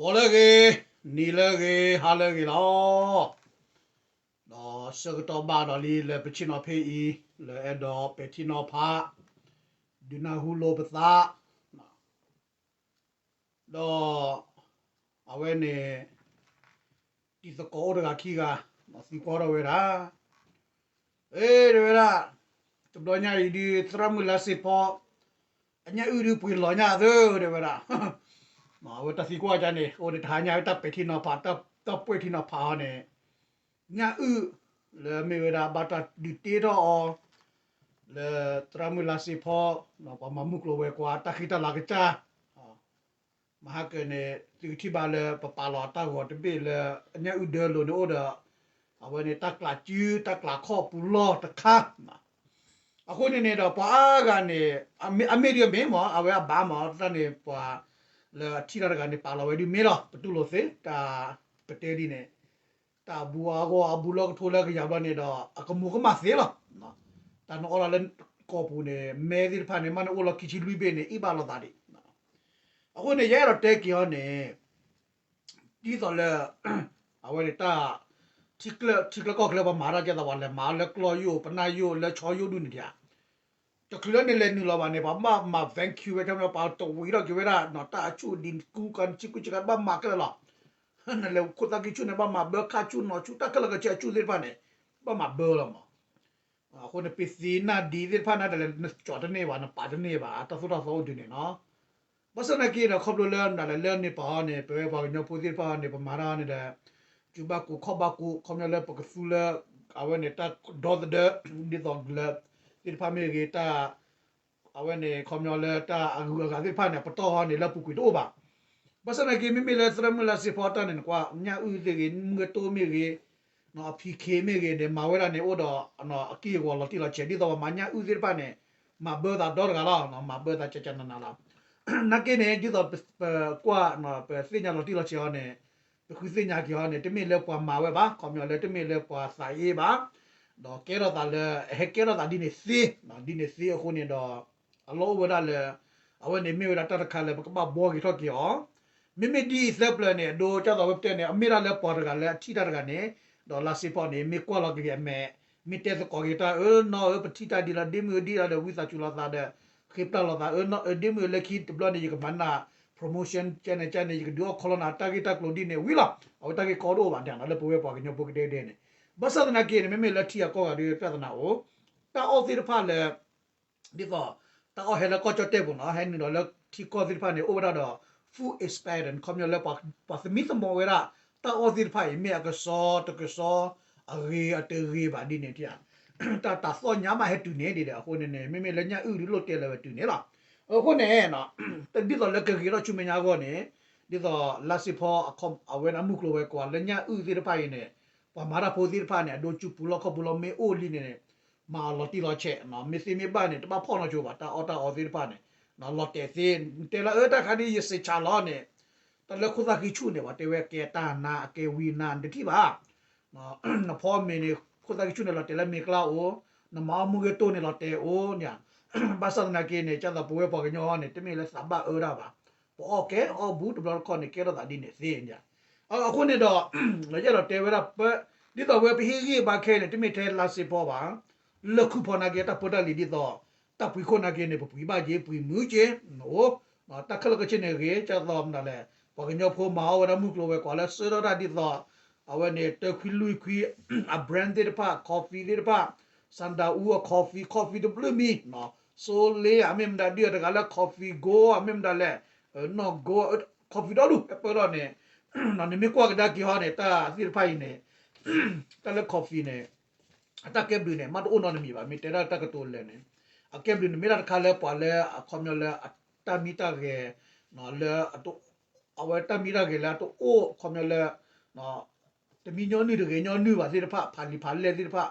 ဂီၤလၢအဂ့ၤ, နံၤလၢအဂ့ၤ, ဟါလၢအဂ့ၤလီၤ. ဒီးဆၢကတီၢ်ဘၣ်ဒီးလံလၢပဆ့ၣ်နီၤဖဲအံၤ, လၢအဲၣ်ဒိးပဲာ်ထံနီၤဖး, ဒုးနၢ်ဟူလိာ်ပသး, ဒီးအဝဲန့ၣ် တံၤသကိးအိၣ်တဂၤခံဂၤ, သံကွၢ်ထီၣ်ဝဲဒၣ်, အ့ တဲဝဲဒၣ်, တဘျီညါအံၤဒုး သရၣ်မုၣ်လါစ့ဖီ အညၣ်အုၣ်ဒုးပှ့ၤလီၤညါသၢ တဲဝဲဒၣ်, အဝဲတၢ်သံကွၢ်ကန့ၣ် အိၣ်န့ၣ်တဟါညါဝဲတၢ်ပဲာ်ထံနီၤဖး, တၢ်ပဲာ်ထံနီၤဖးအီၤန့ၣ်, ညၣ်အုၣ်လၢမ့ၢ်ဝဲဒၣ်ဘၣ်တၢ်ဒုးတ့ထီၣ်အီၤ လၢသရၣ်မုၣ်လါစ့ဖီ, ပှၤမၤမုၢ်ကျိၤဝဲၤကွာ် တၢ်ဃံတၢ်လၤကစၢ်, မဟါကၢန့ၣ် သုကထံၣ်ဘၣ်လၢပပာ်လီၤတၢ်ဂီၤတဘ့ၣ်လၢ အညၣ်အုၣ်ဒၢလိၤန့ၣ်အိၣ်ဒီး အဝဲန့ၣ်တၢ်ကျးစု တၢ်ကျးခီၣ်ပူၤလီၢ်တခါ အဃိန့ၣ်န့ၣ်ဒီး ပှၤအါဂၤန့ၣ် အမ့ၢ်ဒ်အမ့ၢ်မ့ၢ် အဝဲအဘၣ်မ့ၢ် တၢ်န့ၣ်ပှၤလၢအထံၣ်တၢ်တဂၤန့ၣ် ပာ်လီၤဝဲဒ်မ့ၢ်လီၤ. ပတူၢ်လိာ်သ့ တၢ်ပတဲဒ်န့ၣ် တၢ်အဘူးအဂီၢ်အဘူးလီၢ်ကထိလၢကယၤဘျီန့ၣ်ဒီး အကမူၤကမၣ်သ့လီၤ. တၢ်နအီၣ်ဒၣ်လၢကီၢ်ပူၤန့ၣ် မဲသ့ၣ်တဖၣ်န့ၣ် မ့ၢ်န့ၣ်အိၣ်လီၤခံဆံလွံၢ်ဘ့ၣ်န့ၣ် အ့ၣ်ဘၣ်လိာ်သးဒံး အဃိန့ၣ် ယအဲၣ်ဒိးတဲက့ၤအီၤန့ၣ် ဒ်သိးလၢ အဝဲန့ၣ်တၢ် ထံချၢကီၢ်ချၢပှၤမၤတၢ်ကဲသိးပှၤလဲၤမၤလၢကျီယိာ် ပနၢ်ယိာ် လၢဆီယိာ်ဒူၣ်န့ၣ်ဒံးဧါ. တချုးလၢန့ၣ်လဲၤနုာ်လီၤဘၣ်န့ၣ် ပှၤဘၣ်မၤ vacuum ဝဲထဲမ့ၢ် ပှၤတဝံၤထီၣ်က့ၤဝဲဒၣ် တၢ်အဆူၣ်ဒံးကူကီၢ်နဆံကူဆံကၤဘၣ်မၤခဲလၢာ်လီၤ. နလဲၤခိၣ်သၣ်ကံဆူၣ်န့ၣ် ဘၣ်မၤဘၢခါဆူၣ်နီၤဆူၣ် တၢ်ခဲလၢာ်ကဆ့အဆူၣ်သ့ၣ်တဖၣ်န့ၣ် ဘၣ်မၤဘၢလီၤမး အဃိန့ၣ် ပသံနၢ်ဒံးသ့ၣ်တဖၣ်န့ၣ် တလဲၤနကၠီတန့ၢ်ဘၣ် နပာ်တန့ၢ်ဘၣ် အတၢ်သိၣ်တၢ်သီအိၣ်ဒုးန့ၣ်နီၤ. ဘၣ်ဆၣ်သနာ်က့ဒီး ခီဖျိလၢနလဲၤလၢန့ၣ်ပာ်အီၤန့ၣ် ပဝဲပှၤကညီဖိသ့ၣ်တဖၣ်န့ၣ် ပမၤတၢ်န့ၣ်ဒီး စူၤဘၣ်ကူးခီၣ်ဘၣ်ကူး ခီပညီလၢပကသူလၢ အဝဲန့ၣ်တၢ်ဒီသဒၢ ဒ်သိးလၢ သ့ၣ်တဖၣ်မ့ၢ်ဂ့ၤ တၢ် အဝဲန့ၣ် ခီပညီလၢတၢ်အဂုၤအဂၤသ့ၣ်တဖၣ်န့ၣ် အပတီၢ်ဟီန့ၣ် လၢအပူၤကွံာ်တအိၣ်ဘၣ်. ဘၣ်ဆၣ်သနာ်က့ မ့မ့ၢ်လၢသရၣ်မုၣ်လါစ့ဖီတၢ်န့ၣ် နကွၢ် ညၣ်အုၣ်သ့ၣ်ဂ့ၤ မုၢ်ကတိၢ်မ့ၢ်ဂ့ၤ အ PK မ့ၢ်ဂ့ၤန့ၣ် မၤဝဲဒၣ်န့ၣ် အိၣ်ဒီး အက့ၢ်အဂီၤလီၤတံၢ်လီၤဆဲး ဒ်သိးပှၤမၤညၣ်အုၣ်သ့ၣ်တဖၣ်န့ၣ် မၤဘၢသးဒီတဂၤလီၤ မၤဘၢသးကကနနလီၤ. နာ်က့န့ၣ် ဒ်သိးပကွၢ် ပသ့ၣ်ညါလီၤတံၢ်လီၤဆဲးအီၤန့ၣ် ပဃုသ့ၣ်ညါက့ၤအီၤန့ၣ် တမ့ၢ်လၢပှၤမၤဝဲဘၣ် ခီပညီလၢတမ့ၢ်လၢပှၤသးအ့ဘၣ် ဒီးကဲထီၣ်သးလၢ ဟဲကဲထီၣ်သးဒ်န့ၣ်သ့ ဒ်န့ၣ်သ့အဃိန့ၣ်ဒီး အလီၢ်အိၣ်ဝဲဒၣ်လၢ အဝဲန့ၣ်မ့ၢ်ဝဲဒၣ်တၢ်တခါလၢပကဘၣ်ဘှီက့ၤထီၣ်က့ၤအီၤ မ့မ့ၢ်ဒ်အံၤသၢပျၢၤန့ၣ် အဒိကၢ်သိးဝဲပတဲန့ၣ် အမ့ၢ်ဒၣ်လၢပှၤတဂၤလၢအထံၣ်တၢ်တဂၤန့ၣ် ဒီးလါစ့ဖီန့ၣ် မ့ၢ်ကွၢ်လီၤက့ၤအမဲာ် မ့ၢ်တဲသကိးက့ၤတၢ် အၢ နီၢ်ဧၢ ပထံၣ်တၢ်ဒ်လီၤ ဒ့မုၣ်ဧၢ ဒ်လီၤဒီး ဝံသးစူၤလိာ်သးဒီး ဃ့ပျၢ်လိာ်သး အၢ နီၢ်ဧၢ ဒ့မုၣ်ဧၢ လၢခံတဘျီန့ၣ် ယကမၤနၤ promotion ကဲန့ၣ်ကဲန့ၣ် ယကဒုးအီၣ်ခီလီနၤ တၢ်ဂ့ၢ်တၢ်ကျိၤဒ်န့ၣ် ဝံၤလီၤ အဝဲတၢ်ဂ့ၢ်ကီတအိၣ်ဘၣ် ဒ်လၢပဝဲပှၤကညီဖိကဒဲကဒဲန့ၣ် ဘၣ်ဆၣ်သနာ်က့န့ၣ် မ့မ့ၢ်လၢထံအကီၢ်ဂၤဒီး ပြဿနာအိၣ် တၢ်အီၣ်သ့ၣ်တဖၣ်လၢ ဒ်သိး တၢ်အီၣ်ဟဲလၢကီၢ်ကၠီၣ်တဲၣ်ပူၤနီၤ ဟဲနုာ်ဒီးလၢထံကီၢ်သ့ၣ်တဖၣ်န့ၣ် အိၣ်ဝဲဒၣ်ဒီး food expired ခီပညီလၢ ပှၤသမံသမိးဝဲဒၣ် တၢ်အီၣ်သ့ၣ်တဖၣ်အံၤ မ့ၢ်အကစီတကစီ အဂ့ၤအတဂ့ၤဘၣ်ဒ်န့ၣ် တၢ်တၢ်သီၣ်ညါဘၣ်ဟဲတုၤန့ၣ်ဒ်ဒီး အဃိန့ၣ်န့ၣ် မ့မ့ၢ်လၢညၣ်အုၣ်ဒုးလိၣ်တဲလၢၤဝဲတုၤန့ၣ်လီၤ. အဃိန့ၣ် ဒ်သိးလၢကဂ့ၤထီၣ်ဆူမဲာ်ညါအဂီၢ်န့ၣ် ဒ်သိးလါစ့ဖီ အဝဲန့ၣ်အမုၢ်ကျိၤဝဲၤကွာ်လၢညၣ်အုၣ်သ့ၣ်တဖၣ်အံၤန့ၣ် ပှၤမၤတၢ်ဖိသ့ၣ်တဖၣ်န့ၣ် အဒိကၠူပူၤလီၢ်ခီၣ်ပူၤလီၢ်မ့ၢ်အိၣ်လံန့ၣ်န့ၣ် မၤအီၤလီၤတံၢ်လီၤဆဲး မ့ၢ်သ့မ့ၢ်ဘၣ်န့ၣ် တဘၣ်ဖီၣ်နီၢ်ကၠိဘၣ် တၢ်အီၣ်တၢ်အီသ့ၣ်တဖၣ်န့ၣ် လီၤတဲာ်သ့ တဲလၢအၢတၢ်ခါဒ်ယစံးဆၢလီၤန့ၣ် တၢ်လၢခိၣ်သၣ်ဃံဆူၣ်န့ၣ် ပှၤတဲဝဲကဲတၢ်နါအကဲဝံနါ နတထံၣ်ဘၣ် နဖီမ့ၤန့ၣ် ခိၣ်သၣ်ဃံဆူၣ်န့ၣ် လီၤတဲာ်လၢမ့ၤကျါအိၣ် နမၤအီၣ်မူဂ့ၤတိၢ်န့ၣ် လီၤတဲာ်အိၣ်န့ၣ် ဘၣ်ဆၣ်သနာ်က့န့ၣ် ကၢ်သိးပဝဲပှၤကညီန့ၣ် တမ့ၢ်လၢသးဘၣ်အၢတၢ်ဘၣ် ပအီၣ်ကဲအီၣ်ဘူးတဘျီတခီၣ်န့ၣ် ကဲထီၣ်သးဒ်န့ၣ်သ့န့ၣ် အဃိန့ၣ်ဒီး ယအဲၣ်ဒိးတဲဝဲဒၣ် ဒ်သိးဝဲပဟ့ၣ်ဂံၢ်ဘါခဲအံၤန့ၣ် တမ့ၢ်ထဲလါစ့ဖီဘၣ် လၢခုဖီနာ်က့ တၢ်ပၢတၢ်လံၤဒ်သိး တၢ်ပှံၤခိၣ်နာ်က့န့ၣ် ပပှံၤဘၣ်က့ၤ ပှံၤမုာ်က့ၤ အိၣ် တၢ်ခဲလၢာ်ခဲဆ့န့ၣ်ဂ့ၤ ကၢ်သိးမနုၤလဲၣ် ပှၤကညီဖိမၤအီၣ်ဝဲဒၣ်မုၢ်ကျိၤဝဲၤကွာ်လၢဆှၢထီၣ်တၢ်ဒ်သိး အဝဲန့ၣ် တခွံလွံၢ်ခွံ အ brand သ့ၣ်တဖၣ် coffee သ့ၣ်တဖၣ် ဆၣ်ဒၤအူအ coffee coffee တဘျုးမံၤ Solei အမ့ၢ်မတၤဒုးတဂၤလၢ coffee go အမ့ၢ်မတၤလဲၣ် နီၢ် go coffee ဒီဒူၣ်ဟဲပၢထီၣ်န့ၣ် နမ့ၢ်ကွၢ်ကဒါက့ၤဟီန့ၣ် တၢ်သ့ၣ်တဖၣ်အံၤန့ၣ် တၢ်လၢ coffee န့ၣ် အတၢ်ကဲဘျုးန့ၣ် မ့ၢ်တအိၣ်နီတမံၤဘၣ် မ့ၢ်တဲဒၣ်တၢ်ကတိၤလၢာ်န့ၣ် အကဲဘျုးန့ၣ်မ့ၢ်ဒၣ်တခါလၢပှၤလၢအခီပညီလၢအတၢ်မံတၢ်ဂဲၤ လၢ အဝဲတၢ်မံတၢ်ဂဲၤလၢအတအိၣ်ခီပညီလၢ တမံညီနုၢ်တဂဲၤညီနုၢ်ဘၣ်သ့ၣ်တဖၣ် ဖးလံာ်ဖးလဲၢ်သ့ၣ်တဖၣ်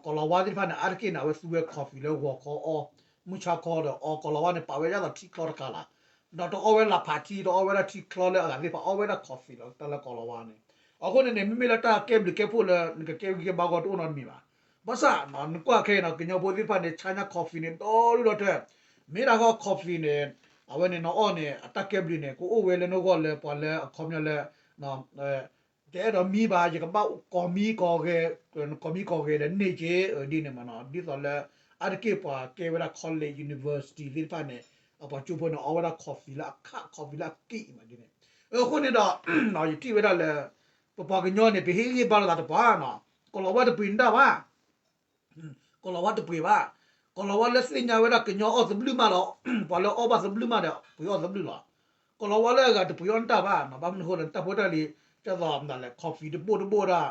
ကိၤလၤဝါသ့ၣ်တဖၣ်န့ၣ် အါတက့ၢ်န့ၣ် အဝဲသူဝဲ coffee လၢဂီၤခီအီၣ် မုၢ်ဆါခီဒီးအီၣ် ကိၤလၤဝါန့ၣ် ပာ်ဝဲဒ်သိးထံချီတခါလၢ် ဒီးတအီၣ်ဝဲလၢဖးထံ တအီၣ်ဝဲဒၣ်ထံချီလၢအဂၤသ့ၣ်တဖၣ် အီၣ်ဝဲဒၣ် coffee လီၤ တၢ်လၢကိၤလၤဝါန့ၣ် အဃိန့ၣ်န့ၣ် မ့မ့ၢ်လၢတၢ်ကဲဘျုးကဲဖှိၣ်လၢ နကကဲဂံၢ်ကဲဘါဂီၢ်တအိၣ်နီတမံၤဘၣ် ဘၣ်ဆၣ် နကွၢ်ခဲအံၤန့ၣ် ကညီဖိသ့ၣ်တဖၣ်န့ၣ် ဆါညါ coffee န့ၣ် ဒီဒူၣ်ဒီထၢ မ့ၢ်ဒၣ်ဃီ coffee န့ၣ် အဝဲန့ၣ်နအီၣ်န့ၣ် အတၢ်ကဲဘျုးန့ၣ် ကအိၣ်ဝဲလၢနဂီၢ်လၢပှၤလၢအခီပညီလၢ တအဲၣ်ဒိးမံဘၣ် ယကဘၣ်ကိးမံကိးဂဲၤ ကိးမံကိးဂဲၤဒီးန့ၢ်က့ ဒ်န့ၣ်မးနီၤ ဒ်သိးလၢ အါတက့ၢ်ပှၤကဲဝဲဒၣ် college university သ့ၣ်တဖၣ်န့ၣ် အပှၤကၠိဖိန့ၣ် အီဝဲဒၣ် coffee လၢအခး coffee လၢအကံၣ်မးဒ်န့ၣ် အဃိန့ၣ်ဒီး ယထံၣ်ဝဲဒၣ်လၢ ပပှၤကညီန့ၣ် ပဟ့ၣ်ဂံၢ်ဘါလိာ်သးတပှၤနီၤ ကီၤလီၤဝါတပှ့ၤနတၢ်ဘၣ် ကီၤလီၤဝါတပှ့ၤဘၣ်, ကီၤလီၤဝါလၢသ့ၣ်ညါဝဲဒၣ်ကညီအီၣ်သဘျုးမးလီၤ, ပှၤလၢအီၣ်ဘၣ်သဘျုးမးဒီး ပှ့ၤအီၣ်သဘျုးလီၤ. ကီၤလီၤဝါလၢအဂၤတပှ့ၤအီၣ်နတၢ်ဘၣ်, ဘၣ်မနုၤဃိလၢနတၢ်ဖိတၢ်လံၤ ကၢ်သိးမတၤလဲၣ် coffee တဘိၣ်တဘိၣ်ဒၣ်,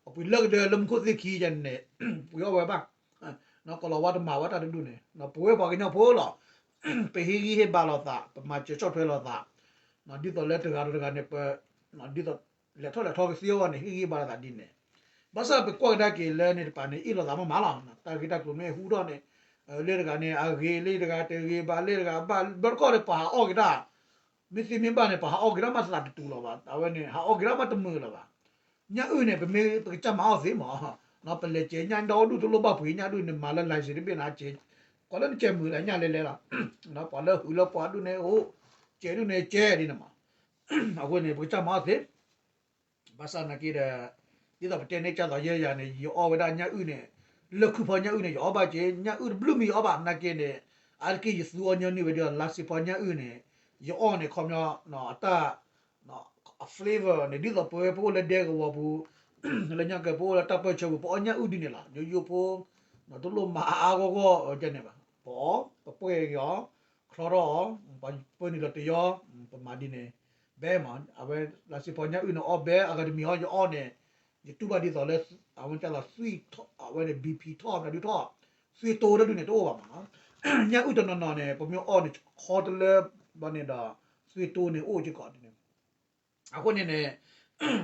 အပှ့ၤလၢကဒၢလၢမူခိၣ်သ့ၣ်ခံယၤန့ၣ် ပှ့ၤအီၣ်ဝဲဘၣ်. ကီၤလီၤဝါတမၤဝဲတၢ်တဒူၣ်န့ၣ် ပဝဲပှၤကညီဖိလီၤ. ပဟ့ၣ်ဂံၢ်ဟ့ၣ်ဘါလိာ်သး, ပမၤစၢၤဆီၣ်ထွဲလိာ်သး, ဒ်သိးလၢတဂၤဒီးတဂၤန့ၣ် ပ ဒ်သိး လဲၤထီၣ်လဲၤထီကသ့အဂီၢ်န့ၣ် ဟ့ၣ်ဂံၢ်ဟ့ၣ်ဘါလိာ်သးဒ်န့ၣ်, ဘၣ်ဆၣ်ပကွၢ်ကဒါက့ၤလၢန့ၣ်တပၤန့ၣ် အ့ၣ်လိာ်သးမးမးလီၤ. တၢ်ဂ့ၢ်တၢ်ကျိၤမ့ၢ်ဟူထီၣ်န့ၣ် လၢတဂၤန့ၣ် အဂ့ၤ လၢတဂၤတဂ့ၤဘၣ် လၢတဂၤဘၣ် ဘျီတခီၣ်န့ၣ် ပှၤဟးအီၣ်က့ၤတၢ်, မ့ၢ်သ့မ့ၢ်ဘၣ်န့ၣ် ပှၤဟးအီၣ်က့ၤတၢ်မးသးတတူာ်လီၤဘၣ်. အဝဲန့ၣ် ဟးအီၣ်က့ၤတၢ်မးတမုာ်လၢၤဘၣ်. ညၣ်အုၣ်န့ၣ် ပမ့ၢ်ပကစၢ်မၤအီၣ်သ့မး, ပလဲၤစဲးညၣ်ဒီဒူၣ်တလိၣ်ဘၣ်ပှ့ၤညၣ်ဒူၣ်န့ၣ် မၤလၢ license တဘ့ၣ်န့ၣ် စဲး, ကွၢ်လၢနစဲးမုာ်လၢညၣ်လဲၤလဲၤလီၤ. ပှၤလၢဟုးလၢပှၤဒူၣ်န့ၣ်အိၣ်, စဲးဒူၣ်န့ၣ်စဲးဒ်န့ၣ်မး. အဃိန့ၣ် ပကစၢ်မၤအီၣ်သ့ ဘၣ်ဆၣ်နာ်က့ဒီး ဒ်သိးပတဲန့ၣ် ကၢ်သိးယဲယၤန့ၣ် ယအီၣ်ဝဲဒၣ်ညၣ်အုၣ်န့ၣ်, လၢခုဖီညၣ်အုၣ်န့ၣ် ယအီၣ်ဘၣ်က့ၤ, ညၣ်အုၣ်တဘျုးမံၤယအီၣ်ဘၣ်နာ်က့န့ၣ်, အါတက့ၢ်ယသူအီၤညီနုၢ်ဝဲဒၣ် လါစ့ဖီညၣ်အုၣ်န့ၣ်, ယအီၣ်န့ၣ် ခီပညီ အတၢ် အ flavor န့ၣ် ဒ်သိးပဝဲပအိၣ်လၢဒဲကဝီၤပူၤ, လၢညါကဲပအိၣ်လၢတၢ်ပၢၢ်ဆၢပူၤ ပအီၣ်ညၣ်အုၣ်ဒ်န့ၣ်လီၤ. ယိယိဖိ တလိၣ်မၤအါအါဂီၢ်ဂီၢ်န့ၣ်ဘၣ်. ပအီၣ် ပပှဲၢ်က့ၤအီၤ, ချီထီၣ်အီၤ, ပပၢနုာ်လီၤတယီ, ပမၤဒ်န့ၣ်, ဘဲမး အဝဲ လါစ့ဖီညၣ်အုၣ်န့ၣ်အီၣ်ဘဲအဂၤတမံၤဟီ ယအီၣ်န့ၣ်, ယတူၢ်ဘၣ်ဒ်သိးလၢ အဝဲကၢ်သိးသွံၣ်ထီၣ် အဝဲန့ၣ် BP ထီၣ်မနုၤဒုထီၣ်, သွ့ၣ်တိတဒူၣ်န့ၣ် တအိၣ်ဘၣ်မးနီၤ. ညၣ်အုၣ်တနီၤနီၤန့ၣ် ပမ့ၢ်အီၣ်န့ၣ် ဟီတလၢဘျီန့ၣ်ဒီး သွ့ၣ်တိန့ၣ်အိၣ်က့ၤကီးဒ်န့ၣ် အဃိန့ၣ်န့ၣ်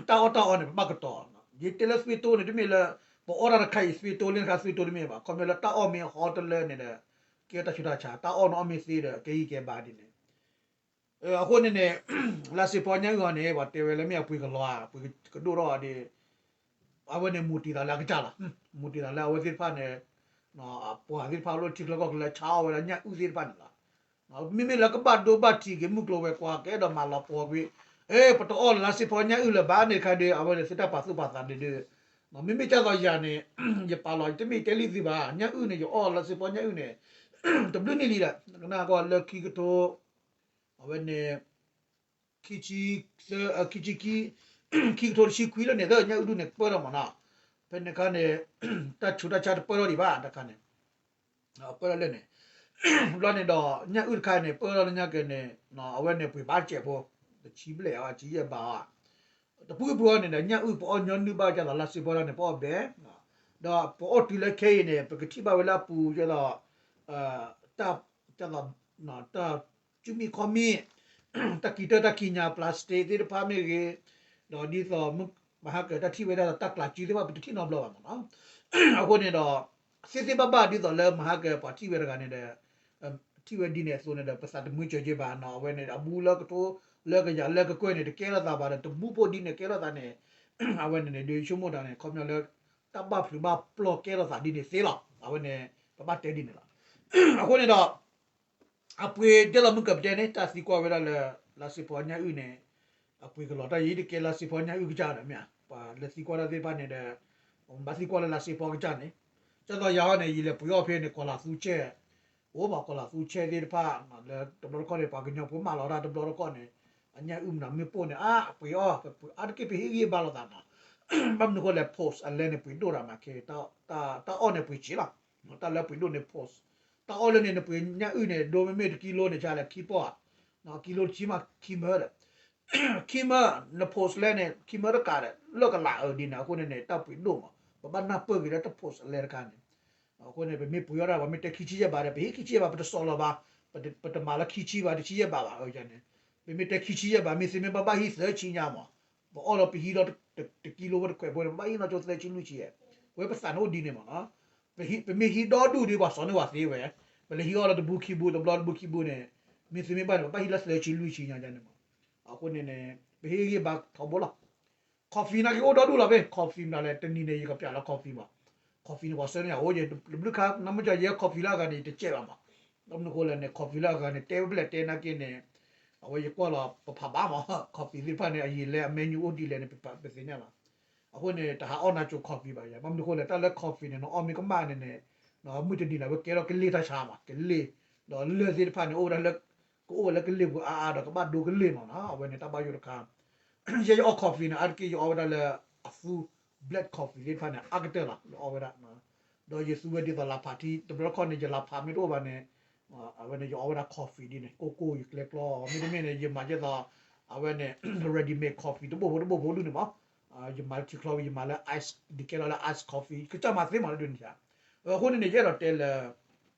တၢ်အီၣ်တၢ်အီန့ၣ် ပဘၣ်ကတီၤ, ယတဲလၢသွ့ၣ်တိန့ၣ် တမ့ၢ်လၢ ပအီၣ်တၢ်တခါအံၤ သွ့ၣ်တိလၢနခါ သွ့ၣ်တိတမ့ၢ်ဘၣ်. ခီဖျိလၢတၢ်အီၣ်မ့ၢ်ဟီတလၢန့ၣ်ဒီး ကဲတၢ်ဆူးတၢ်ဆါ, တၢ်အီၣ်န့ၣ်အီၣ်မ့ၢ်သ့ဒီး ကဲဂံၢ်ကဲဘါဒ်န့ၣ်. အဃိန့ၣ်န့ၣ် လါစ့ဖီညၣ်အုၣ်အီၤန့ၣ် ပှၤတဲဝဲလၢမ့ၢ်အပှ့ၤကလီၤဧါ, ပှ့ၤကဒိၣ်ထီၣ်အီၤဒီး အဝဲန့ၣ်မူတံၤသးလၢအကစၢ်လီၤ. မူတံၤသးလၢအဝဲသ့ၣ်တဖၣ်န့ၣ် ပှၤသ့ၣ်တဖၣ်လၢထံချၢကီၢ်ချၢလၢဆါအီၣ်ဝဲဒၣ်ညၣ်အုၣ်သ့ၣ်တဖၣ်န့ၣ်လီၤ. မ့မ့ၢ်လၢကဘၣ်ဒိဘၣ်ထံးက့ၤမုၢ်ကျိၤဝဲၤကွာ် ကအဲၣ်ဒိးမၤလီၤပှီၤကွံာ်, ပတအီၣ်လါစ့ဖီညၣ်အုၣ်လၢၤဘၣ်န့ၣ်တခါဒီး အဝဲန့ၣ်သုတၢ်ပာ်သူၣ်ပာ်သးဒုးဒုး, မ့မ့ၢ်ကၢ်သိးယၤန့ၣ် ယပာ်လီၤ ယတမ့ၢ်တဲလံသုဘၣ်, ညၣ်အုၣ်န့ၣ် ယအီၣ်လါစ့ဖီညၣ်အုၣ်န့ၣ် တဘျုးနံၣ်လံဒီး ကနၣ်ကီၢ်လၢခံကထိ အဝဲန့ၣ် ခံဆံသၢ ခံဆံခံ ခံကထိတဆံခွံလၢန့ၣ် သၢညၣ်အုၣ်ဒူၣ်န့ၣ် ပၢၢ်ထီၣ်မးနီၤ, ဖဲန့ၣ်အခါန့ၣ် တၢ်ဆူးတၢ်ဆါတပၢၢ်ထီၣ်ဒံးဘၣ်တခါန့ၣ်, ပၢၢ်ထီၣ်လၢန့ၣ်, ဘျီန့ၣ်ဒီး ညၣ်အုၣ်တခါန့ၣ် ပၢၢ်ထီၣ်လၢညါကဲန့ၣ် အဝဲန့ၣ်ပှ့ၤဘၣ်စဲးဖိ, တဆံဘျဲၣ်အီၤ ဆံယဲၢ်ဘးအီၤ, တပူၤကပူၤအီၤန့ၣ်ဒီး ညၣ်အုၣ်ပအီၣ်ညီနုၢ်ဘၣ်ကၢ်သိးလါစ့ဖီဒၣ်န့ၣ် ပအီၣ်ဘဲ ဒီးပအီၣ်တုၤလၢခဲအံၤန့ၣ် ပကထံၣ်ဘၣ်ဝဲလၢအပူၤကဲသိး တၢ် ကဲသိး တၢ်စုမံခီမံ တၢ်ကံၤတၢ်တၢ်ကံၤညာ် plastic သ့ၣ်တဖၣ်မ့ၢ်ဂ့ၤ, ဒီးဒ်သိး မဟါကၢၤတၢ်ထံၣ်ဝဲဒၣ်ဒီးတၢ်ကျးစုသ့ၣ်တဖၣ် ပတထံၣ်နီတဘျီဘၣ်မးနီၤ. အဃိန့ၣ်ဒီး သ့သ့ဘၣ်ဘၣ်ဒ်သိးလၢမဟါကၢၤပှၤထံၣ်ဝဲတဂၤန့ၣ်ဒီး ထံၣ်ဝဲဒ်န့ၣ်အသိးန့ၣ်ဒီး ပသးတမုာ်စၢၤက့ဘၣ်နီၤ. အဝဲန့ၣ် အဘူးလၢကထိ လၢကယၤလၢကကွဲၢ်န့ၣ် တကဲထီၣ်သးဘၣ်ဒီး တဘူးဖိဒ်န့ၣ်ကဲထီၣ်သးန့ၣ် အဝဲန့ၣ်န့ၣ် ဒုးဆိကမိၣ်တၢ်န့ၣ် ခီပညီလၢ တၢ်ဘၣ်ဖျုးဘၣ်ပျီၢ်ကဲထီၣ်သးဒ်န့ၣ်သ့လီၤ. အဝဲန့ၣ် ပဘၣ်တဲဒ်န့ၣ်လီၤ. အဃိန့ၣ်ဒီး အပှ့ၤဒ်သိးမုၢ်ကၢၤပတဲန့ၣ် တၢ်သံကွၢ်ဝဲဒၣ်လၢ လါစ့ဖီညၣ်အုၣ်န့ၣ် အပှ့ၤကလီၤတၢ်အံၤ တကဲလါစ့ဖီညၣ်အုၣ်ကစၢ်ဒီးမ့ၢ်ဧါ, ပှၤလၢသံကွၢ်တၢ်သ့ၣ်တဖၣ်န့ၣ်ဒီး ပဘၣ်သံကွၢ်လၢလါစ့ဖီကစၢ်န့ၣ်, ကၢ်သိးယၤအီၤန့ၣ် ယလဲၤပှ့ၤအီၣ်ဖဲန့ၣ် ကီၤလၤသူဆဲး အိၣ်မး ကီၤလၤသူဆဲးသ့ၣ်တဖၣ် လၢတဘျီတခီၣ်န့ၣ် ပှၤကညီဖိမၢလီၤတၢ်တဘျီတခီၣ်န့ၣ် အညၣ်အုၣ်မနုၤမ့ၢ်ပိၢ်န့ၣ် အါ ပှ့ၤအီၣ် အါတက့ၢ်ပဟ့ၣ်ဂံၢ်ဘါလိာ်သးမး, ဘၣ်မနုၤဃိလဲၣ် post အလဲန့ၣ် ပှ့ၤဒိၣ်တၢ်မးခဲ တၢ်အီၣ်န့ၣ်ပှ့ၤဆံးလီၤ. တၢ်လၢပှ့ၤဒိၣ်န့ၣ် post တၢ်အီၣ်လၢန့ၣ် နပှ့ၤညၣ်အုၣ်န့ၣ် ဒိမ့မ့ၢ်တကံလိန့ၣ် ဆါလဲၣ် ခံပီၢ်ဧါ, ကံလိတဆံမး ခံမၢဒီး ခံမၢ န post လဲန့ၣ် ခံမၢတကးဒီး လၢကလးအၢဒ်န့ၣ် အဃိန့ၣ်န့ၣ် တၢ်ပှ့ၤဒိၣ်မး ပဘၣ်နၢ်ပၢၢ်က့ၤလၢတ post အလဲတခါန့ၣ်, အဃိန့ၣ် ပမ့ၢ်ပှ့ၤအီၣ်ဒၣ် ပှၤမ့ၢ်တဲခံဆံယဲၢ်ဘးဒီး ပဟ့ၣ်ခံဆံယဲၢ်ဘး ပတစီၣ်လီၤဘၣ်, ပတမၤလၢခံဆံဘး တဆံယဲၢ်ဘးဘၣ် အန့ၣ်, ပမ့ၢ်တဲခံဆံယဲၢ်ဘး မ့ၢ်သ့မ့ၢ်ဘၣ်ဘၣ်ဟံးသၢဆံညါမး, ပအီၣ်လီၤပဟံးလီၤတကံလိဝဲတခွဲးဖိန့ၣ် ပဘၣ်ဟံးနီၢ်ကၠိသၢဆံလွံၢ်ဆံ, ဝဲပသးန့ၣ်အိၣ်ဒ်န့ၣ်မးနီၤ, ပမ့ၢ်ဟံးဒီဒူၣ်ဒီး ပှၤစီၤန့ၢ်ဝဲသ့ဝဲ, ပလဲၤဟံးအီၣ်လၢတဘူးခံဘူး တဘျီတဘူးခံဘူးန့ၣ်, မ့ၢ်သ့မ့ၢ်ဘၣ်န့ၣ် ပဘၣ်ဟံးလၢသၢဆံလွံၢ်ဆံညါန့ၣ်မး, အဃိန့ၣ်န့ၣ် ပဟ့ၣ်ဂံၢ်ဘါထီဘိလီၤ. coffee နာ်က့အိၣ်ဒီဒူၣ်လီၤဖဲ coffee မတၤလဲၣ် တနံၤန့ၣ် ယကပျးလၢ coffee မး, coffee န့ၣ် ပှၤဆှၢန့ၢ်ယၤအိၣ်ယဲ တဘျုးခါ နမ့ၢ်ကီယဲ coffee လၢအဂၤန့ၣ် ယတစဲးဘၣ်မး, ဘၣ်မနုၤအဃိလဲၣ်န့ၣ် coffee လၢအဂၤန့ၣ် တဲဝဲဖဲလဲၣ်တဲနာ်က့န့ၣ် အဝဲယကွၢ်လီၤပဖးဘၣ်မး coffee သ့ၣ်တဖၣ်န့ၣ် အယံာ်လဲၣ် အ menu အိၣ်ဒ်လဲၣ်န့ၣ် ပသ့ၣ်ညါလီၤ. အဃိန့ၣ် တဟးအီၣ်နၤကၠိ coffee ဘၣ်ယၤ ဘၣ်မနုၤအဃိလဲၣ် တၢ်လၢ coffee န့ၣ် နအီၣ်မ့ၢ်ကမၣ်န့ၣ်န့ၣ် မုၢ်တနံၤလၢ်ဝဲကဲထီၣ်ကလ့ၢ်တၢ်ဆါမး ကလ့ၢ် ဒီးလၢၢ်သ့ၣ်တဖၣ်န့ၣ် အိၣ်ဝဲဒၣ်လၢ ကအိၣ်ဝဲလၢကလ့ၢ်ပူၤအါအါဒီးကဘၣ်ဒိကလ့ၢ်မးနီၤ အဝဲန့ၣ်တၢ်ဘၣ်ယိၣ်တခါ ယဲယအီၣ် coffee န့ၣ် အါတက့ၢ်ယအီၣ်ဝဲဒၣ်လၢအသူ black coffee သ့ၣ်တဖၣ်န့ၣ် အါကတၢၢ်လီၤ ယအီၣ်ဝဲဒၣ် ဒီးယသူဝဲဒ်သိးလၢဖးထံ တဘျီတခီၣ်န့ၣ် ယလၢဖးမ့ၢ်တအိၣ်ဘၣ်န့ၣ် အဝဲန့ၣ် ယအီၣ်ဝဲဒၣ် coffee ဒ်န့ၣ် ကိၢ်ကိၢ်ယကျဲကျီ မ့တမ့ၢ်န့ၣ် ယမၤဒ်သိး အဝဲန့ၣ် ready made coffee တဘိၣ်ဖိတဘိၣ်ဖိဒ်န့ၣ်မး ယမၤလၢထံချီဝံၤ ယမၤလၢ ice ဒ်ကဲထီၣ်လၢ ice coffee ကစၢ်မၤသ့မးလၢဒ်န့ၣ် အဃိန့ၣ်န့ၣ် ယအဲၣ်ဒိးတဲလၢ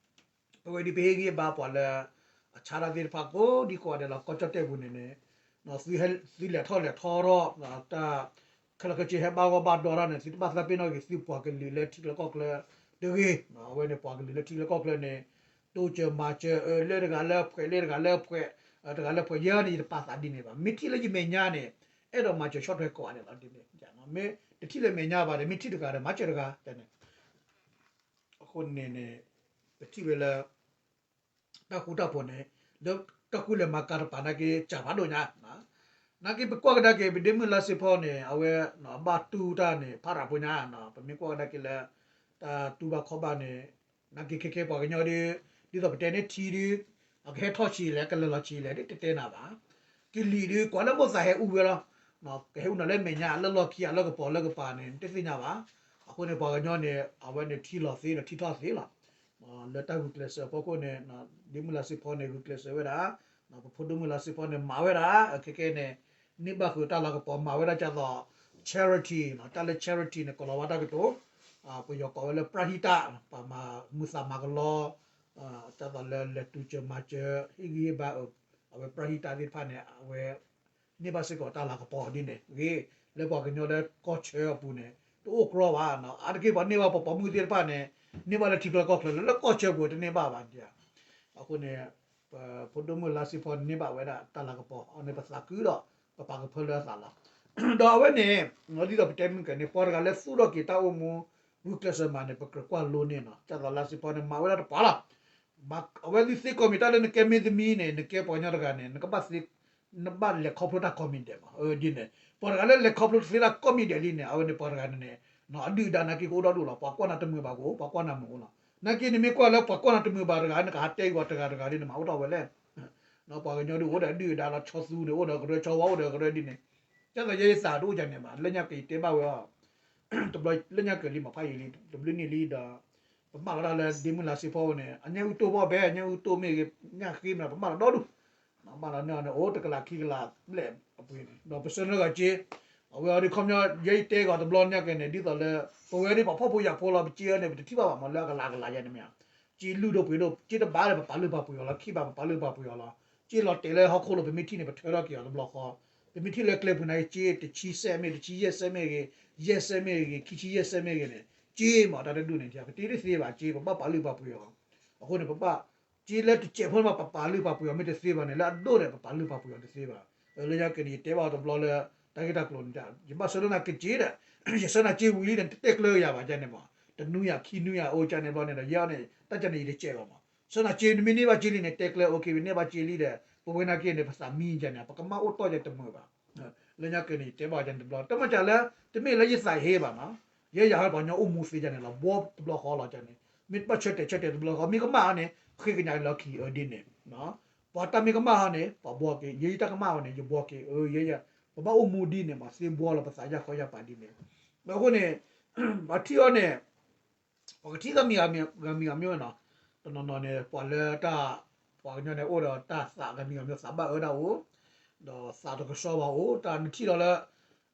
ပဝဲဒ်ပဟ့ၣ်ဂံၢ်ဘါပှၤလၢ အဆါတၢ်သ့ၣ်တဖၣ်ကိးဒံကိးဂၤဒဲးလီၤ ကီၢ်ကၠီၣ်တဲၣ်ပူၤန့ၣ်န့ၣ် သုလဲၤထီၣ်လဲၤထီထီၣ် တၢ် ခဲလၢာ်ခဲဆ့ဟဲဘၣ်ဂီၢ်ဘၣ်ဒီတၢ်န့ၣ် သုတဘၣ်သးပ့ၤနီၣ်က့ၤ သုပှၤကလုာ်လၢထံချၢကီၢ်ချၢတဂ့ၤ အဝဲန့ၣ် ပှၤကလုာ်လၢထံချၢကီၢ်ချၢန့ၣ် တိစၢၤမၤစၢၤ အၢ လၢတဂၤလၢဖှဲး လၢတဂၤလၢဖှဲး တဂၤလၢဖှဲး ယဲန့ၣ် ယတပာ်သးဒ်န့ၣ်ဘၣ် မ့ၢ်ထံၣ်လၢယမဲာ်ညါန့ၣ် အဲၣ်ဒိးမၤစၢၤဆီၣ်ထွဲကိးဂၤဒဲးလီၤဒ်န့ၣ် မ့ၢ်တထံၣ်လၢမဲာ်ညါဘၣ်ဒီး မ့ၢ်ထံၣ်တဂၤဒီး မၤစၢၤတဂၤန့ၣ် အဃိန့ၣ်န့ၣ် ပထံၣ်ဝဲလၢ တၢ်ဃူတၢ်ဖိးန့ၣ် လၢတၢ်ကူၣ်လဲၤမၤကၤတပၤနာ်က့ စှၤဖးဒိၣ်ညါ နာ်က့ပကွၢ်ကဒါက့ၤ ပဒ့မုၣ်လါစ့ဖီန့ၣ် အဝဲ ဘၣ်တူၢ်တၢ်န့ၣ် ဖးရၤဖိညါ ပမ့ၢ်ကွၢ်ကဒါက့ၤလၢ တၢ်တူၢ်ဘၣ်ခီၣ်ဘၣ်န့ၣ် နာ်က့ခဲခဲပှၤကညီဒ် ဒ်သိးပတဲန့ၣ်ထံဒ် အကဟဲထီၣ်ဆံးလဲၣ် ကလဲၤလီၤဆံးလဲၣ် ဒ်တတဲနၤဘၣ် ကလံၤဒ် ကွၢ်လၢမိၣ်သးဟဲအူဝဲလီၤ ကဟဲအူနၤလၢမဲာ်ညါ လၢလီၢ်ခံဂၤလၢကပီၤလၢကပၤန့ၣ် တသ့ၣ်ညါဘၣ် အဃိန့ၣ် ပှၤကညီန့ၣ် အဝဲန့ၣ်ထံလီၤသ့ဒီးထံထီၣ်သ့လီၤ လၢတၢ်ဂုာ်ကျဲးစၢးအဖီခိၣ်န့ၣ် ဒ့မုၣ်လါစ့ဖီန့ၣ် ဂုာ်ကျဲးစၢးဝဲဒၣ် ပဖိဒိၣ်မုၣ်လါစ့ဖီန့ၣ် မၤဝဲဒၣ် ခဲခဲန့ၣ် န့ၢ်ဘၣ်ဃုာ်တၢ်လၤကပီၤ မၤဝဲဒၣ်ဒ်သိး charity တၢ်လၢ charity န့ၣ် ကိးလီၤဝါတၢ်ကတိၤ ပယီၤကိးဝဲလၢ ပရၤဟံတၢ် ပှၤမၤမုာ်သးမၤကလီ ဒ်သိးလၢလဲၤတူၢ်စၢၤမၤစၢၤ ဟ့ၣ်ဂံၢ်ဟ့ၣ်ဘါ အဝဲပရၤဟံတၢ်သ့ၣ်တဖၣ်န့ၣ် အဝဲ န့ၢ်ဘၣ်စ့ၢ်ကီးတၢ်လၤကပီၤဒ်န့ၣ်ဂ့ၤ လၢပှၤကညီလၢကီၢ်ဆၢအပူၤန့ၣ် တအိၣ်ကြီဘၣ် အါတက့ၢ်ပှၤန့ၢ်ဘၣ်ပှၤပိာ်မုၣ်သ့ၣ်တဖၣ်န့ၣ် န့ၢ်ဘၣ်လၢထံချၢကီၢ်ချၢလၢ လၢကီၢ်ဆၢပူၤတန့ၢ်ဘၣ်ဘၣ် အဃိန့ၣ် ပဖိဒိၣ်မုၣ်လါစ့ဖီန့ၣ် န့ၢ်ဘၣ်ဝဲဒၣ်တၢ်လၤကပီၤ အန့ၣ်ပသးခုဒီး ပပာ်ကဖၢလၢအသးလီၤ. ဒီးအဝဲန့ၣ် ဒ်သိးပတဲမုၢ်ကဲန့ၣ် ပှၤတဂၤလၢသူၣ်ထီၣ်က့ၤတၢ်အိၣ်မူ ဂုာ်ကျဲးစၢးမၤန့ၣ် ပကြၢးကွၢ်လိန့ၢ်နီၤ ဒ်သိးလါစ့ဖီန့ၣ် မၤဝဲဒၣ်တပှၤလီၤ. အဝဲသုသ့ကိးမံၤတၢ်လၢနကဲမ့ၢ်သမံန့ၣ် နကဲပှၤကညီတဂၤန့ၣ် နကဘၣ်သ့ နဘၣ်လဲၤခီဖျိတၢ်ကိးမံၤဒဲးမး ဒ်န့ၣ် ပှၤတဂၤလၢလဲၤခီဖျိတသ့တၢ်ကိးမံၤဒဲးလံန့ၣ် အဝဲန့ၣ်ပှၤတဂၤန့ၣ်န့ၣ် အဒုၣ်အဒါနာ်က့ကအိၣ်ဒီဒူၣ်လီၤ. ပှၤကွၢ်နၤတမုာ်ဘၣ်ကအိၣ် ပှၤကွၢ်နၤမုာ်အိၣ်လီၤ. နာ်က့န့ၣ်မ့ၢ်ကွၢ်လၢပှၤကွၢ်နၤတမုာ်ဘၣ်တဂၤ နကဟးတဲအီၤတဂၤတဂၤဒ်န့ၣ် မၤအိၣ်ထီၣ်ဝဲလဲၣ် ပှၤကညီဒ်အိၣ်ဒီးအဒုၣ်အဒါလီၤ ဆီသူန့ၣ် အိၣ်ဒီးကရၢဆီဝါအိၣ်ဒီးကရၢဒ်န့ၣ် ကဲသိးယဲယသးတအိၣ်ယၤန့ၣ်ဘၣ် လၢညါက့ၤယတဲဘၣ်ဝဲအီၤ တဘျီလၢညါက့ၤလံမးဖးယံာ်လံ တဘျုးနံၣ်လံဒီး ပမၢလီၤတၢ်လၢဒ့မုၢ်လါစ့ဖီန့ၣ် အညၣ်အုၣ်တိၢ်ဘီၣ်ဘဲ အညၣ်အုၣ်တိၢ်မ့ၢ်ဂ့ၤ ညၣ်ဃ့မ့ၢ် ပမၢလီၤဒီဒူၣ် မၢလီၤန့ၢ်အီၤန့ၣ် အိၣ်တကလးခံကလးဘျဲၣ်အပှ့ၤန့ၣ် ဒီးပဆၢနၢဂၤစ့ အဝဲအီၤဒ်ခီပညီ ယဲယတဲကီးတဘျီညါက့ၤန့ၣ် ဒ်သိးလၢ ပဝဲဒ်ပှၤဖှီၣ်ဖိယာ်ဖိလီၤ ပစ့အီၤန့ၣ် ပတထံၣ်ဘၣ်ဘၣ်မးလၢအကလးကလးယဲန့ၣ်မ့ၢ် စ့လုၢ်ဒိၣ်ပှ့ၤဒိၣ် စ့တဘၣ်ဒီးပပာ်လုၢ်ပာ်ပှ့ၤအီၤလီၤ ခံဘၣ်ပပာ်လုၢ်ပာ်ပှ့ၤအီၤလီၤ စ့လီၤတဲာ်လၢဟီၣ်ခိၣ်လိၤ ပမ့ၢ်ထံၣ်န့ၣ် ပထၢထီၣ်က့ၤအီၤတဘျီဃီ ပမ့ၢ်ထံၣ်လၢကျဲပူၤန့ၣ် စ့တဆံစဲးမ့ၢ် တဆံယဲၢ်စဲးမ့ၢ်ဂ့ၤ ယဲၢ်စဲးမ့ၢ်ဂ့ၤ ခံဆံယဲၢ်စဲးမ့ၢ်ဂ့ၤန့ၣ် စ့မးတၢ်တဒူၣ်န့ၣ် ပတ့တသ့ဘၣ်စ့ ပဘၣ်ပာ်လုၢ်ပာ်ပှ့ၤအီၤ အဃိန့ၣ် ပဘၣ် စ့လၢတစဲးဖိန့ၣ် ပပာ်လုၢ်ပာ်ပှ့ၤအီၤမ့ၢ်တသ့ဘၣ်န့ၣ် လၢအဒိၣ်န့ၣ် ပပာ်လုၢ်ပာ်ပှ့ၤအီၤတသ့ဘၣ် လၢညါက့ၤန့ၣ် ယတဲဘၣ်အီၤတဘျီလၢ တၢ်ဂ့ၢ်တၢ်ကျိၤန့ၣ် ယဘၣ်ဆၢထၢၣ်နၤက့ၤစ့ဒီး ယဆၢနၤစ့ဝံၤလံန့ၣ် တတဲကျၢၤယၤဘၣ်ကန့ၣ်မး တနွံယၤခံနွံယၤအိၣ်ကန့ၣ်ဘျီန့ၣ်ဒီး ယဲန့ၣ် တၢ်ကန့ၣ်ယတစဲးဘၣ်မး ဆၢနၤစ့နမ့ၢ်န့ၢ်ဘၣ်စ့လံန့ၣ် တဲကျၢၤ okay ပန့ၢ်ဘၣ်စ့လံဒီး ပဝဲနာ်က့န့ၣ် ပသးမံကန့ၣ် ပကမၣ်အိၣ်တီၢ်ယတမုာ်ဘၣ် လၢညါက့ၤန့ၣ် ယတဲဘၣ်ကန့ၣ်တဘျီ တမ့ၢ်ကလဲၣ် တမ့ၢ်လၢယသးဟ့ဘၣ်နီၤ ယဲယၤဟဲပှၤကညီအိၣ်မူသ့ကန့ၣ်လီၤ ဘှီတဘျီဃီလီၤကန့ၣ် မ့ၢ်တဘၣ်ဆၢတဲာ်ဆၢတဲာ်တဘျီဃီ မ့ၢ်ကမၣ်အီၤန့ၣ် ဃ့ကညးလီၢ်ခံအၢဒ်န့ၣ် ပှၤတၢ်မ့ၢ်ကမၣ်အီၤန့ၣ် ပှၤဘှီက့ၤ ယဲယတၢ်ကမၣ်အီၤန့ၣ် ယဘှီက့ၤ အၢ ယဲယၤ ပဘၣ်အိၣ်မူဒ်န့ၣ်မး သ့ဘှီလီၤပသးယၢ်ခီယၢ်ပၤဒ်န့ၣ် အဃိန့ၣ် ပှၤထံၣ်အီၤန့ၣ် ပှၤကထံၣ်ဂၤမံၤဂၤမံၤဂၤမံၤနီၤ တနီၤနီၤန့ၣ် ပှၤလၢတၢ် ပှၤကညီန့ၣ်အိၣ်ဒီးတၢ်သးဂၤမံၤဂၤမံၤ သးဘၣ်အၢဒၣ်အိၣ် ဒီးသးတကဆှီဘၣ်အိၣ် တၢ်နထံၣ်လီၤလၢ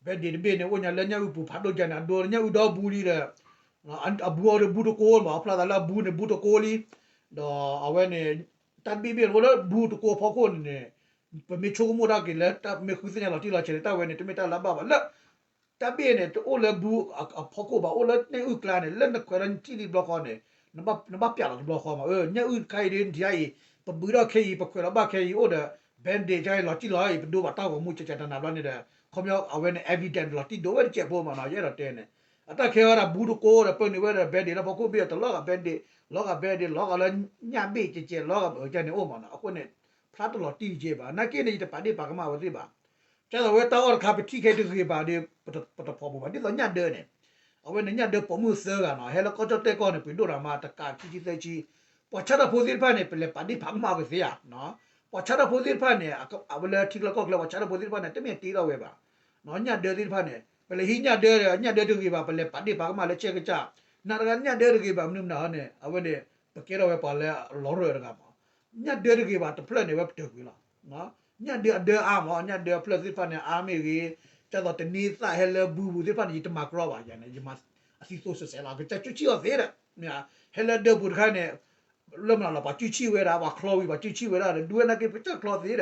ဘဲဒ့းတဘ့ၣ်န့ၣ် အိၣ်ညါလၢညၣ်အုၣ်ပူၤဖးဒိၣ်ကန့ၣ် အဒိညၣ်အုၣ်ဒီဘူးလံဒီး အဘူးအီၤဒီးဘူးတကိးမး အဖျါသးလၢအဘူးန့ၣ်ဘူးတကိးလံ ဒီးအဝဲန့ၣ် တၢ်တဘ့ၣ်ဘ့ၣ်အိၣ်လၢဘူးတကိးအဖီခိၣ်န့ၣ်န့ၣ် ပမ့ၢ်ဆိကမိၣ်တၢ်က့ၤလၢတၢ်မ့ၢ်ဃုသ့ၣ်ညါလီၤတံၢ်လီၤဆဲးန့ၣ် တၢ်ဝဲန့ၣ် တမ့ၢ်တၢ်လၢအဘၣ်ဘၣ်လၢ တၢ်ဘ့ၣ်န့ၣ် တအိၣ်လၢဘူးအဖီခိၣ်ဘၣ် အိၣ်လၢညၣ်အုၣ်ကျါန့ၣ် လၢနခွဲးလၢနထံၣ်လံတဘျီဃီန့ၣ် နဘၣ်ပျးလီၤတဘျီဃီမး ညၣ်အုၣ်တခါအံၤဒ်နထံၣ်အံၤ ပဘုးထီၣ်ခဲအံၤ ပခွဲးလီၤဘၣ်ခဲအံၤ အိၣ်ဒီး bandage ခဲအံၤလီၤတံၢ်လီၤအံၤ ပဒိဘၣ်တၢ်ဂီၤမူကကနၤဘျီန့ၣ်ဒီး ခီပညီအဝဲန့ၣ် evidence လီၤတံၢ်ဒိၣ်ဝဲတစဲးဖိမးနီၤ ယအဲၣ်ဒိးတဲန့ၣ် အတၢ်ခဲအံၤဒီးဘူးတကိးဒီး ပၢနုာ်ဝဲဒီး bandage လၢဖီခိၣ်ဘ့ၣ်အတလီၢ်ဂၤ bandage လီၤဂာ်ဘဲဒ် လီၤဂာ်လၢညၣ်ဘ့ၣ်ကဲကဲ လီၤဂာ်အကန့ၣ်အိၣ်မးနီၤ. အဃိန့ၣ် ဖျါတလီၤတံၢ်ကဲဘၣ် နာ်က့န့ၣ် ယတပာ်ဒ့ၣ်ပာ်ကမၣ်ဝဲသ့ၣ်ဘၣ်. ကဲသိးဝဲတၢ်အီၣ်တခါ ပထံၣ်ခဲတဂ့ၤဘၣ်ဒီး ပတဖီၣ်ဘူးဘၣ် ဒ်သိးညၣ်ဒၢန့ၣ် အဝဲန့ၣ်ညၣ်ဒၢပိာ်မုၣ်သၢဂၤနီၤ ဟဲလၢကီၢ်ကၠီၣ်တဲၣ်ကီၢ်န့ၣ် ပှ့ၤဒိၣ်တၢ်မး တကးခံဆံသၢဆံ ပှၤဆါတၢ်ဖိသ့ၣ်တဖၣ်န့ၣ် ပလဲၤပာ်ဒ့ၣ်ပာ်ကမၣ်ကသ့ဧါ. ပှၤဆါတၢ်ဖိသ့ၣ်တဖၣ်န့ၣ် အဝဲလၢထံချၢကီၢ်ချၢ ပှၤဆါတၢ်ဖိသ့ၣ်တဖၣ်န့ၣ် တမ့ၢ်တ့ထီၣ်ဝဲဘၣ်. ညၣ်ဒၢသ့ၣ်တဖၣ်န့ၣ် ပလဲၤဟံးညၣ်ဒၢဒီး ညၣ်ဒၢတဂ့ၤဘၣ် ပလဲၤပာ်ဒ့ၣ်ပာ်ကမၣ်လၢဆဲးကစၢ်, နာ်တဂၤညၣ်ဒၢတဂ့ၤဘၣ် မနုၤမနုၤန့ၣ် အဝဲန့ၣ် ပကဲထီၣ်ဝဲပှၤလၢအလီၤရၢၢ်တဂၤမး. ညၣ်ဒၢတဂ့ၤဘၣ်တဖျၢၣ်န့ၣ် ဝဲပတၢၢ်ကွံာ်လီၤ. ညၣ်ဒၢအဒၢအါမး ညၣ်ဒၢအဖျၢၣ်သ့ၣ်တဖၣ်န့ၣ် အါမ့ၢ်ဂ့ၤ, ကဲသိးတန့သၣ်ဟဲလၢဘူးပူၤသ့ၣ်တဖၣ်န့ၣ် ယတမၤကြီဘၣ်ယၤန့ၣ် ယမၤအသံသိစဲးစဲးလီၤ ကစၢ်ကူၣ်ဆံၣ်အီၤသ့ဒီး ဟဲလၢဒၢပူၤတခါန့ၣ် လၢမနုၤလီၤ ပှၤကူၣ်ဆံၣ်ဝဲဒၣ် ပှၤချီဝံၤ ပှၤကူၣ်ဆံၣ်ဝဲဒၣ်ဒီး ဒုးဝဲနာ်က့ ပကစၢ်ချီသ့ဒီး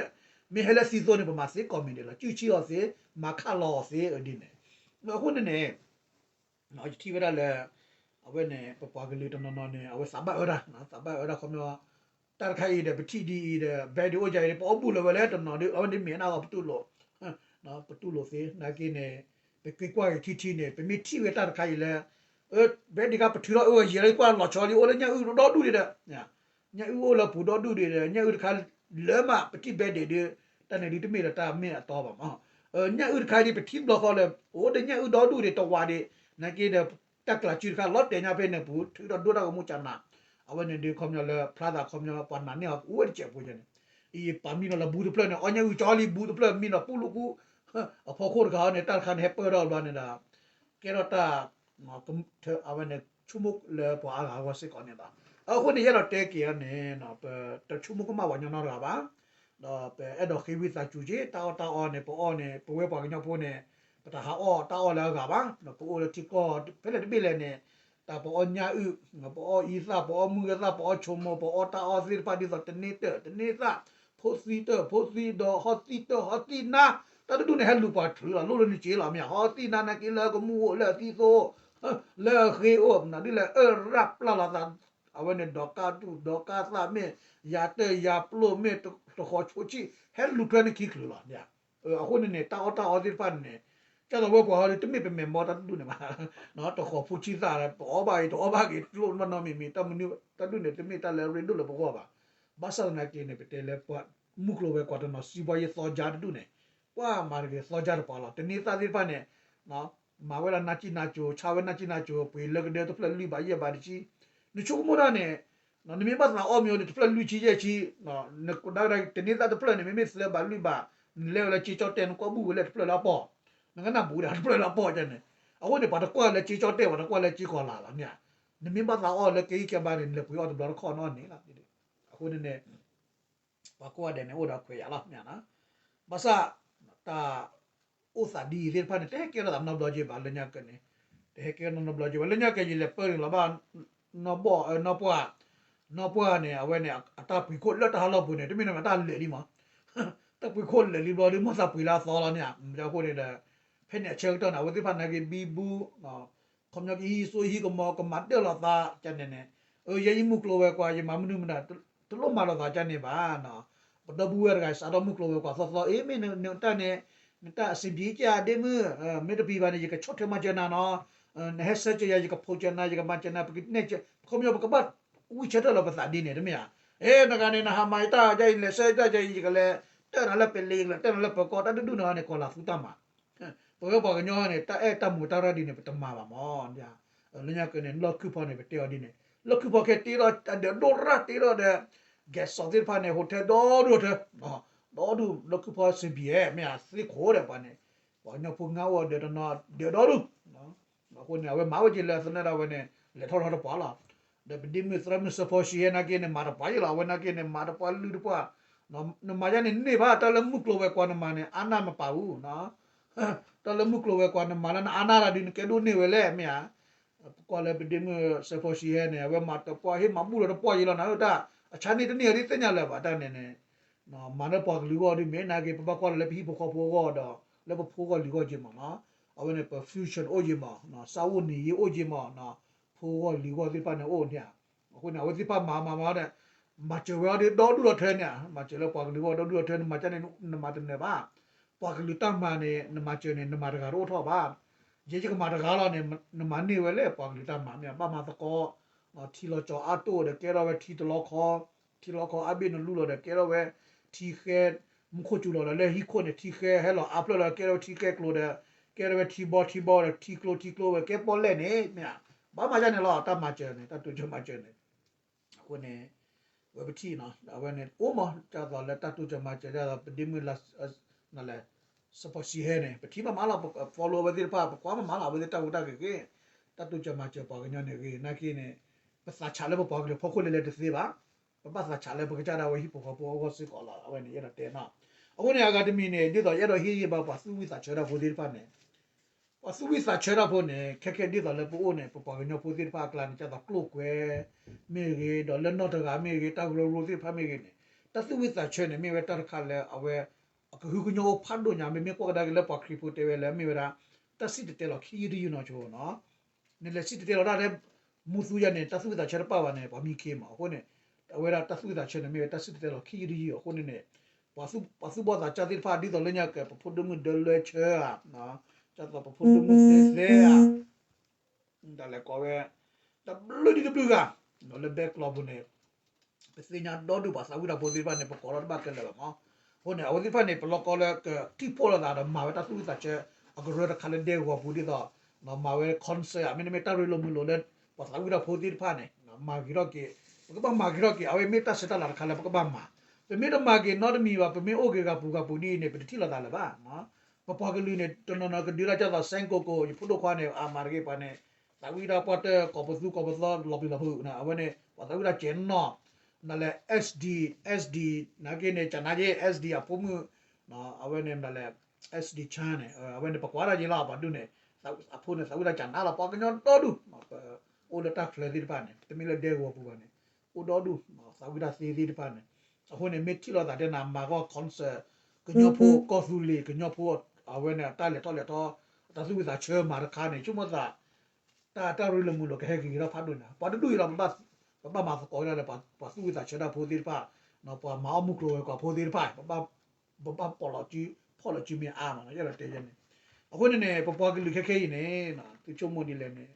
မ့ၢ်ဟဲလၢသံသိန့ၣ် ပမၤသ့ကိးမံၤဒဲးလီၤ ကူၣ်ဆံၣ်အီၤသ့ မၤခးလီၤအီၤသ့ဒ်န့ၣ်. အဃိန့ၣ်န့ၣ် ယထံၣ်ဝဲဒၣ်လၢ အဝဲန့ၣ် ပပှၤကလုာ်တနီၤနီၤန့ၣ် အဝဲသးဘၣ်အၢတၢ် သးဘၣ်အၢတၢ်ခီပညီ တၢ်တခါအံၤဒီး ပထံၣ်ဒ်အံၤဒီး ဘဲဒ်အိၣ်ယၤအံၤဒီး ပအီၣ်ဘူၣ်လၢၤဝဲလၢတနီၤဒီး အဝဲန့ၣ်မ့ၢ်အနၢ်ဂီၤပတူၢ်လိာ် ပတူၢ်လိာ်သ့ နာ်က့န့ၣ် ပက့ၤကွၢ်က့ၤထံထံန့ၣ် ပမ့ၢ်ထံၣ်ဝဲတၢ်တခါအံၤလၢ ဘဲဒ်ခါပထုးထီၣ်အၢဝဲယံာ်လၢကွၢ်လီၤဆီလံ အိၣ်လၢညၣ်အုၣ်ဒီဒူၣ်ဒံးဒီး ညၣ်အုၣ်အိၣ်လၢပူၤဒီဒူၣ်ဒံးဒီး ညၣ်အုၣ်တခါလၢမးပထံၣ်ဘဲဒ်ဒီး တၢ်န့ၣ်ဒ်တမ့ၢ်ဒီးတၢ်မ့ၢ်အတီဘၣ်မး. ညၣ်အုၣ်တခါဒ်ပထံၣ်ဘျီဃီလၢ အိၣ်ဒီးညၣ်အုၣ်ဒီဒူၣ်ဒံးတဝးဒံး နာ်က့ဒီး တၢ်ကျးစုတခါလီၤတဲာ်ညါဖဲန့ၣ်ပူၤ ထုးထီၣ်ဒိတၢ်ကမူၣ်ကနၤ အဝဲန့ၣ်ဒ်ခီပညီလၢ ဖျါသးခီပညီ ပှၤနာ်န့ၢ်အီၤအိၣ်ဝဲတစဲးဖိယဲန့ၣ် အံၤပာ်မံနီၤလၢဘူးတဖျၢၣ်န့ၣ် အီၣ်ညၣ်အုၣ်ကၠီလံ ဘူးတဖျၢၣ်မံနီၤပူၣ်လိာ်ကူ အဖီခိၣ်တခါအီၤန့ၣ် တၢ်တခါန့ၣ်ဟဲပၢၢ်ထီၣ်ဘျီန့ၣ်ဒီး ကဲထီၣ်တၢ် အဝဲန့ၣ် ဆိကမိၣ်လၢပှၤအါဂၤအဂီၢ်စ့ၢ်ကီးန့ၣ်လီၤ. အဃိန့ၣ် ယအဲၣ်ဒိးတဲက့ၤအီၤန့ၣ် ပတဆိကမိၣ်ကမၣ်ပှၤကညီနီတဂၤဘၣ်. ဒီးပအဲၣ်ဒိးဃ့ဝံသးစူၤက့ၤ တၢ်အီၣ်တၢ်အီန့ၣ် ပအီၣ်န့ၣ် ပဝဲပှၤကညီဖိန့ၣ် ပတဟးအီၣ်တၢ်အီၣ်လၢအဂၤဘၣ်. ပအိၣ်လၢထံကီၢ်ဖဲလဲၣ်တဘ့ၣ်လဲၣ်န့ၣ် တၢ်ပအီၣ်ညၣ်အုၣ် ပအီၣ်အံသၣ် ပအီၣ်မုၢ်ဂၢၢ်သၣ် ပအီၣ်ဆိမိၣ် ပအီၣ်တၢ်အီၣ်သ့ၣ်တဖၣ်ဒ်သိးတန့တၢၢ် တန့သၣ် ဖိသံတၢၢ် ဖိသံဒီး ဟီသံတၢၢ် ဟီသံနါ တၢ်တဒူၣ်န့ၣ် ဟဲလူၤပှၤချုးလီၤ လိၣ်လၢနစ့လီၤ မ့ၢ်ဧါ ဟီသံနါနာ်က့လၢအကမူၣ်အိၣ် လၢအသံသိ လၢအဃ့အိၣ် မနုၤဒ်လဲၣ် အၢရၣ်ပျၢ်လီၤသး အဝဲန့ၣ် ဒီးကါတူၢ် ဒီးကါသၣ်မ့ၢ် ယၤတၢၢ်ယၤပျိမ့ၢ် တဃီၤဆိဆံၣ် ဟဲလူၤထွဲနခံချုးလီၤ အဃိန့ၣ်န့ၣ် တၢ်အီၣ်တၢ်အီသ့ၣ်တဖၣ်န့ၣ် ကၢ်သိးဝဲပှၤဟီဒ်တမ့ၢ်ပမဲာ်ဘီတၢ်တဒူၣ်န့ၣ်ဘၣ် တဃီၤဖိဆံသၣ် ပအီၣ်ဘၣ်အံၤ တအီၣ်ဘၣ်က့ၤ တလိၣ်နီတမံၤမံၤ တၢ်မနုၤတၢ်ဒူၣ်န့ၣ် တမ့ၢ်တၢ်လၢအရ့ဒိၣ်လၢပဂီၢ်ဘၣ်. ဘၣ်ဆၣ်သနာ်က့န့ၣ် ပတဲလၢပှၤမုၢ်ကျိၤဝဲၤကွာ်တနီၤ စံးဘှါယဲသီကြားတဒူၣ်န့ၣ် ပှၤမၤတဂ့ၤသီကြားတပှၤလီၤ. တန့သၣ်သ့ၣ်တဖၣ်န့ၣ် မၤဝဲဒၣ်နါစံၣ်နါစိၤ ဆါဝဲနါစံၣ်နါစိၤ ပှ့ၤလၢကဒၢတဖျၢၣ်လွံၢ်ဘးယဲၢ်ဘးတဆံ နဆိကမိၣ်တၢ်န့ၣ် နမ့ၢ်ဘၣ်သးအီၣ်မ့ၢ်အိၣ်ဒီးတဖျၢၣ်လွံၢ်ဆံယဲၢ်ဆံ နကဒါကဒါ တန့သၣ်တဖျၢၣ်န့ၣ် မ့မ့ၢ်သၢဘးလွံၢ်ဘး နလဲၤဝဲလၢကၠ့ကၠီတဲၣ် နကွၢ်ဘူၣ်ဝဲလၢတဖျၢၣ်လၢအပီၢ် နကနၢ်ပူၤဒၣ်တဖျၢၣ်လၢအပီၢ်န့ၣ် အဃိန့ၣ် ပှၤတကွၢ်လၢကၠ့ကၠီတဲၣ် ပှၤတကွၢ်လၢကၠ့ကီၤလၤလီၤမ့ၢ်ဧါ. နမ့ၢ်ဘၣ်သးအီၣ်လၢကယံၢ်ကဲဘါန့ၣ် နလဲၤပှ့ၤအီၣ်တဘျီတခီၣ်နီၣ်န့ၣ်လီၤ. အဃိန့ၣ်န့ၣ် ပှၤကိးဂၤဒဲးန့ၣ် အိၣ်ဒီးခွဲးယာ်လီၤမ့ၢ်ဧါ. ဘၣ်ဆၣ် တၢ် အိၣ်သးဒ်အံၤသ့ၣ်တဖၣ်န့ၣ် တဟဲကဲထီၣ်သးနီတဘျီက့ၤဘၣ် လၢညါက့န့ၣ် တဟဲကဲထီၣ်နီတဘျီက့ၤဘၣ် လၢညါက့ ယလဲၤပၢၢ်န့ၣ်လီၤဘၣ် နီၢ်ဘီၣ် နီၢ်ပှၢ် နီၢ်ပှၢ်န့ၣ် အဝဲန့ၣ် အတၢ်ပှ့ၤခိၣ်လၢတၢ်ဟးလီၢ်ပူၤန့ၣ် တမ့ၢ်နီၢ်မ့ၢ်တၢ်လဲာ်လံမး တၢ်ပှ့ၤခိၣ်လဲာ်လံဘျီဒီး မ့ၢ်သးပှ့ၤလၢအသီလီၤန့ၣ် အဃိန့ၣ်ဒီး ဖဲန့ၣ်အဆၢကတီၢ်န့ၣ် အဝဲသ့ၣ်တဖၣ်နာ်က့ဘံဘူ ခီပညီကဟံးစိဟံးကမီၤ ကမၤတၢၢ်လိာ်သးကန့ၣ်န့ၣ် ယဲယမုၢ်ကျိၤဝဲၤကွာ် ယမၤမနုၤမနုၤ တလိၣ်မၤလိာ်သးကန့ၣ်ဘၣ်. ပဒီပုၢ်ဝဲၢ်တဂၤ စးထီၣ်မုၢ်ကျိၤဝဲၤကွာ်သီသီ အ့ မ့ၢ်နတၢ်န့ၣ် နတၢ်အဆင်ပြေကၢ်ဒ့မုၢ် မ့ၢ်တပျံၤဘၣ်န့ၣ် ယကဆီၣ်ထွဲမၤစၢၤနၤနီၤ နဟဲဆၢစၢၤယၤ ယကဖိးစၢၤနၤ ယကမၤစၢၤနၤ ပကနဲၣ်စၢၤ ခီပညီပကဘၣ်ဝံဆၢထၢၣ်လီၤပသးဒ်န့ၣ် တမ့ၢ်ဧါ. အ့ နဂၤန့ၣ် နဟးမၤတၢ်ယၤအံၤ လဲၤဆၢတၢ်ယၤအံၤ ယကလဲၤတၢၢ်နၤလၢပလ့ၤ ယကလဲၤတၢၢ်နၤလၢပၢၤကီၢ် တၢ်တဒူၣ်န့ၣ်န့ၣ် ကီၤလၤသူတၢ်မၤ ပဝဲပှၤကညီန့ၣ် တၢ်အဲၣ်တၢ်မူးတၢ်ရၢ်ဒ်န့ၣ် ပတမၤဘၣ်မး. လၢညါက့န့ၣ် လီၢ်ခုၣ်ဖီန့ၣ် ပတဲအီၤဒ်န့ၣ် လီၢ်ခုၣ်ဖီခဲတ့ထီၣ် အဒၢးဒိၣ်ရၣ်တ့ထီၣ်ဒီး ကဲးစီၣ်သ့ၣ်တဖၣ်န့ၣ် ဟိးထဲဒီဒူၣ်ထဲ ဒီဒူၣ် လီၢ်ခုၣ်ဖီစံးဘံၣ်အဲ မ့ၢ်ဧါ သ့ၣ်ခိၣ်ဒီးပှၤန့ၣ် ပှၤကညီဖိငါအိၣ်ဒီးတနီၤ ဒၢးဒီဒူၣ် အဃိန့ၣ် အဝဲမၤဝဲက့ၤလၢသနၢၣ်ဒၣ်ဝဲန့ၣ် လဲၤထီၣ်ထီတပှၤလီၤ. ဒီးပဒ့မုၣ်သရၣ်မုၣ်စၢဖီၡံဟဲနာ်က့န့ၣ် မၤတပှၤယ့ၣ်လီၤ အဝဲနာ်က့န့ၣ် မၤတပှၤလုၢ်တပှၤ နမၤယါန့ၣ်န့ၢ်ဘၣ် တၢ်လၢမုၢ်ကျိၤဝဲၤကွာ်နမၤန့ၣ် အါနၢ်မပာ်ဘူး တၢ်လၢမုၢ်ကျိၤဝဲၤကွာ်နမၤလၢနအါနၢ်တၢ်ဒုး နကဲဒိၣ်န့ၢ်ဝဲလဲၣ် မ့ၢ်ဧါ. ပကွၢ်လၢပဒ့မုၣ်စၢဖီၡံဟဲန့ၣ် အဝဲမၤတပှၤဟ့ၣ်မၤဘူၣ်ဒီးတပှၢ်ယ့ၣ်လီၤနၤ တၢ်အဆါန့ၣ်တန့ၢ်အီၤဒ်သ့ၣ်ညါလၢၤဘၣ်တၢ်န့ၣ်န့ၣ် မၤလၢပှၤကလုာ်အဂီၢ်ဒ်မ့ၢ်နာ်က့ ပဘၣ်ကွၢ်လၢပဟံၣ်ဖိဃီဖိအဂီၢ်ဒီး လၢပဖိအဂီၢ်လံၤအဂီၢ်က့ၤမးနီၤ. အဝဲန့ၣ် ပ future အိၣ်က့ၤမး စၢ်အိၣ်နံၤယ့ၢ်အိၣ်က့ၤမး ဖိအဂီၢ်လံၤအဂီၢ်သ့ၣ်တဖၣ်န့ၣ်အိၣ်န့ၣ်ဧါ. အဃိန့ၣ် အဝဲသ့ၣ်တဖၣ်မၤမၤမၤန့ၣ် မၤစၢၤဝဲအီၤဒီးဒီဒူၣ်ဒီထၢန့ၣ်ဧါ မၤစၢၤလၢပှၤကလုာ်အဂီၢ်ဒီဒူၣ်ဒီထၢန့ၣ် မၤကန့ၣ်နမၤတနၢၤဘၣ်. ပှၤကလုာ်တၢ်မၤန့ၣ် နမၤစၢၤန့ၣ် နမၤတဂၤတအိၣ်ထီၣ်ဘၣ်. ယဲယကမၤတဂၤလီၤန့ၣ် နမၤန့ၢ်ဝဲလဲၣ် ပှၤကလုာ်တၢ်မၤမ့ၢ်ဘၣ်မၤသကိး ထံလီၤကၠီၤအါတိၢ်ဒီး ကဲထီၣ်ဝဲထံတလီခီ, ထံလီခီအါဘ့ၣ်နလူလီၤဒီး ကဲထီၣ်ဝဲထံဃဲ, မူခိၣ်စူၤလီၤဒီး လၢဟံၣ်ခိၣ်န့ၣ် ထံဃဲဟဲလီၤအါဖျၢၣ်လီၤ ကဲထီၣ်ဝဲထံဃဲကျိၤဒီး ကဲထီၣ်ဝဲထံဘီ ထံဘီဒီး ထံကျိ ထံကျိဝဲ ကဲပီၣ်လဲၣ်န့ၣ် မ့ၢ်ဧါ, ဘၣ်မၤဒ်န့ၣ်လီၤ တၢ်မၤစၢၤန့ၣ် တၢ်တိစၢၤမၤစၢၤန့ၣ် အဃိန့ၣ် ဝဲပထံၣ်နီၤ အဝဲန့ၣ် အိၣ်မး ဒ်သိးလၢတၢ်တိစၢၤမၤစၢၤ ဒ်သိးပဒ့မုၣ်လၢ နလဲၤ စပီးစံဟဲန့ၣ် ပထံၣ်မးမးလီၤ ပ follow အဝဲသ့ၣ်တဖၣ် ပကွၢ်မးမးလီၤ အဝဲသ့ၣ်တၢ်ဟူးတၢ်ဂဲၤဂ့ၤ, တၢ်တိစၢၤမၤစၢၤပှၤကညီန့ၣ်ဂ့ၤ နာ်က့န့ၣ် ပသးဆးလၢပပှၤကလုာ်ဖီခိၣ်လဲၤလဲၤတသ့ဘၣ်, ပဘၣ်သးဆးလၢပကစၢ်ဒၣ်ဝဲဟံၣ်ဖိဃီဖိအဂီၢ်စ့ၢ်ကီးလီၤ အဝဲန့ၣ် ယအဲၣ်ဒိးတဲနီၤ. အဃိန့ၣ် အဂၤတမံၤန့ၣ် ဒ်သိးယအဲၣ်ဒိးဟ့ၣ်ဂံၢ်ဘါပှၤသူၣ်ဝံၣ်သးဆၢတၢ်ဖိန့ၣ် ပှၤသူၣ်ဝံၣ်သးဆၢတၢ်ဖိန့ၣ် ခဲခဲဒ်သိးလၢပအိၣ်န့ၣ် ပပှၤကညီဖိသ့ၣ်တဖၣ်အကျါန့ၣ် ဒ်သိးကျိၣ်ကွဲမ့ၢ်ဂ့ၤ ဒီးလၢနီၢ်တဂၤမ့ၢ်ဂ့ၤ တၢ်ကရၢကရိသ့ၣ်တဖၣ်မ့ၢ်ဂ့ၤန့ၣ် တၢ်သူၣ်ဝံၣ်သးဆၢန့ၣ် မ့ၢ်ဝဲတၢ်တခါလၢအဝဲ အကဟုကညီအိၣ်ဖးဒိၣ်ညါ မ့မ့ၢ်ကွၢ်ကဒါက့ၤလၢပှၤခရံာ်ဖိတဲဝဲလၢ မ့ၢ်ဝဲဒၣ် တၢ်စံၣ်တဲၤတဲလီၤခံယုၢ်တယုၢ်နီၤဆိနီၤ နလဲၤစံၣ်တဲၤတဲလီၤတၢ်ထဲ မူသူယၤန့ၣ် တၢ်သူၣ်ဝံၣ်သးဆၢတပာ်ဘၣ်န့ၣ် ပှၤမံခ့မး အဃိန့ၣ် အဝဲဒၣ်တၢ်သူၣ်ဝံၣ်သးဆၢန့ၣ် မ့ၢ်ဝဲတၢ်စံၣ်တဲၤတဲလီၤခံယုၢ်တယုၢ် အဃိန့ၣ်န့ၣ် ပှၤသူၣ်ဘီၣ်သးစၢ်သ့ၣ်တဖၣ် ဒ်သိးလၢညါကဲ ပဖိဒိၣ်မုၣ်ဒၢလွဲဆၢဧါ, ဒ်သိးပဖိဒိၣ်မုၣ်သ့သ့ဧါ တၢ်လဲၤကိးဝဲ တဘျုးဒံးတဘျုးဂၤ လၢဘဲကျီပူၤန့ၣ် ပသ့ၣ်ညါဒီဒူၣ်ပှၤသးဝံၣ်တၢ်ဖိသ့ၣ်တဖၣ်န့ၣ် ပကိးထီၣ်တဘၣ်ခဲလၢာ်ဘၣ်မး, အဃိန့ၣ် အဝဲသ့ၣ်တဖၣ်န့ၣ် ပလီၢ်ကီလၢကထံၣ်ဖှိၣ်လိာ်သးဒီးမၤဝဲတၢ်သူၣ်ဝံၣ်သးဆၢ အကရၢတခါလၢဒဲကဝီၤပူၤဒ်သိး မၤဝဲ concert ဧါ မ့တမ့ၢ်တၢ်ရ့လိာ်မုာ်လိာ်လၢ ပှၤသးဝံၣ်တၢ်ဖိသ့ၣ်တဖၣ်န့ၣ် မၤဂ့ၤထီၣ်က့ၤ, ပကဘၣ်မၤဂ့ၤထီၣ်က့ၤ အဝဲမ့ၢ်တၢ်ဆဲးတၢ်လၤတခါလၢပကဘၣ်မၤ, ပမ့ၢ်တမၤက့ၤနီတမံၤဘၣ် ပမ့ၢ်အိၣ်က့ၤဂၤပူၤဂၤပူၤဒ်အံၤန့ၣ် ပတထံၣ်လိာ်သးလၢၤဘၣ် ပပှၤကလုာ်န့ၣ် တနီၤနီၤကဒုးတၢ်ဒ်သိး စဲကိကိး ယဖိဒိၣ်ခွါန့ၣ် အမၤတဂ့ၤပှၤန့ၣ် သးဝံၣ်တၢ်ပှၢ်တၢၢ် ကိးပသူကိးပသီ လီၤပျံၤလီၤဖုး အဝဲန့ၣ် ပှၤသးဝံၣ်တၢ်စဲးနီၣ် နလဲၤ SD, SD နာ်က့န့ၣ် ကနါယ့ SD အဖိမုၣ် အဝဲန့ၣ်မတၤလဲၣ် SD Chan န့ၣ် အဝဲန့ၣ် ပကွၢ်တၢ်ယ့လီၤ ပှၤဒူၣ်န့ၣ် အဖိန့ၣ် သးဝံၣ်တၢ်ကနါလီၤ ပှၤကညီဒီဒူၣ် ပအိၣ်လၢတၢ်ချၢသ့ၣ်တဖၣ်န့ၣ် တမ့ၢ်လၢဒဲကဝီၤပူၤဘၣ်န့ၣ် အိၣ်ဒီဒူၣ် သးဝံၣ်တၢ်သ့သ့ၣ်တဖၣ်န့ၣ် အဃိန့ၣ် မ့ၢ်ထံၣ်လိာ်သးတဲနၤမၤဂီၢ် concert ကညီဖိကီၢ်သူလ့ၤ ကညီဖိ အဝဲန့ၣ် တၢ်လဲၤထီၣ်လဲၤထီ တၢ်သူၣ်ဝံၣ်သးဆၢမၤတခါန့ၣ် ဆိကမိၣ်သး တၢ်တၢ်ရ့လိာ်မုာ်လိာ်ကဟဲက့ၤက့ၤထီၣ်ဖးဒိၣ်ညါ ပှၤတဒူၣ်အံၤလီၤ ပဘၣ်မၤသကိးဝဲဒၣ်လၢ ပှၤသူၣ်ဝံၣ်သးဆၢတၢ်ဖိသ့ၣ်တဖၣ် ပှၤမၤအီၣ်မူကျိၤဝဲၤကွာ်ဖိသ့ၣ်တဖၣ် ပဘၣ်ပီၣ်လီၤစု ဖီၣ်လီၤစုမ့ၢ်အါမး ယအဲၣ်ဒိးတဲယဲန့ၣ် အဃိန့ၣ်န့ၣ် ပပှၤကလုာ်ခဲခဲအံၤန့ၣ် သုဆိကမိၣ်ဒ်လဲၣ်န့ၣ်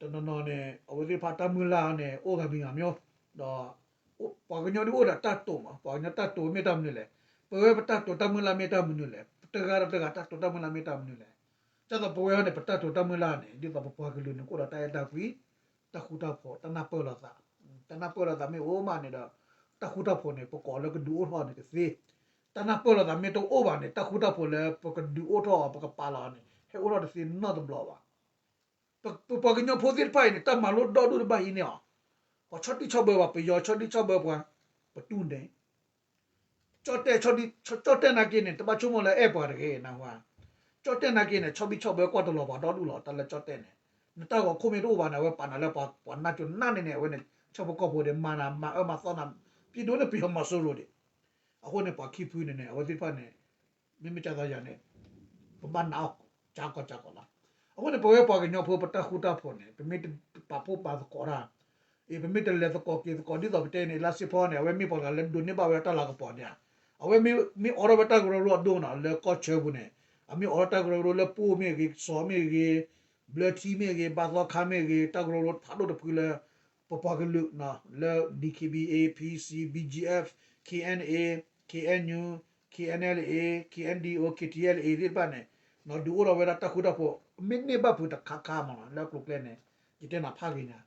တနီၤနီၤန့ၣ် အဝဲသ့ၣ်တဖၣ်တၢ်မုၢ်လၢ်န့ၣ် အိၣ်ဂၤမံၤဂၤမံၤ ဒီး ပှၤကညီဒ်အိၣ်ဒီးတၢ်တိာ်မး ပှၤကညီတၢ်တိာ်မ့ၢ်တၢ်မနုၤလဲၣ် ပဝဲပတၢ်တိာ်တၢ်မုၢ်လၢ်မ့ၢ်တၢ်မနုၤလဲၣ် တဂၤဒီးတဂၤတၢ်တိာ်တၢ်မုၢ်လၢ်မ့ၢ်တၢ်မနုၤလဲၣ် ဒ်သိးပဝဲန့ၣ် ပတၢ်တိာ်တၢ်မုၢ်လၢ်န့ၣ် ဒ်သိးပပှၤကလုာ်န့ၣ် ကအိၣ်ဒီးတၢ်အဲၣ်တၢ်ကွံ တၢ်ဃူတၢ်ဖိး တၢ်နၢ်ပၢၢ်လိာ်သး တၢ်နၢ်ပၢၢ်လိာ်သးမ့ၢ်အိၣ်မးန့ၣ်ဒီး တၢ်ဃူတၢ်ဖိးန့ၣ် ပကိးလၢကဒုးအိၣ်ထီၣ်န့ၣ်ကသ့ တၢ်နၢ်ပၢၢ်လိာ်သးမ့ၢ်တအိၣ်ဘၣ်န့ၣ် တၢ်ဃူတၢ်ဖိးလၢပကဒုးအိၣ်ထီၣ်အီၤ ပကပာ်လီၤအီၤန့ၣ် ဟဲအိၣ်ထီၣ်တသ့နီတဘျီဘၣ် ပပှၤကညီဖိသ့ၣ်တဖၣ်အံၤန့ၣ် တၢ်မၤလိဒီဒူၣ်တဘၣ်ဟံးန့ၢ်အီၤ, ပှၤဆီၣ်တံၢ်ဆီၣ်ဘၢပှၤ ပယီၤဆီၣ်တံၢ်ဆီၣ်ဘၢပှၤ ပတူၢ်န့ၣ် ကၠီၣ်တဲၣ် ကၠီၣ်တဲၣ်နာ်က့န့ၣ် တဘၣ်ဆိကမိၣ်လၢအဲၣ်ပှၤတဂ့ၤနၢ်ဟူဧါ, ကၠီၣ်တဲၣ်နာ်က့န့ၣ် ဆီၣ်ဘံၣ်ဆီၣ်ဘၢကွၢ်တလီၤပှၤဒီဒူၣ်လီၤ တၢ်လၢကၠီၣ်တဲၣ်န့ၣ်, နတၢ်ဂီၤခိၣ်မ့ၢ်တအိၣ်ဘၣ်န့ၣ် အဝဲပာ်နၤလၢပှၤနၢ်စိၤနၢ်န့ၣ်န့ၣ် အဝဲန့ၣ် ဆၣ်ဖိကီၢ်ဖိဒီး မၤနၤမၤအၢမၤသီနၤ, ပျံၤဒိၣ်န့ၣ်ပယီၤမီၤစိရိၤဒံး, အဃိန့ၣ် ပှၤခံဖုန့ၣ်န့ၣ် အဝဲသ့ၣ်တဖၣ်န့ၣ် မ့မ့ၢ်ကၢ်သီယၤန့ၣ် ပဘၣ်နာ်အီၤ ကၢ်ကီၢ်ကၢ်ကီၢ်လီၤ. အဃိန့ၣ် ပဝဲပှၤကညီဖိပတၢ်ဃူတၢ်ဖိးန့ၣ် ပမ့ၢ်တပာ်ဖှိၣ်ပာ်သကိးတၢ်, အ့ ပမ့ၢ်တလဲၤသကိးက့ၤသကိးဒ်သိးပတဲန့ၣ် လါစ့ဖီန့ၣ် အဝဲမ့ၢ်ပှၤတဂၤလၢဒိးန့ၢ်ဘၣ်ဝဲဒၣ်တၢ်လၤကပီၤန့ၣ်ဧါ, အဝဲမ့ၢ်အိးထီၣ်ဝဲတၢ်ကရၢကရိအဒိၣ်နီၤ လၢကီၢ်ဆၢပူၤန့ၣ်, အမ့ၢ်အိးထီၣ်တၢ်ကရၢကရိလၢပအိၣ်မ့ၢ်ဂ့ၤ, စီၤမ့ၢ်ဂ့ၤ, ဘျၢထံမ့ၢ်ဂ့ၤ, ဘါသီခါမ့ၢ်ဂ့ၤ, တၢ်ကရၢကရိဖးဒိၣ်တဖုလၢ ပပှၤကလုာ် လၢ DKBA, PC, BGF, KNA, KNU, KNLA, KNDO, KTLA သ့ၣ်တဖၣ်န့ၣ် ဒုးအိၣ်ထီၣ်ဝဲဒၣ်တၢ်ဃူတၢ်ဖိး မ့ၢ်န့ၢ်ဘၣ်ဖုးတခါခါမးလီၤ လၢအကျိၤကျဲန့ၣ် ယတဲနၤဖးဂ့ၤညါ,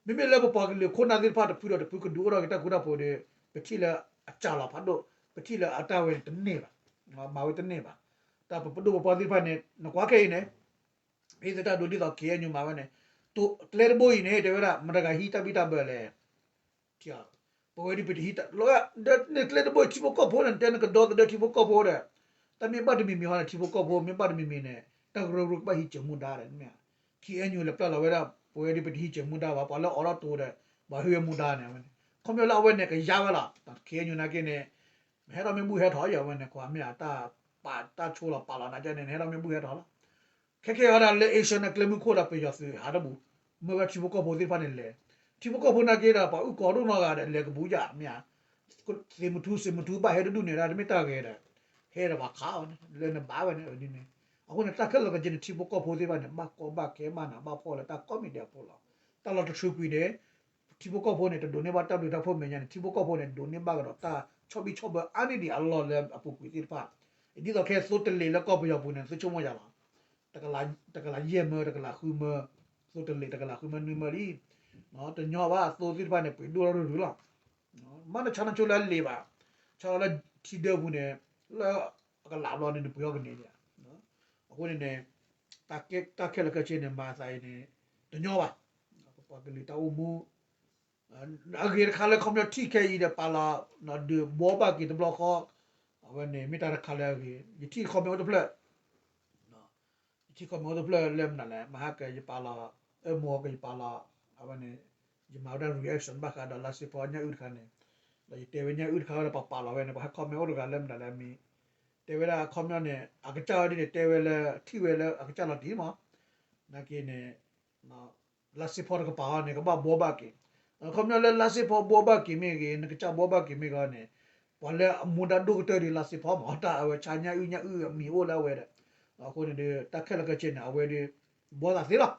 မ့မ့ၢ်လၢပပှၤကလုာ်ခိၣ်နၢ်သ့ၣ်တဖၣ်တဖုဒီးတဖုကဒုးအိၣ်ထီၣ်က့ၤတၢ်ဃူတၢ်ဖိးဒီး ပထံၣ်လၢအစှၤလီၤဖးဒိၣ်, ပထံၣ်လၢအတၢ်ဝဲန့ၣ်တန့ၢ်ဘၣ်, မၤဝဲတန့ၢ်ဘၣ်, တၢ်ပပဒိၣ်ပပှၢ်သ့ၣ်တဖၣ်န့ၣ် နကွၢ်ခဲအံၤန့ၣ် ဟံးသတၢ်ဒိဒ်သိး KNU မၤဝဲန့ၣ်, ကျဲတဘိအံၤန့ၣ် တဲဝဲဒၣ် မတၤဂၤဟံးတၢ်ဘံၣ်တၢ်ဘၢလဲၣ်, ပဝဲဒ်ပတဟံးတၢ်လီၤ, ကျဲတဘိထံဖိကီၢ်ဖိန့ၣ် တဲနကဒီသဒၢထံဖိကီၢ်ဖိဒီး, တၢ်မ့ၢ်ဘၣ်တမံၤမံၤဟီန့ၣ် ထံဖိကီၢ်ဖိမ့ၢ်ဘၣ်တမံၤမံၤန့ၣ် တၢ်ကရၢကရိကဘၣ်ဟံးစၢၤမူဒါဒီး မ့ၢ် KNU လဲၤပျၢ်လီၤဝဲဒၣ် ပဝဲဒ်ပတဟံးစၢၤမူဒါဘၣ် ပှၤလၢအိးထီၣ်တိၤဒီး ဘၣ်ဟ့ၣ်ဝဲမူဒါန့ၣ် ဝဲန့ၣ် ခီဖျိလၢအဝဲန့ၣ်ကယါဝဲလီၤ, KNU နာ်က့န့ၣ် ဟဲထီၣ်မ့ၢ်ဘူၣ်ဟဲထီၣ်ယၤဝဲန့ၣ် ကွၢ်မ့ၢ်အတၢ်ပာ်တၢ်ဆိလီၤပာ်လီၤနာ်က့န့ၣ် ဟဲထီၣ်မ့ၢ်ဘူၣ်ဟဲထီၣ်လီၤ. ခဲခဲအံၤဒၣ်လၢ Asia န့ၣ် ကျဲမုၢ်ခိၣ်ဒီးပယီၤသုးဟးတဘူၣ်, မ့ၢ်ဝဲထံဖိကီၢ်ဖိသ့ၣ်တဖၣ်န့ၣ်လဲၤ, ထံဖိကီၢ်ဖိနာ်က့ဒီး ပှၤအုၣ်ကီၤဒိၣ်နီၢ်ဂၤဒီး လဲၤကဘူၣ်ယၤမ့ၢ်ဧါ, သ့ၣ်မထူ သ့ၣ်မထူဘၣ်ဟဲတဒူၣ်န့ၣ်ဒၣ် တမ့ၢ်တၢ်ဂဲၤဒီး ဟဲဒီးပှၤခးအီၤန့ၣ် လၢနဘၣ်ဝဲန့ၣ်ဒ်န့ၣ်, အဃိန့ၣ် တၢ်ခဲလၢာ်ခဲဆ့န့ၣ် ထံဖိကီၢ်ဖိသ့ၣ်တဖၣ်န့ၣ် ဘၣ်ကီဘၣ်ခဲဘၣ်နးဘၣ်ဖှီၣ်လၢတၢ်ကိးမံၤဒဲးအပူၤလီၤ. တၢ်လီၤတဆှုကွံာ်န့ၣ် ထံဖိကီၢ်ဖိန့ၣ် တဒိးန့ၢ်ဘၣ်တၢ်ဘျုးတၢ်ဖှိၣ်မဲာ်ညါန့ၣ် ထံဖိကီၢ်ဖိန့ၣ် ဒိးန့ၢ်ဘၣ်ကဒီးတၢ်ဆီၣ်ဘံၣ်ဆီၣ်ဘၢအါန့ၢ်ဒံးအလီၢ်လၢအပူၤကွံာ်သ့ၣ်တဖၣ်, ဒ်သိးခဲသိတလ့ၤလၢကီၢ်ပယီၤပူၤန့ၣ် သုဆိကမိၣ်ယၤလီၤ, တကလးယဲၢ်မၢ တကလးဃုမၢ, သိတလ့ၤတကလးဃုမၢနွံမၢလံ, တညီဘၣ်အသိသ့ၣ်တဖၣ်န့ၣ် ပှ့ၤဒိၣ်ထီၣ်ရုၢ်ရုၢ်လီၤ, မ့ၢ်နဆါနဆိလၢအလ့ၤဘၣ်, ဆါလီၤလၢထံဒၢပူၤန့ၣ်, လၢအကလးဘျီန့ၣ် နပှ့ၤအီၣ်ကန့ၢ်ဒံး, အဃိန့ၣ်န့ၣ် တၢ်ခဲလၢာ်ခဲဆ့န့ၣ် မၤအသးအံၤန့ၣ် တညီဘၣ်, ပပှၤကလုာ်တၢ်အိၣ်မူ အဂ့ၤတခါလၢခီပညီထံၣ်ခဲအံၤဒီးပာ်လီၤ, ဒုးဘှီဘၣ်က့ၤတဘျီဃီ, အဝဲန့ၣ်မ့ၢ်တၢ်တခါလၢအဂ့ၤ, ယထံၣ်ခီပညီအိၣ်တဖျၢၣ်, ယထံၣ်ခီပညီအိၣ်တဖျၢၣ်လၢမနုၤလဲၣ်, မဟါကယပာ်လီၤ, အၢမဟါကယပာ်လီၤ, အဝဲန့ၣ်, ယမၤဝဲဒၣ် reaction ဘၣ်ဃးဒီးလါစ့ဖီညၣ်အုၣ်တခါန့ၣ်, ဒီးယတဲဝဲညၣ်အုၣ်တခါဝဲဒီးပှၤပာ်လီၤဝဲန့ၣ် ပှၤဟဲခီပညီအိၣ်တဂၤလၢမနုၤလဲၣ်မံၤ, တဲဝဲဒၣ်ခီပညီန့ၣ် အကစၢ်ဝဲဒ်န့ၣ် တဲဝဲလၢထံၣ်ဝဲလၢအကစၢ်လီၤတံၢ်မး, နာ်က့န့ၣ် လါစ့ဖီတကပၤအီၤန့ၣ် ကဘၣ်ဘှီဘၣ်က့ၤ, ခီပညီလၢလါစ့ဖီဘှီဘၣ်က့ၤမ့ၢ်ဂ့ၤ နကစၢ်ဘှီဘၣ်က့ၤမ့ၢ်ဂ့ၤန့ၣ်, ပှၤလၢအမူဒါဒိၣ်ကတၢၢ်ဒီးလါစ့ဖီမး တၢ်အဝဲဆါညၣ်အုၣ်ညၣ်အုၣ်အမံၤအိၣ်လၢအဝဲဒီး, အဃိန့ၣ်ဒီး တၢ်ခဲလၢာ်ခဲဆ့န့ၣ် အဝဲဒီး, ဘှီသးသ့လီၤ,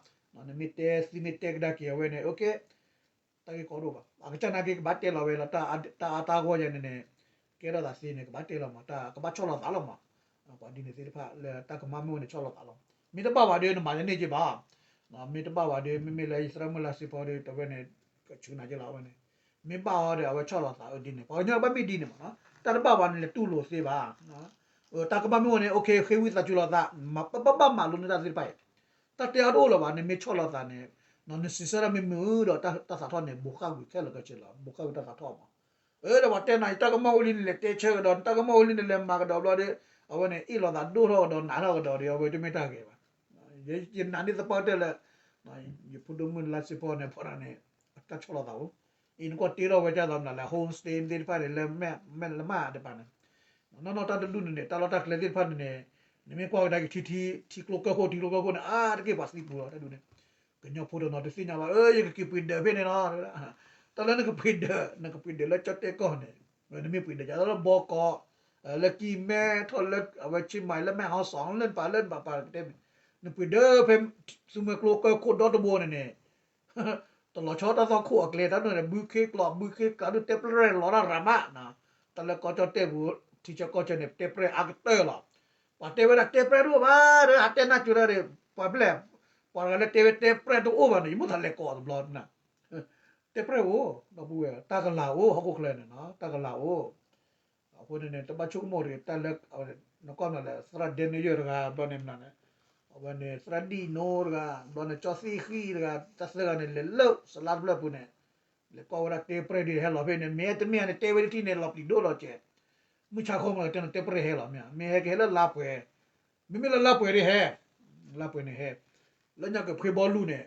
နမ့ၢ်တဲသ့မ့ၢ်တဲကဒါက့ၤအဝဲန့ၣ် okay, တၢ်ဂ့ၢ်ကီဒိၣ်ဘၣ် အကစၢ်နာ်က့ကဘၣ်တဲလီၤဝဲလီၤ, တၢ်အါတၢ်ဂီၢ်ယၤန့ၣ်န့ၣ်, ကဲထီၣ်သးသ့န့ၣ် ကဘၣ်တဲလီၤမး တၢ်ကဘၣ်ဆီၣ်လီၤသးလီၤမး, ပှၤဒ်န့ၣ်သ့ၣ်တဖၣ်လၢတၢ်ကမၣ်မ့ၢ်အိၣ်န့ၣ်ဆီၣ်လီၤသးလီၤ, မ့ၢ်တဘၣ်ဘၣ်ဒီးနမၤတန့ၢ်က့ၤဘၣ်, မ့ၢ်တဘၣ်ဘၣ်ဒီး မ့မ့ၢ်လၢယသရၣ်မုၣ်လါစ့ဖီဒီး တဝဲန့ၣ်, ကဆူနၤက့ၤလီၤဝဲန့ၣ်, မ့ၢ်ဘၣ်အီၤဒီး အဝဲဆီၣ်လီၤသးအဒ်န့ၣ် ပှၤကညီဘၣ်မ့ၢ်ဒ်န့ၣ်မး, တၢ်တဘၣ်ဘၣ်န့ၣ် လဲၤတူၢ်လိာ်သ့ဘၣ် တၢ်ကမၣ်မ့ၢ်အိၣ်န့ၣ် okay ဃ့ဝံသးစူၤလိာ်သး, ပဘၣ်ဘၣ်မၤလိန့ၢ်တၢ်သ့ၣ်တဖၣ်အံၤ, တၢ်တဲအီၤတအိၣ်လၢၤဘၣ် နမ့ၢ်ဆီၣ်လီၤသးန့ၣ်, နစံးဆၢတၢ်မ့ၢ်မုာ်ဒီးတၢ်သးထီၣ်န့ၣ် ဘူးဃၣ်ကွံာ်ခဲလၢာ်ခဲဆ့လီၤ ဘူးဃၣ်ကွံာ်တၢ်သးထီၣ်မး, ဒီးပှၤတဲနၤ တၢ်ကမၣ်အိၣ်လံ နလဲၤတဲဆၢကဒီး တၢ်ကမၣ်အိၣ်လံ နလဲၤမၤကဒီးဘျီဒီး, အဝဲန့ၣ် အ့ၣ်လိာ်သးဒိၣ်ထီၣ်ကဒီး နးထီၣ်ကဒီးဒီး အဝဲတမ့ၢ်တၢ်ဂ့ၤဘၣ်, ယနာ်န့ၢ်သပှၢ်တၢၢ်လၢ ယဖိဒိၣ်မုၣ်လါစ့ဖီန့ၣ် ဖီတၢ်န့ၣ်, တၢ်ဆီၣ်လီၤသးအိၣ်, အံၤနကွၢ်တ့ထီၣ်ဝဲဒ်သိးမနုၤလဲၣ် homestay သ့ၣ်တဖၣ်န့ၣ် လၢမဲၢ်လမၢ်တပၤန့ၣ်, နီၢ်နီၢ်တၢ်တဒူၣ်န့ၣ်န့ၣ် တၢ်လီၢ်တၢ်ကျဲသ့ၣ်တဖၣ်န့ၣ်န့ၣ်, နမ့ၢ်ကွၢ်ကဒါက့ၤထံထံ ထံကျိကၢၢ်ခိၣ် ထံကျိကၢၢ်ခိၣ်န့ၣ် အါတက့ၢ်ပှၤသံပူၤလီၤ တၢ်ဒူၣ်န့ၣ်, ကညီဖိတနီၤတသ့ၣ်ညါဘၣ် ယကက့ၤပှ့ၤဒၢးဖဲန့ၣ်လီၤ, တၢ်လၢနကပှ့ၤဒၢး နကပှ့ၤဒၢးလၢကၠီၣ်တဲၣ်ကီၢ်န့ၣ်, နမ့ၢ်ပှ့ၤဒၢး လၢဘီကီး, လၢကံၢ်မဲထီၣ်လၢအဝဲဆ့မၤလၢမဲၢ်ဟီစီၤလၢနပၤလၢနပၤပၤကတဲမ့ၢ်, နပှ့ၤဒၢးဖဲ သူမွဲကျိကၢၢ်ခိၣ်ဒီတဘိန့ၣ်န့ၣ် တလီၤဆီတၢ်သီၣ်ခိၣ်အကျဲ တၢ်ဒ်န့ၣ် ဘုခ့ကျိ ဘုခ့ကျိ ဒုးတဲပြဲၢ်လီၤတၢ်ရၤမး, တၢ်လၢကီၢ်ကၠီၣ်တဲၣ်ပူၤ ထံဆၢကီၢ်ဆၢန့ၣ် တဲပြဲၢ်အါကတၢၢ်လီၤ, ပှၤတဲဝဲဒၣ်တဲပြဲၢ်တအိၣ်ဘၣ်ဒီး အတဲနၢ်ကၠိတၢ်ဒီး, ပှၤပျဲၢ်, ပှၤတဂၤလၢတဲဝဲတဲပြဲၢ်တအိၣ်ဘၣ်န့ၣ် ယမိၣ်သးလဲၤကိးတဘျီ, တဲပြဲၢ်အိၣ်, ဒီပုၢ်ဝဲၢ် တၢ်ကလၤအိၣ် ဟီၣ်ခိၣ်ချၢန့ၣ် တၢ်ကလၤအိၣ် အဃိန့ၣ်န့ၣ် တဘၣ်ဆိကမိၣ်တဂ့ၤ တၢ်လၢ, နကွၢ်မနုၤလဲၣ် သရၣ်ဒဲန့ယၢၢ်တဂၤ ဘျီန့ၣ်မနုၤန့ၣ်, အဝဲန့ၣ် သရၣ်ဒံၣ်နိတဂၤ ဘျီန့ၣ် ကၠီသ့ၣ်ဃံၣ်တဂၤ တၢ်သၢဂၤန့ၣ် လဲၤလၢစလါတဖျၢၣ်ပူၤန့ၣ်, လဲၤကွၢ်ဝဲဒၣ်တဲပြဲၢ်ဒ်ဟဲလီၤဖဲန့ၣ် မ့ၢ်တမ့ၢ်န့ၣ် တဲဝဲတထံၣ်န့ၣ် လီၤပျံၤဒိၣ်လီၤစဲး, မုၢ်ဆါခီမ့ၢ်တဲနၤတဲပြဲၢ်ဟဲလီၤမ့ၢ် မ့ၢ်ဟဲကဟဲလၢလါပှဲၤ, မ့မ့ၢ်လၢလါပှဲၤဒ်ဟဲ လါပှဲၤန့ၣ်ဟဲ, လၢညါက့ၤဖှ့ဘီလူန့ၣ်,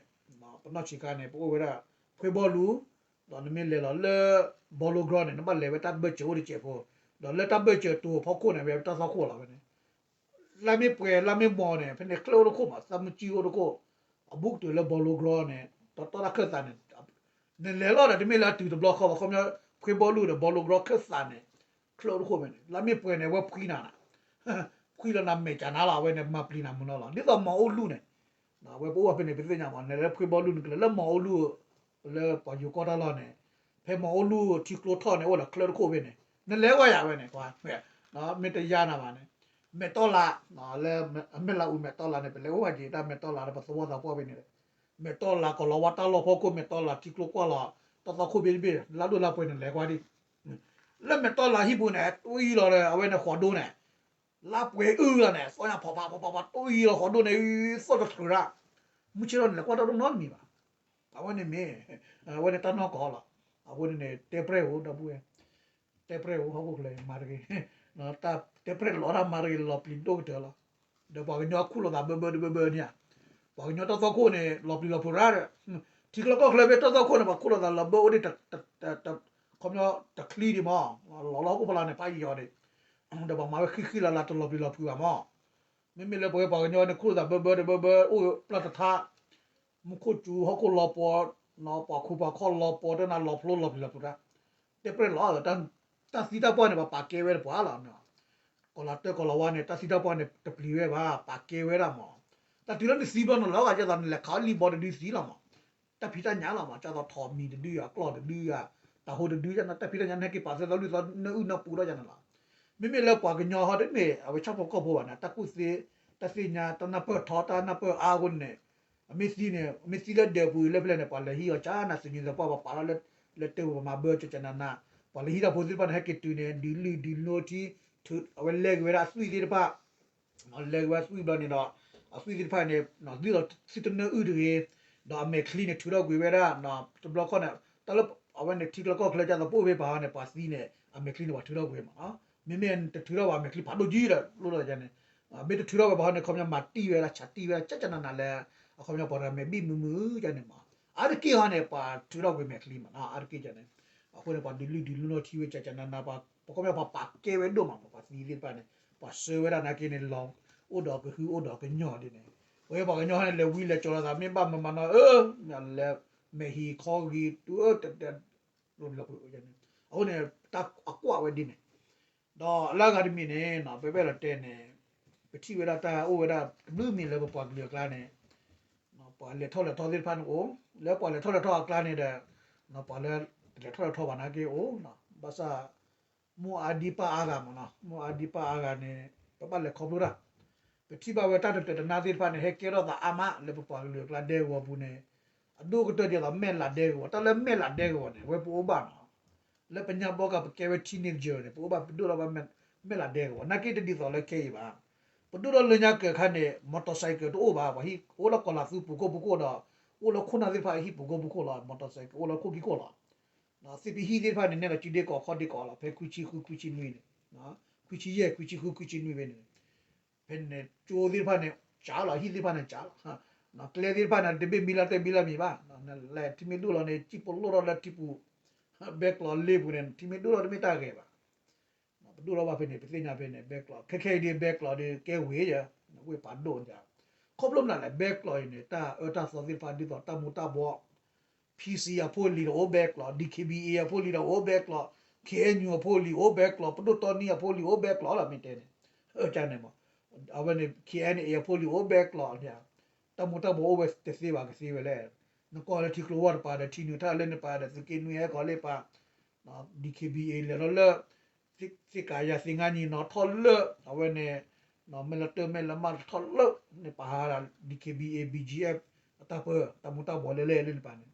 ပနီၢ်ဆံးခါန့ၣ် ပအိၣ်ဝဲဒၣ်, ဖှ့ဘီလူ, ဒီးနမ့ၢ်လဲၤလီၤလၢ, ဘီလိကရၢန့ၣ် နဘၣ်လဲၤဝဲတၢ်ဘၢၣ်စၢၤအိၣ်တစဲးဖိ, ဒီးလၢတၢ်ဘၢၣ်စၢၤတိၤဖီခိၣ်န့ၣ် ဝဲတၢ်သီၣ်ခိၣ်လီၤဝဲန့ၣ်, လါမ့ၢ်ပှဲၤလါမ့ၢ်မီၤန့ၣ် ဖဲန့ၣ်ချၢၣ်အိၣ်တခိၣ်မး သးမုၢ်ကၠံၣ်အိၣ်တခိၣ်, အဘူးကတၢၢ်လၢဘီလိကရၢန့ၣ် တတီၢ်တၢ်ခၢၣ်သးန့ၣ် နလဲၤလီၤဒီး တမ့ၢ်လၢအတုၤတဘျီဃီဘၣ် ခီပညီ, ဖှ့ဘီလူဒီးဘီလိကရၢခၢၣ်သးန့ၣ်, ချၢၣ်အိၣ်တခိၣ်ဝဲန့ၣ် လါမ့ၢ်ပှဲၤန့ၣ် အဝဲဖှံနၤနၤ, ဖှံလီၤနၤမဲာ်ကနၤလီၤ အဝဲန့ၣ် မၤပျံၤနၤမုာ်နီၤလီၤ ဒ်သိးမီၤအိၣ်လူၢ်န့ၣ်, အဝဲပအိၣ်ဖဲန့ၣ် ပသ့ၣ်ညါမး နလဲၤလၢဖှ့ဘီလူန့ၣ် ကလဲၤလၢမီၤအိၣ်လူၢ်, လၢပှၤယိၤကီၢ်တၢ်လီၢ်န့ၣ်, ဖဲမီၤအိၣ်လူၢ်ထံကျိထီၣ်န့ၣ် အိၣ်ဒီးချၢၣ်တခိၣ်ဖဲန့ၣ် နလဲၤဝဲယၤဝဲန့ၣ် မ့ၢ်တယါနၤဘၣ်န့ၣ်, မဲာ်တီၢ်လး, လၢအမဲၢ်လးအူမဲာ်တီၢ်လးန့ၣ် ပလဲၤအိၣ်ဝဲက့ၤတၢ်မဲာ်တီၢ်လးဒီးပသဝီသးပှၢ်ဖဲန့ၣ်, မဲာ်တီၢ်လးကီၤလၤဝါတၢ်လီၢ်ဖီခိၣ် မဲာ်တီၢ်လးထံကျိကွၢ်လီၤ, တၢ်သီၣ်ခိၣ်ဘ့ၣ်တဘ့ၣ် လါဒိၣ်လါပှဲၤန့ၣ် လဲၤကွၢ်ဒံး, လၢမဲာ်တီၢ်လးဟံၣ်ပူၤန့ၣ် တွံၢ်လီၤဒီး အဝဲန့ၣ်ဃိးဒိၣ်န့ၣ်, လါပှဲၤအုၣ်လီၤန့ၣ် သီၣ်ညါဖီဖးဖီဖးဖီ တွံၢ်လီၤဃိးဒိၣ်န့ၣ် သီၣ်တတြူးရၣ်, မုၢ်ဆ့ၣ်ထီၣ်န့ၣ် လဲၤကွၢ်တၢ်ဒိၣ်နီတမံၤဘၣ်, အဝဲန့ၣ်မ့ၢ်, အဝဲန့ၣ်တၢ်နီၢ်ကီၢ်လီၤ, အဃိန့ၣ်န့ၣ် တဲပြဲၢ်ဧိၤ ဒီပုၢ်ဝဲၢ်, တဲပြဲၢ်ဧိၤ ဟီၣ်ခိၣ်ချၢမၤတဂ့ၤ, တဲပြဲၢ်လီၤတၢ်မၤတဂ့ၤ လီၤပျံၤဒိၣ်ကတၢၢ်လီၤ, ဒီးပှၤကညီခူၣ်လိာ်သးဘၢဘၢတဘၢဘၢန့ၣ်ဧါ, ပှၤကညီတၢ်သီၣ်ခိၣ်န့ၣ် လီၤပျံၤလီၤဖုးရၣ်ဒီး, ထံကျိကီၢ်ချၢဖဲတၢ်သီၣ်ခိၣ်န့ၣ် ပှၤခူၣ်လိာ်သးလီၤဘၢအိၣ်ဒံး, ခီပညီတချံဒံးမး, လီၤလီၤဟီၣ်ခိၣ်ဖီလာ်န့ၣ် ဖးယံာ်ယီၤဒံး, ဒီးပှၤမၤဝဲဃံဃံလၤလၤတလီၤပျံၤလီၤဖုးဘၣ်မး, မ့မ့ၢ်လၢပဝဲပှၤကညီန့ၣ် ခူၣ်လိာ်သးဘၢဘၢတဘၢဘၢ အိၣ်ပျၢ်တထါ မူခိၣ်စူၤ ဟီၣ်ခိၣ်လီၤပှီၤ, ပှၤခူပှၤခီၣ်လီၤပှီၤ တနၤလီၤဖျိလီၤပျံၤလီၤဖုးတၢ်, တဲပြဲၢ်လီၤ, တၢ်သံတၢ်ပှၢ်န့ၣ် ပပာ်ကဲဝဲတပှၢ်လီၤ, ကီၤလၤတၢ်ကီၤလၤဝါန့ၣ် တၢ်သံတၢ်ပှၢ်န့ၣ် တပျံၤဝဲဘၣ် ပာ်ကဲဝဲဒၣ်မး, တၢ်တုၤလၢနသံဘျီန့ၣ်လီၤ ဂၤကဲသိးနလဲၤခးအီၣ်လံၣ်ဘီတဒုသံလီၤမး, တၢ်ဖံးတၢ်ညၣ်လီၤမး, ကၢ်သိးထိးမံၤတဒုဧါ, ကျီၢ်တဒုဧါ, တၢ်ဟိတဒုဧါ, တၢ်ဖံးတၢ်ညၣ်န့ၣ် ဟဲက့ၤပာ်သၢသီလွံၢ်သီ နၢအုၣ်နၢပူၤထီၣ်ယါန့ၣ်လီၤ. မ့မ့ၢ်လၢပှၤကညီဟီ တမ့ၢ်အဝဲဆၣ်ဖိကီၢ်ဖိဘၣ်န့ၣ်, တၢ်ကူၣ်သ့, တၢ်သ့ၣ်ညါ, တၢ်နၢ်ပၢၢ်ထီ, တၢ်နၢ်ပၢၢ်အါအဃိန့ၣ်, အမ့ၢ်သံန့ၣ်, မ့ၢ်သံလၢဒဲးပူၤလၢဖဲလဲၣ်န့ၣ်, ပှၤလဲၤဟံးအီၤကၠနၤ, သညုၤသပှၢ်ပှၤပာ်ထီၣ်လၢ, လၢတဲဝဲပှၤမၤဘၢကၠနၤနၤ, ပှၤလဲၤဟံးတၢ်ဖိသ့ၣ်တဖၣ်န့ၣ် ဟဲက့ၤတုၤန့ၣ် ဒုးလုၢ်ဒုးလိထံ, အဝဲလဲၤက့ၤဝဲဒၣ်အသွံၣ်သ့ၣ်တဖၣ် လဲၤက့ၤဝဲသွံၣ်ဘျီန့ၣ်ဒီး, အသွံၣ်သ့ၣ်တဖၣ်န့ၣ် ဒ်သိးသုတနၢအုၣ်တဂ့ၤ, ဒီးအမဲာ်ချံန့ၣ်ထုးထီၣ်ကွံာ်ဝဲဒၣ်, တဘျီခီန့ၣ်, တၢ်လၢအဝဲန့ၣ်ထံကျိကီၢ်ချၢ ကၢ်သိးပအိၣ်ဖဲပၤန့ၣ် ပှၤသံန့ၣ် အမဲာ်ချံန့ၣ်ပှၤထုးထီၣ်ကွံာ်မး, မ့မ့ၢ်တထုးထီၣ်ဘၣ် အမဲာ်ချံဖးဒိၣ်ကံဒီးလိၣ်လီၤန့ၣ်, မ့ၢ်တထုးထီၣ်ဝဲဘၣ်ဟီန့ၣ် ခီပညီမၤတံၢ်ဝဲဒၣ် ဆးတံၢ်ဝဲဒၣ် ကၠနၤနၤလၢ, အခီပညီပှၤတဂၤမဲာ်ဘံၣ်မုာ်မုာ်န့ၣ်မး, အါတက့ၢ်ဟီန့ၣ် ပှၤထုးထီၣ်ကွံာ်မဲာ်ချံမး, အါတက့ၢ်န့ၣ်, အဃိန့ၣ် ပှၤဒုးလုၢ်ဒုးလိထံဝဲကၠနၤနၤ ပှၤခီပညီပှၤပာ်ကဲဝဲဒိၣ်မး, ပှၤသံသ့ၣ်တဖၣ်န့ၣ် ပှၤဆှၢဝဲဒၣ်နာ်က့န့ၣ် လီၤအိၣ်ဒီးကဟုအိၣ်ဒီးကညီၤဒ်န့ၣ်, ပဝဲပှၤကညီန့ၣ် လဲၤဝံလဲၤကၠီၤလိာ်သး မ့ၢ်ဘၣ်မၤမၤနီၤ အၢ, မ့ၢ်လဲၤ, မဲာ်ဟံၣ်ခီဂံၤတုၤအၢတတဲ, အဃိန့ၣ် တၢ်အကွၢ်ဝဲဒ်န့ၣ်, ဒီးလၢအဂၤတမံၤန့ၣ် ပအဲၣ်ဒိးတဲန့ၣ်, ပထံၣ်ဝဲဒၣ်တၢ်အိၣ်ဝဲဒၣ်တဘျုးမံၤလၢပပှၤကလုာ်အကျါန့ၣ်, ပှၤလဲၤထီၣ်လဲၤထီသ့ၣ်တဖၣ်န့ၣ်အိၣ်, လၢပှၤလဲၤထီၣ်လဲၤထီအကျါန့ၣ်ဒီး, ပှၤလၢတလဲၤထီၣ်လဲၤထီဘၣ်နာ်က့အိၣ်, ဘၣ်ဆၣ် မိၢ်အါဒံပၢ်အါဂၤမးနီၤ, မိၢ်အါဒံပၢ်အါဂၤန့ၣ် ပဘၣ်လဲၤခီဖျိတၢ်, ပထံၣ်ဘၣ်ဝဲတၢ်တတၢာ်တနါသ့ၣ်တဖၣ်န့ၣ် ဟဲကဲထီၣ်သးအါမးလၢပပှၤကလုာ်အကျါဒဲကဝီၤပူၤန့ၣ်, အဒိၣ်ကတၢၢ်ဒ်သိးမဲၢ်လးဒဲကဝီၤ, တၢ်လၢမဲၢ်လးဒဲကဝီၤန့ၣ် အဝဲပအိၣ်ဘၣ်နီၤ, လၢပညါဘီကပကဲဝဲ teenager န့ၣ် ပအိၣ်ဘၣ်ပဒိၣ်ထီၣ်ဘၣ်မဲၢ်လးဒဲကဝီၤ, နာ်က့တဒ်သိးလၢခဲအံၤဘၣ်, ပဒိၣ်ထီၣ်လၢညါကၢၢ်ခါန့ၣ် motorcycle တအိၣ်ဘၣ်, ပှၤဟံၣ်အိၣ်လၢကီၤလၤသူပူၤခိၣ်ပူၤခိၣ်ဒီး, အိၣ်လၢခိၣ်နၢ်သ့ၣ်တဖၣ်ဟံၣ်ပူၤခိၣ်ပူၤခိၣ်လီၤ, motorcycle အိၣ်လၢခိၣ်ခံခိၣ်လီၤ သ့ၣ်ပဟံၣ်သ့ၣ်တဖၣ်န့ၣ် နဲၣ်လီၤစုဒ့ကီးခီၣ်ဒ့ကီးလီၤ ဖဲခွံဆံဃုခွံဆံနွံန့ၣ်, ခွံဆံယဲၢ်ခွံဆံဃုခွံဆံနွံဖဲန့ၣ်, ဖဲန့ၣ်ကၠိသ့ၣ်တဖၣ်န့ၣ် ကၠးလီၤ ဟံၣ်သ့ၣ်တဖၣ်န့ၣ်ကၠးလီၤ, ကျဲသ့ၣ်တဖၣ်န့ၣ် တဘ့ၣ်မံလၢတဘ့ၣ်လၢမံၤဘၣ်, လဲၤထံမ့ၢ်ဒိၣ်လီၤန့ၣ် စံၣ်ပလိၣ်ထီၣ်လၢထံပူၤ, ဘဲကျိးလ့ပူၤန့ၣ် ထံမ့ၢ်ဒိၣ်လီၤတမ့ၢ်တၢ်ဂဲၤဘၣ် ပဒိၣ်ထီၣ်ဘၣ်ဖဲန့ၣ် ပသ့ၣ်ညါဖဲန့ၣ် ဘဲကျိး ခဲခဲအံၤဒ်ဘဲကျိးဒီး ကဲဝ့ၤယဲ, ဝ့ၢ်ဖးဒိၣ်န့ၣ်, ခီဖျိမနုၤလဲၣ် ဘဲကျိးအံၤန့ၣ် တၢ်အၢတၢ်သီသ့ၣ်တဖၣ်ဒ်သိးတၢ်မူၤတၢ်ဘှီး, P C အဖိအလံၤဒီးအိၣ်ဘဲကျိး, D K B A အဖိအလံၤဒီးအိၣ်ဘဲကျိး, K N U အဖိအလံၤအိၣ်ဘဲကျိး, ပဒိၣ်တီနံအဖိအလံၤအိၣ်ဘဲကျိးလီၤ မ့ၢ်တဲန့ၣ်, န့ၣ်မး, အဝဲန့ၣ် K N A အဖိအလံၤအိၣ်ဘဲကျိးန့ၣ်, တၢ်မူၤတၢ်ဘှီးအိၣ်ဝဲတသ့ဘၣ်ကသ့ဝဲလဲၣ်, နကွၢ်လၢထံကျိဝါတပၤဒီး ထံနုာ်ထၣ်လၢန့ၣ်ပၤဒီး သုးက့နွံဟဲကီးလ့ပၤ D K B A လဲၤလီၤလၢ သ့ၣ်ကးယၤသ့ၣ်ငါနံၤနီၤထီၣ်လၢ အဝဲန့ၣ် မဲၢ်လတၢမဲၢ်လမၢ်ထီၣ်လၢ န့ၣ်ပၤဟး D K B A B G F အတၢ်ပၢ တၢ်မူၤတၢ်ဘှီးလဲၤလဲၤလၢန့ၣ်ပၤန့ၣ်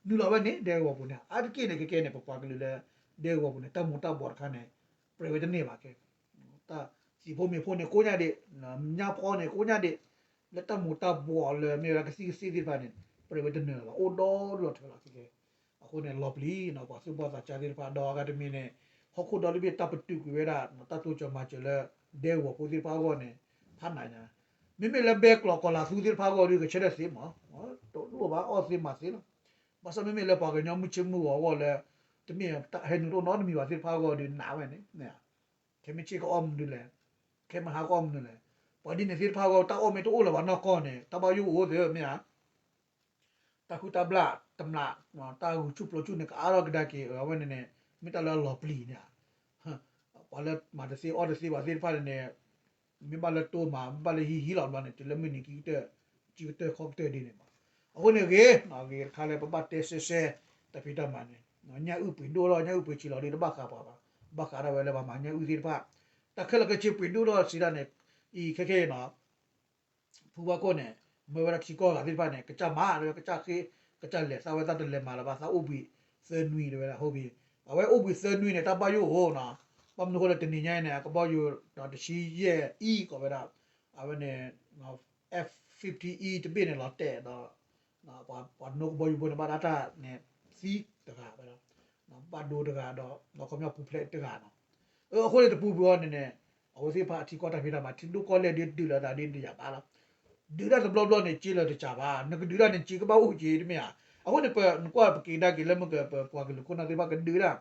နုာ်လီၤဝဲန့ၣ် ဒဲကဝီၤပူၤန့ၣ် အါတက့ၢ်န့ၣ် ကဲကဲန့ၣ် ပပှၤကလုာ်လၢ ဒဲကဝီၤပူၤန့ၣ် တၢ်မူၤတၢ်ဘှီးတခါန့ၣ် ပြဲးဝဲတန့ၢ်ဘၣ်ကဲ တၢ်သံၣ်ဖိမ့ၤဖိန့ၣ်ကိးညါဒံး ညါဖီန့ၣ်ကိးညါဒံး လၢတၢ်မူၤတၢ်ဘှီးလၢမ့ၢ်ဝဲဒၣ်ကသံၣ်ကသ့ၣ်သ့ၣ်တဖၣ်န့ၣ် ပြဲးဝဲတန့ၢ်လၢၤဘၣ် အိၣ်ဒီဒူၣ်လီၤထွဲလီၤခဲကဲ အဃိန့ၣ် လီၤပျံၤနီၤ ပှၤသူၣ်ဘီၣ်သးစၢ်သ့ၣ်တဖၣ် ဒီးအဂၤတမံၤန့ၣ် ဟီၣ်ခိၣ်ဒီတဘ့ၣ်တၢ်ပတုာ်ကွံာ်ဝဲဒၣ် တၢ်တိစၢၤမၤစၢၤလၢ ဒဲကဝီၤဖိသ့ၣ်တဖၣ်အဂီၢ်န့ၣ် ဖးနးညါ မ့မ့ၢ်လၢဘဲကျိးကီၤလၤသူသ့ၣ်တဖၣ်အဂီၢ်ဒီး ကဆၢထၢၣ်သ့မး တလိၣ်ဘၣ်အီၣ်သ့မၤသ့လီၤ ဘၣ်ဆၣ်မ့မ့ၢ်လၢပှၤကညီမုၢ်ဆ့ၣ်မုၢ်ဂီၤအဂီၢ်လၢ တမ့ၢ်ဟဲနုာ်တအိၣ်နီတမံၤဘၣ်သ့ၣ်တဖၣ်အဂီၢ်ဒီး နးဝဲန့ၣ် ခဲမုၢ်ဆ့ၣ်ကအီၣ်မနုၤလဲၣ် ခဲမုၢ်ဟါကအီၣ်မနုၤလဲၣ် ပှၤဒ်န့ၣ်သ့ၣ်တဖၣ်အဂီၢ် တၢ်အီၣ်မ့ၢ်တအိၣ်လၢၤဘၣ်နီၢ်ကီၢ်န့ၣ် တၢ်ဘၣ်ယိၣ်အိၣ်သ့မ့ၢ်ဧါ တၢ်ဟုၣ်တၢ်ဘျၣ် တမျး တၢ်ဂုာ်ဆူၣ်ပျိၤဆူၣ်န့ၣ် ကအါထီၣ်ကဒါက့ၤ အဝဲန့ၣ်န့ၣ် မ့ၢ်တၢ်လၢအလီၤပျံၤန့ၣ်ဧါ ပှၤလၢမၤတသ့အီၣ်တသ့ဘၣ်သ့ၣ်တဖၣ်န့ၣ် မ့ၢ်ဘၣ်လၢတိမး မ့ၢ်ဘၣ်လၢဟံးဟံးလီၤဘျီန့ၣ် တုၤလၢမုၢ်နံၤခံကတၢၢ် ခံကတၢၢ်ခီကတၢၢ်ဒ်န့ၣ်မး အဃိန့ၣ်ဂ့ၤ ဂ့ၤတခါလၢပဘၣ်တဲဆှဲဆှဲ တၢ်ဖံးတၢ်မၤန့ၣ် ညၣ်အုၣ်ပှ့ၤဒိၣ်ထီၣ် ညၣ်အုၣ်ပှ့ၤဆံးလီၤဒ်တဘၣ်ဃးပှၤဘၣ် ဘၣ်ဃးဒၣ်ဝဲလၢပှၤမၤညၣ်အုၣ်သ့ၣ်တဖၣ် တၢ်ခဲလၢာ်ခဲဆ့ပှ့ၤဒိၣ်ထီၣ်စံးဒၣ်န့ၣ် အံၤခဲခဲအံၤနီၤ ဖုဝါခိၣ်န့ၣ် မၢဝဲဒၣ်ထံကီၢ်ဂၤသ့ၣ်တဖၣ်န့ၣ် ကစၢ်မၤ ကစၢ်ဃ့ ကစၢ်လဲၤသးဝဲသးတလဲၤမၤလၢၤဘၣ် သးအိၣ်ဘှံးသၢနွံတဲဝဲဒၣ် ဟိဘံ အဝဲအိၣ်ဘှံးသၢနွံန့ၣ် တၢ်ဘၣ်ယိၣ်အိၣ်နီၤ ဘၣ်မနုၤအဃိလၢတနံၤညါအံၤန့ၣ် အကဘီယူၤ တဆံယဲၢ်အံၤကိးဝဲဒၣ် အဝဲန့ၣ် F fifty E တဘ့ၣ်န့ၣ်လီၤတဲာ်ဒီး ပှၤနိကဘီယူၤဖိန့ၣ် ဘၣ်ဒၣ်တၢ်န့ၣ် သံတဂၤဝဲဒၣ် ဘၣ်ဒိတဂၤဒီး ဒီးခီပညီပူၤဖျဲးတဂၤနီၤ အဃိန့ၣ်တပူၤပူၤအီၤန့ၣ်န့ၣ် အဝဲသ့ၣ်တဖၣ်အထံကီၢ်တၢ်ဖံးတၢ်မၤ ထံဒိၣ်ကီၢ်လဲၢ်ဒ်ဒုးလၢၤသးဒ်တယာ်ဘၣ်လီၤ ဒုးတၢ်တဘျီဘျီန့ၣ် စ့လၢၤတစှၤဘၣ် နကဒုးတၢ်န့ၣ် စ့ကဘၣ်အိၣ်က့ၤတမ့ၢ်ဧါ အဃိန့ၣ် ပနကွၢ်ပက့ၤဒၣ်က့ၤလၢမုၢ်ကပပှၤကလုာ်ခိၣ်နၢ်သ့ၣ်တဖၣ်ကဒုးတၢ်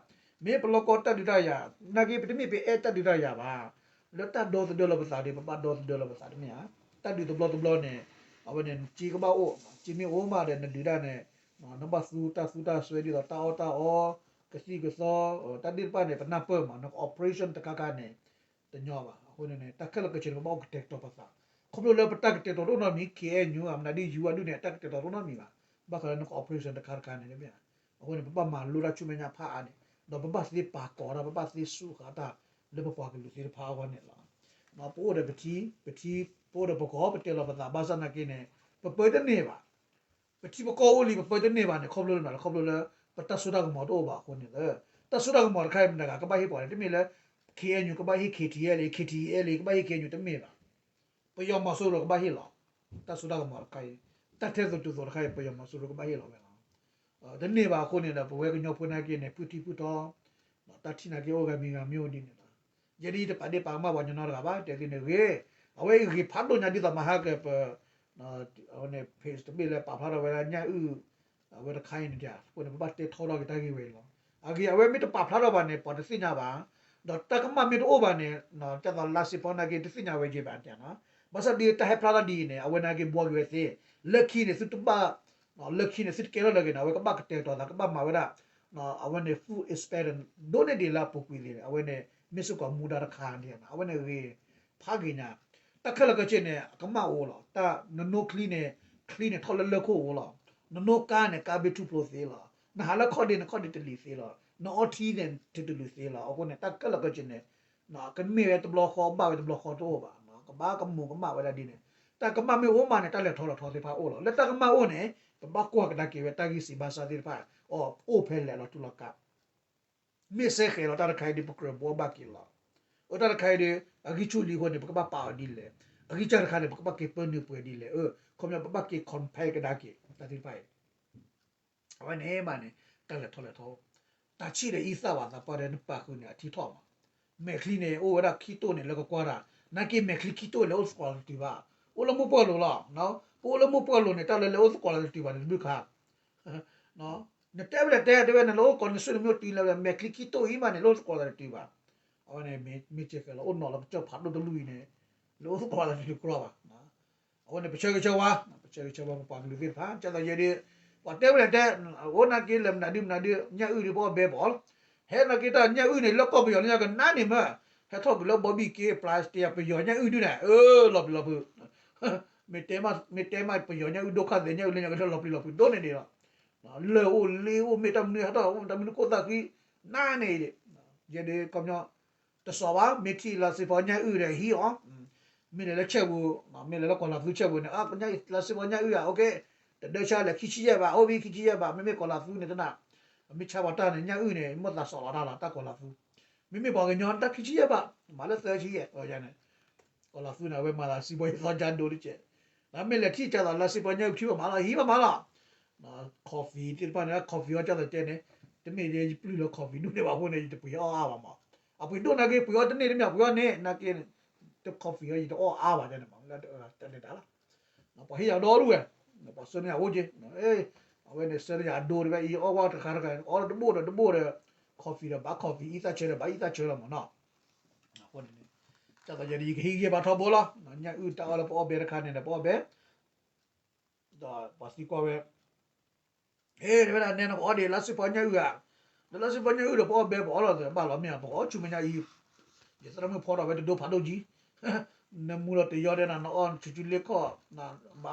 မ့ၢ်ပလီၢ်ကီတၢ်ဒုးတၢ်ယၤ နာ်က့ပတမ့ၢ်ပအဲၣ်တၢ်ဒုးတၢ်ယၤဘၣ် လၢတၢ်ဒီသဒၢလီၤပသးဒီး ပဘၣ်ဒီသဒၢလီၤပသးတမ့ၢ်ဧါ တၢ်ဒုးတဘျီတဘျီန့ၣ် အဝဲန့ၣ် စ့ကဘၣ်အိၣ် စ့မ့ၢ်အိၣ်မးဒီး နဒုးတၢ်န့ၣ် နဘၣ်သူတၢ်သူတၢ်စွဲဒ်သိးတၢ်အီၣ်တၢ်အီ ကသံၣ်ကသီ တၢ်ဒ်တဖၣ်န့ၣ် ပနၢ်ပၢၢ်မး နက operation တခါခါန့ၣ် တညီဘၣ် အဃိန့ၣ်န့ၣ် တၢ်ခဲလၢာ်ခဲဆ့န့ၣ် ပဘၣ်အိၣ်ကတဲာ်ကတီၤပသး ခီဖျိလၢပတၢ်ကတဲာ်ကတီၤတအိၣ်နီတမံၤ K N U အမနုၤဒ် ယူၤ အဒုးန့ၣ် တၢ်ကတဲာ်ကတီၤတအိၣ်နီတမံၤဘၣ် ဘၣ်ဃးလၢနက operation တခါတခါန့ၣ်မ့ၢ်ဧါ, အဃိန့ၣ် ပဘၣ်မၤလိတၢ်ဆူမဲာ်ညါဖးအါန့ၣ်, ဒီးပဘၣ်သ့ပာ်ကီၤတၢ် ပဘၣ်သ့စူးဃာ်တၢ် လၢပပှၤကလုာ်သ့ၣ်တဖၣ်အဂီၢ်န့ၣ်လီၤ. ပအိၣ်ဒီးပထံ, ပထံ, ပအိၣ်ဒီးပကီၢ် ပတဲလီၤပသး ဘၣ်ဆၣ်နာ်က့န့ၣ် ပပၢတန့ၢ်ဘၣ်. ပထံပကီၢ်အိၣ်လံ ပပၢတန့ၢ်ဘၣ်န့ၣ် ခီဖျိလၢနၤ ခီဖျိလၢ ပတၢ်စိတၢ်ကမီၤတအိၣ်ဘၣ်အဃိန့ၣ်လီၤ. တၢ်စိတၢ်ကမီၤတခါအံၤ မတၤဂၤကဘၣ်ဟ့ၣ်ပှၤလဲၣ်, တမ့ၢ်လၢ K N U ကဘၣ်ဟ့ၣ် K T L အံၤ K T L အံၤ ကဘၣ်ဟ့ၣ် K N U တမ့ၢ်ဘၣ်. ပယီၤမီၤစိရိၤကဘၣ်ဟ့ၣ်လီၤ. တၢ်စိတၢ်ကမီၤတခါအံၤ, တၢ်ထဲသိးတုၤသိးတခါအံၤ ပယီၤမီၤစိရိၤကဘၣ်ဟ့ၣ်လီၤဝဲလီၤ. တန့ၢ်ဘၣ်အဃိန့ၣ်ဒီး ပဝဲကညီဖိနာ်က့န့ၣ် ဖုထံဖုထီ, တၢ်ထံၣ်နာ်က့အိၣ်ဂၤမံၤဂၤမံၤအိၣ်ဒ်န့ၣ်လီၤ. ယဲဒ်အံၤ တပာ်ဒ့ၣ်ပာ်ကမၣ်ပှၤညီနီတဂၤဘၣ်, တဲသ့န့ၣ်ဂ့ၤ, အဝဲအံၤဂ့ၤဖးဒိၣ်ညါ ဒ်သိးမဟါကပ အဝဲန့ၣ် page တဘ့ၣ်လၢပာ်ဖျါထီၣ်ဝဲဒၣ်ညၣ်အုၣ် အဝဲတခါအံၤန့ၣ် အဃိန့ၣ် ပဘၣ်တဲထီထီၣ်က့ၤတၢ်ဂ့ၢ်ဝဲအံၤလီၤ. အဂ့ၢ် အဝဲမ့ၢ်တပာ်ဖျါထီၣ်ဘၣ်န့ၣ် ပှၤတသ့ၣ်ညါဘၣ်, ဒီးတၢ်ကမၣ်မ့ၢ်တအိၣ်ဘၣ်န့ၣ် ဒ်သိးလါစ့ဖီနာ်က့ တသ့ၣ်ညါဝဲက့ၤဘၣ်န့ၣ်, ဘၣ်ဆၣ်ဒ်တၢ်ဟဲဖျါထီၣ်ဒ်အံၤန့ၣ် အဝဲနာ်က့ဘှီက့ၤဝဲသ့, လၢခံန့ၣ် သုတဘၣ် လၢခံန့ၣ် သုတကဲထီၣ်လၢၤက့ၤန့ၣ် အဝဲကဘၣ်ကတဲာ်ကတီၤသး ကဘၣ်မၤဝဲဒၣ် အဝဲန့ၣ် full experiment ဒိၣ်န့ၢ်ဒံးလၢအပူၤကွံာ်သ့န့ၣ် အဝဲန့ၣ် မ့ၢ်စ့ၢ်ကီးမူဒါတခါန့ၣ် အဝဲန့ၣ်ဂ့ၤဖးဂ့ၤညါ, တၢ်ခဲလၢာ်ခဲဆ့န့ၣ် အကမၣ်အိၣ်လီၤ. တၢ်နနိချံန့ၣ် ချံန့ၣ်ထီၣ်လၢလၢၢ်ခိၣ်အိၣ်လီၤ. နနိကါန့ၣ် ကါဘ့ၣ်ထူၣ်ဖျိသ့လီၤ. နဟးလၢခီၣ်ဒ့န့ၣ် ခီၣ်ဒ့တလံၤသ့လီၤ. နအီထံန့ၣ် ထံတလုာ်သ့လီၤ. အဃိန့ၣ် တၢ်ခဲလၢာ်ခဲဆ့န့ၣ် ကမ့ၢ်ဝဲတဘျီဃီ ဘၣ်ဝဲတဘျီဃီတအိၣ်ဘၣ်. ကဘၣ်ကမူးကမၣ်ဝဲဒၣ်ဒ်န့ၣ်, တၢ်ကမၣ်မ့ၢ်အိၣ်မးန့ၣ် တၢ်လဲၤထီၣ်လဲၤထီသ့ၣ်တဖၣ်အိၣ်လီၤ. လၢတၢ်ကမၣ်အိၣ်န့ၣ် ပဘၣ်ကွၢ်ကဒါက့ၤဝဲတၢ်ဂံၢ်စၢ်ဘါစၢ်သ့ၣ်တဖၣ် အအိၣ်ဖဲလဲၣ်လီၤထူလီၤကး မ့ၢ်စဲဃဲၤလီၤတၢ်တခါအံၤဒီး ပကြၢးဘှီဘၣ်က့ၤလီၤ. အတၢ်တခါအံၤဒီး အဂံၢ်ဆူၣ်လံအဃိန့ၣ် ပကဘၣ်ပာ်အီၤဒ်လဲၣ်. အဂံၢ်စၢ်တခါန့ၣ် ပကဘၣ်က့ၤပၢနုာ်ပှဲၤဒ်လဲၣ်. ခီပညီ ပဘၣ်က့ၤ compare ကဒါက့ၤ တၢ်သ့ၣ်တဖၣ်အံၤ အဝဲန့ၣ်မးန့ၣ် တၢ်လဲၤထီၣ်လဲၤထီ, တၢ်ဆံၣ်ဒီးအံသၣ်ဘၣ်သးပှၢ်ဒီးနပာ်ဃုာ်န့ၣ် အထံထီၣ်မး. မဲာ်ချံန့ၣ် အိၣ်ဝဲဒၣ်ခံတိၢ်န့ၣ် လၢကကွၢ်တၢ်, နာ်က့မဲာ်ချံခံတိၢ်လဲၤအိၣ်သကိးလီၤတတုၤဘၣ်. အိၣ်လၢမုၢ်ပှၢ်လိၤလီၤ. ပအိၣ်လၢမုၢ်ပှၢ်လိၤန့ၣ် တၢ်လၢလဲၤအိၣ်သကိးလီၤတတုၤဘၣ်န့ၣ် တဘျုးခါ နတဲဝဲလဲၣ်တဲ တဲဝဲန့ၣ် လၢအိၣ်သကိးန့ၣ် ဆူနမ့ၢ်အိၣ်တုၤလၢ မဲာ်ချံခံတိၢ်အံၤမးန့ၣ် လၢအိၣ်သကိးလီၤတတုၤဘၣ်. အဝဲန့ၣ် မ့ၢ်စဲဃဲၤလီၤ အိၣ်နီၤလီၤကစၢၢ်ဖးဒိၣ်တလူၢ်အံၤန့ၣ် လၢအိၣ်သကိးလီၤတတုၤကြီဘၣ်. အဝဲန့ၣ် ပဆၢဂ့ၤဆၢဝါ, ပဆၢဂ့ၤဆၢဝါပပှၤကလုာ်သ့ၣ်တဖၣ် ကၢ်သိးယဲဒၣ် ပှၤတဲဝဲလဲၣ်တဲ အိၣ်နာ်က့လၢမနုၤဒုမနုၤဒု ညၣ်အုၣ်ဒုးပအီၣ်ဘဲပအီၣ်လီၤ. ဟဲနာ်က့တၢ်ညၣ်အုၣ်န့ၣ် လၢကီၢ်ပယီၤလၢညါကနါန့ၣ်မ့ၢ် ဟဲထီၣ်ကွံာ်လၢဘီဘံၣ်က့ ပျၢ်တယၤပယီၤညၣ်အုၣ်ဒုန့ၣ် အၢ လီၤပျံၤလီၤဖုး မ့ၢ်တဲမး မ့ၢ်တဲမးပယီၤညၣ်အုၣ်ဒိၣ်ခါသဲး ညၣ်အုၣ်လၢညါကလီၤပျံၤလီၤဖုးဒိၣ်န့ၢ်ဒံးလီၤ. လၢၢ်အိၣ်လ့အိၣ် မ့ၢ်တၢ်မနုၤဟဲထီၣ် တၢ်မနုၤခိၣ်သၣ်ဃံ နါန့ၣ် ယဲဒၣ်ခီပညီ တစီၤဘၣ် မ့ၢ်ထံၣ်လါစ့ဖီညၣ်အုၣ်ဒီးဟံးအီၤ, မ့ၢ်လဲၤလၢဆဲးပူၤ မ့ၢ်လဲၤလၢကီၢ်လၤသူဆဲးပူၤန့ၣ် လါစ့ဖီညၣ်အုၣ်ဧါ အိၣ်က့ တဒၢဆါလဲၣ် ခံဆံယဲၢ်ဘး အိၣ်ဘံခံဆံယဲၢ်ဘး မ့မ့ၢ်ကီၢ်လၤသူန့ၣ်တနၤ မ့ၢ်ဆါပှၤတၢ်န့ၣ် ညၣ်အုၣ်န့ၣ် မ့ၢ်သးစီၣ်လီၤတၢ်လီၤ တၢ်ကီၢ်လၤသူ, မ့မ့ၢ်ပှၤကညီတၢ်ခံဆံယဲၢ်ဘး မၤလၢသၢဆံယဲၢ်န့ၣ် ကီၢ်လၤသူန့ၣ် အဝဲမၤသးစံးဘီယသီကါဒိတကဲး, မ့ၢ်လဲၤထံၣ်ကၢ်သိးလါစ့ဖီညၣ်အုၣ်ထံၣ်ဘၣ်မးလီၤ ဟံးဘၣ်မးလီၤ coffee သ့ၣ်တဖၣ်န့ၣ် coffee အီၣ်ကၢ်သိးတဲန့ၣ် တမ့ၢ်ယပျုၢ်လၢ coffee ဒိၣ်န့ၢ်ဘၣ်အဃိန့ၣ် ယတပှ့ၤအီၣ်အါဘၣ်မး, အပှ့ၤဒိၣ်နာ်က့ ပှ့ၤအီၣ်တန့ၢ်တမ့ၢ် ပှ့ၤအီၣ်န့ၢ်နာ်က့ တ coffee အီၣ် ယတအီၣ်အါဘၣ်န့ၣ်မး လၢတၢ်လဲၤတၢ်လီၤ, ပှၤဟ့ၣ်ယၤဒီဒူၣ်ဝဲ, ပှၤဆှၢန့ၢ်ယၤအိၣ်က့, အဝဲန့ၣ် ဆှၢန့ၢ်ယၤအဒိတဝဲ အံၤအီၣ်ဝဲတခါတခါ အီၣ်တဘိၣ်ဒီးတဘိၣ်ဒီး coffee ဒီးဘၣ် coffee အံသၣ်ဆၢဒီးဘၣ်အံသၣ်ဆၢလီၤမးနီၤ, အဃိန့ၣ် ကၢ်သိးယဲဒၣ်ယကဟ့ၣ်ဂံၢ်ဘါထီဘိလီၤ, ညၣ်အုၣ်တၢ်အီၣ်လၢပအီၣ်ဘဲတခါန့ၣ်ဒီးပအီၣ်ဘဲ ဒီးပှၤသံကွၢ်ဝဲ, ဟ့ၣ် တဲဝဲဒၣ်နဲနကအီၣ်ဒံးလါစ့ဖီညၣ်အုၣ်ဧါ, ဒီးလါစ့ဖီညၣ်အုၣ်ဒီးပအီၣ်ဘဲပအီၣ်လီၤသ့ဘၣ်လီၤမ့ၢ်ဧါ ပကအီၣ်ဆူမဲာ်ညါအံၤ, ယသရၣ်မုၣ်ဖီထီၣ်ဝဲတဒိဖးဒိၣ်ကံ, နမူလီၤတယီတဲနၤ နအီၣ်ဆူၣ်ဆူၣ်လ့ခီၣ်,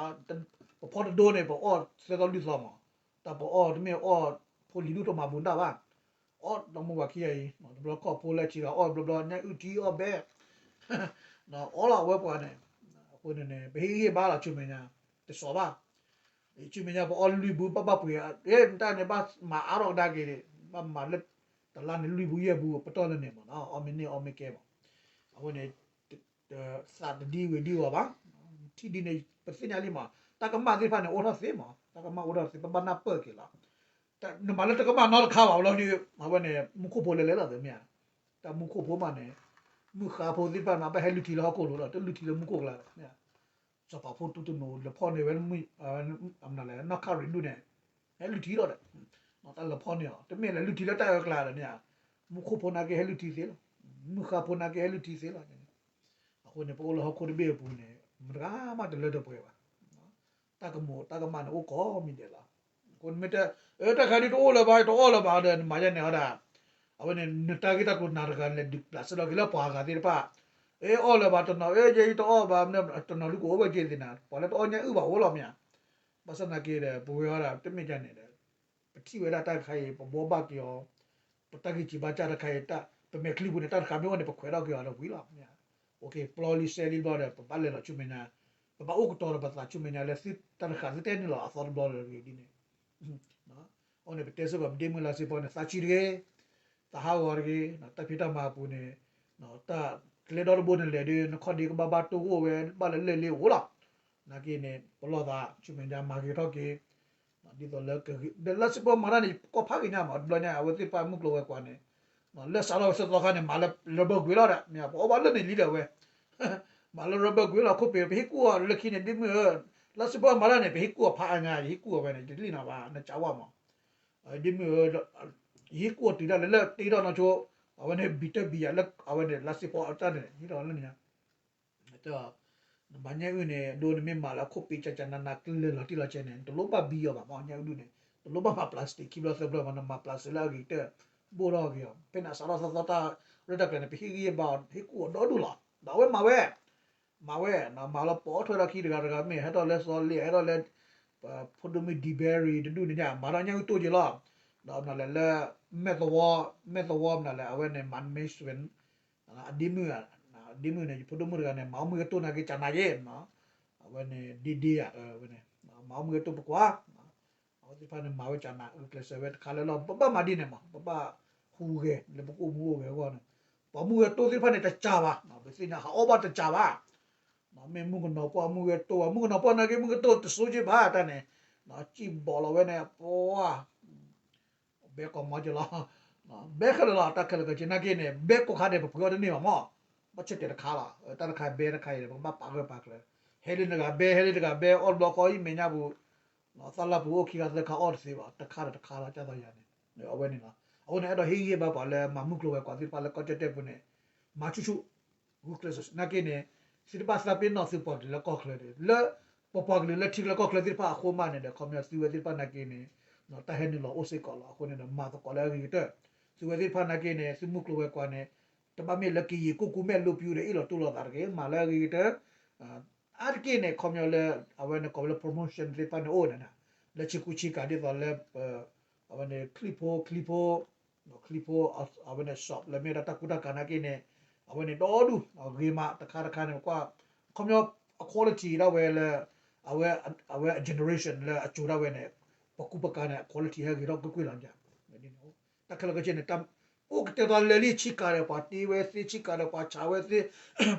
ပဖီတဒိန့ၣ် ပအီၣ်သၢသီလွံၢ်သီမး, တၢ်ပအီၣ်တမ့ၢ်အီၣ်ဖိလံၤဒူၣ်တမၤဘူးတၢ်ဘၣ်, အီၣ်ဒီမါဝၤခံဂၤအံၤ တဘျီခီၣ်ဖိလၢဆံးဒီးအီၣ်ဘျီဘျီ ညၣ်အုၣ်ထံအီၣ်ဘဲ အီၣ်လီၤအဝဲပှၤန့ၣ်, အဃိန့ၣ်န့ၣ် ပဟ့ၣ်ဂံၢ်ဘါလီၤဆူမဲာ်ညါ, တစီၤဘၣ်, ဆူမဲာ်ညါပအီၣ်လွံၢ်ဘူး ဘၣ်ဘၣ်ပှ့ၤ, တၢ်န့ၣ်ဘၣ်မၤအါထီၣ်ကဒါက့ၤ, ဘၣ်မၤလၢ တလါန့ၣ်လွံၢ်ဘူးယဲၢ်ဘူး ပတီၢ်လၢန့ၣ်မးနီၤ အီၣ်မ့ၢ်န့ၢ်အီၣ်မ့ၢ်ကဲမး, အဃိန့ၣ် သးတဒံဝ့ၤဒံအီၤဘၣ်, ထံၣ်ဒ်န့ၣ် ပသ့ၣ်ညါလံမး, တၢ်ကမၣ်သ့ၣ်တဖၣ်န့ၣ် အိၣ်ထီၣ်သ့မး, တၢ်ကမၣ်အိၣ်ထီၣ်သ့ ပဘၣ်နၢ်ပၢၢ်က့ၤလီၤ နမၤလၢတကမၣ်နီတခါဘၣ်လီၤဒီး အဝဲန့ၣ် မူခိၣ်ဖိလဲၤလဲၤလီၤသ့မ့ၢ်ဧါ, တၢ်မူခိၣ်ဖိမးန့ၣ် မုၢ်ဃါဖိသ့ၣ်တဖၣ်န့ၣ် ဘၣ်ဟဲလုၢ်ထံလၢဟီၣ်ခိၣ်လိၤလီၤ တလုၢ်ထံလၢမူခိၣ်ကျါဒီးမ့ၢ်ဧါ, စီၤပၤဖိတူတနိး လဲၤဖီၣ်န့ၢ်ဝဲ နီၢ်ခၣ်ရံၣ်ဒူၣ်န့ၣ် ဟဲလုၢ်ထံလီၤဒီး တၢ်လဲၤဖီၣ်န့ၢ်အီၤ တမ့ၢ်လဲၤလုၢ်ထံလၢတၢ်အၢကျါဒီးမ့ၢ်ဧါ, မူခိၣ်ဖိနာ်က့ဟဲလုၢ်ထံသ့လီၤ, မုၢ်ဃါဖိနာ်က့ဟဲလုၢ်ထံသ့လီၤ အဃိန့ၣ် ပအိၣ်လၢဟီၣ်ခိၣ်တဘ့ၣ်အပူၤန့ၣ် မတဂၤမးတလၢတပှဲၤဘၣ်, တၢ်ကမူးတၢ်ကမၣ်န့ၣ် အိၣ်ကိးမံၤဒဲးလီၤ, အဃိန့ၣ်မ့ၢ်တဲ အၢ တၢ်ခါဒ်တအိၣ်လၢၤဘၣ် တအီၣ်လၢၤဘၣ်ဒီး နမၤယဲန့ၣ်ဒီး အဝဲန့ၣ် နတၢ်ဂ့ၢ်တၢ်ကျိၤနၤတဂၤလဲၤဒုးပျးစ့ၢ်လီၤက့ၤလၢပှၤဂၤသ့ၣ်တဖၣ်, အ့ အီၣ်လၢၤဘၣ်တနီၤ အ့ ယဲယတအီၣ်ဘၣ် တနီၤလူကအိၣ်ဝဲက့ၤသ့ၣ်နၤ ပှၤလၢတအီၣ်ညၣ်အုၣ်ဘၣ်အိၣ်လီၤမ့ၢ်ဧါ, ဘၣ်ဆၣ်သနာ်က့ဒီး ပဝဲဒၣ်တမ့ၢ်ဒ်န့ၣ်ဒီး ပထံၣ်ဝဲဒၣ်တၢ်တခါအံၤ ပဘှီဘၣ်က့ၤအီၤ, ပတၢ်ဂံၢ်စၢ်ဘါစၢ်တခါအံၤ ပမဲာ်ချံပူၤန့ၣ် တၢ်တခါမ့ၢ်အိၣ်န့ၣ် ပခွဲးထီၣ်က့ၤအီၤဒီးဝံၤလီၤ. ပျီလံစဲလံတဘျီဒီး ပဘၣ်လဲၤလီၤဆူမဲာ်ညါ, ပဘၣ်အိၣ်ကတီၤဒီးပသးဆူမဲာ်ညါလၢ တၢ်တခါသုတဲနုာ်လီၤအသီတဘျီလၢအဂ့ၤဒ်န့ၣ် အဃိန့ၣ် ပတဲစ့ၢ်ကီးပဒ့မုၣ်လါစ့ဖီန့ၣ် သးဆံးတဂ့ၤ, သးဟးဂီၤတဂ့ၤ, တၢ်ဖံးတၢ်မၤအပူၤန့ၣ် တၢ်ကျဲဒီတဘိန့ၣ်လဲၤဒီး နခီၣ်ဒ့ကဘၣ်ဘၣ်တိၢ်ဂိၢ်ဝဲ ဘၣ်လၢလဲၣ်လ့အိၣ်လီၤ. နာ်က့န့ၣ် ပလီၢ်သးဆူမဲာ်ညါမၤဂ့ၤထီၣ်က့ၤ ဒ်သိးလၢကဂ့ၤ ဒီးလါစ့ဖီမၤတၢ်န့ၣ် ကီၢ်ဖးဂ့ၤညါမး တဘျီညါ အဝဲသ့ၣ်တဖၣ်မုၢ်ကျိၤဝဲၤကွာ်န့ၣ် လၢစးထီၣ်ဝဲသီသီခါန့ၣ် မၤလၢ rubber ကွံာ်လီၤဒီး မ့ၢ်ပအီၣ်ဘၣ်လၢန့ၣ်လံဒီး အဝဲ မၤလၢ rubber ကွံာ်လီၤ ခိၣ်ပ့ၤ ပဟ့ၣ်ကူၣ်အီၤလၢခံန့ၣ် ဒ့မုၣ်ဧၢ, လါစ့ဖီမၤတၢ်န့ၣ် ပဟ့ၣ်ကူၣ်အီၤဖးအါညါ ယဟ့ၣ်ကူၣ်အီၤဝဲန့ၣ် ယတလံၣ်နီၤဘၣ် နကးဝဲမး ဒ့မုၣ်ဧၢ, ယဟ့ၣ်ကူၣ်အီၤတုၤဒၣ်လဲာ်လၢတ့ထီၣ်နီၢ်ဆိ အဝဲန့ၣ်ဘံၣ်တၢ်ဘံၣ်ယၤလၢ အဝဲန့ၣ်လါစ့ဖီအတၢ်န့ၣ် ဟ့ၣ်ထီၣ်လၢန့ၣ်ညါ နမၤညၣ်အုၣ်န့ၣ် အဒိနမ့ၢ်မၤလၢခိၣ်ပ့ၤကကနန ကလၢာ်လီၤတံၢ်လီၤဆဲးန့ၣ် တလိၣ်ဘၣ်ဘံၣ်အီၤဘၣ်မး ညၣ်အုၣ်ဒုၣ်န့ၣ် တလိၣ်ဘၣ်မၤ plastic ခံဘျီသၢဘျီမး နမၤ plastic လၢအဂ့ၤကတၢၢ် ဘိၣ်ထီၣ်ဂ့ၤအီၤ ဖဲန့ၣ်အစးထီၣ်သီသီတၢ်ရဲၣ်တၢ်ကျဲၤန့ၣ် ပဟ့ၣ်ဂံၢ်ဟ့ၣ်ဘါအီၤ ဟ့ၣ်ကူၣ်အီၤဒီဒူၣ်လီၤ ဒီးအဝဲမၤဝဲ မၤဝဲ မၤလီၤပိာ်ထွဲဒီးခံတဂၤတဂၤမ့ၢ် ဟဲထီၣ်လၢစီၤလ့ ဟဲထီၣ်လၢ ဖိဒိၣ်မုၣ်ဒံဘဲရံၤတဒူၣ်န့ၣ်ညါ မၤဒီးညၣ်အုၣ်တိၢ်က့ၤလီၤ ဒီးမနုၤလဲၣ်လၢ မဲၢ်သဝီ မဲၢ်သဝီမနုၤလဲၣ် အဝဲန့ၣ် မၤ management အဒ့မုၣ် အဒ့မုၣ်န့ၣ် ယဖိဒိၣ်မုၣ်တဂၤန့ၣ် မၤအီၣ်မုၢ်ဂဲၤတိၢ်နာ်က့ၤကနၤယ့ၣ် အဝဲန့ၣ် ဒ့ဒ့ အဝဲန့ၣ် မၤအီၣ်မုၢ်ဂဲၤတိၢ်ပကွၢ် အဝဲသ့ၣ်တဖၣ်န့ၣ် မၤဝဲကနၤ ဂုာ်ကျဲးစၢးဝဲတခါလၢလီၢ် ပဘၣ်မၤဒ်န့ၣ်မး ပဘၣ်ဟူးဂဲၤ လၢပကအိၣ်မူအိၣ်ဂဲၤအဂီၢ်န့ၣ် ပှၤမုၢ်ဂဲၤတိၢ်သ့ၣ်တဖၣ်န့ၣ် တစှၤဘၣ် ပသ့ၣ်ညါဟးအီၣ်ဘၣ်တစှၤဘၣ် မ့ၢ်မုၣ်ကနီၤပှၢ်မုၢ်ဂဲၤတိၢ် မုၣ်ကနီၤပှၢ်နာ်က့ မုၢ်ဂဲၤတိၢ်တစိက့ဘၣ်တၢ်န့ၣ် စံၣ်ဘီၣ်လီၤဝဲန့ၣ် ပှၤ ဘဲကီၢ်မီက့လီၤ ဘဲခဲလၢာ်လီၤ တၢ်ခဲလၢာ်ခဲဆ့နာ်က့န့ၣ် ဘဲကိးခါန့ၣ် ပပှ့ၤအီၣ်တန့ၢ်ဘၣ်မး ဘၣ်ဆၢတဲာ်တခါလီၤ တၢ်တခါဘဲတခါအံၤ ပကဘၣ်ပာ်ဂၢၢ်ပာ်ကျၢၤ ဟဲလၢတဂၤဘဲ ဟဲလၢတဂၤဘဲ အီၣ်တဘျီဃီအံၤမဲာ်ညါပူၤ သၣ်လၢ်ပူၤအိၣ်ခံခါသၢခါအီၣ်တသ့ဘၣ် တခါဒီးတခါလီၤ ကၢ်သီယၤန့ၣ် အဝဲန့ၣ်လီၤ အဃိန့ၣ် အဲၣ်ဒိးဟ့ၣ်ဂံၢ်ဟ့ၣ်ဘါပှၤလၢမၤမုၢ်ကျိၤဝဲၤကွာ်သ့ၣ်တဖၣ်လၢကီၢ်ကၠီၣ်တဲၣ်ပူၤန့ၣ် မၤဆူၣ်ဆူၣ် ဂုာ်ကျဲးစၢးနာ်က့န့ၣ် သုတဘၣ်သးပ့ၤနီၣ်သုပှၤကလုာ်လၢကီၢ်ချၢန့ၣ် လၢ ပပှၤကလုာ်လၢထံချၢကီၢ်ချၢသ့ၣ်တဖၣ်အဃိမးန့ၣ်ဒီး ခီပညီသုဝဲသ့ၣ်တဖၣ်နာ်က့န့ၣ် တၢ်ဟဲနုာ်လီၤအိၣ်စ့ၢ်ကီးလီၤ အဃိန့ၣ်ဒီး မၤသကိးလၢအဂ့ၤကတၢၢ် သုဝဲသ့ၣ်တဖၣ်နာ်က့န့ၣ် သုမုၢ်ကျိၤဝဲၤကွာ်န့ၣ် တဘၣ်မ့ၢ်လၢကယံာ်ကိၢ်ကူမဲာ်လိပျူၤဒီး အ့ၣ်လိာ်တူၢ်လိာ်သးတဂ့ၤ မၤလၢအဂ့ၤကတၢၢ် အါတက့ၢ်န့ၣ် ခီပညီလၢ အဝဲန့ၣ်ကိးဝဲလၢ promotion သ့ၣ်တဖၣ်န့ၣ်အိၣ်န့ၣ် လၢဆ့ကူဆ့ကၤဒ်သိးလၢ အဝဲန့ၣ် ချံၣ်ဖိ ချံၣ်ဖိ ချံၣ်ဖိ အဝဲန့ၣ် shop လၢမ့ၢ်ဒၣ်တၢ်ကူတၢ်ကၤနာ်က့န့ၣ် အဝဲန့ၣ်ဒီဒူၣ် ဂ့ၤမး တခါတခါန့ၣ် ပကွၢ် ခီပညီ အ quality ဒၣ်ဝဲလၢ အဝဲ အဝဲအ generation လၢအစိၤဒၣ်ဝဲန့ၣ် ပကူပကၤန့ၣ် အ quality ဟဲဂ့ၤထီၣ်ကွ့ၢ်ကွ့ၢ်လီၤ တၢ်ခဲလၢာ်ခဲဆ့န့ၣ် အိၣ်ကတဲာ်ကတီၤလၢာ်လံ ဆ့ကၤဒီးပှၤတ့ဝဲသ့ ဆ့ကၤဒီးပှၤဆးဝဲသ့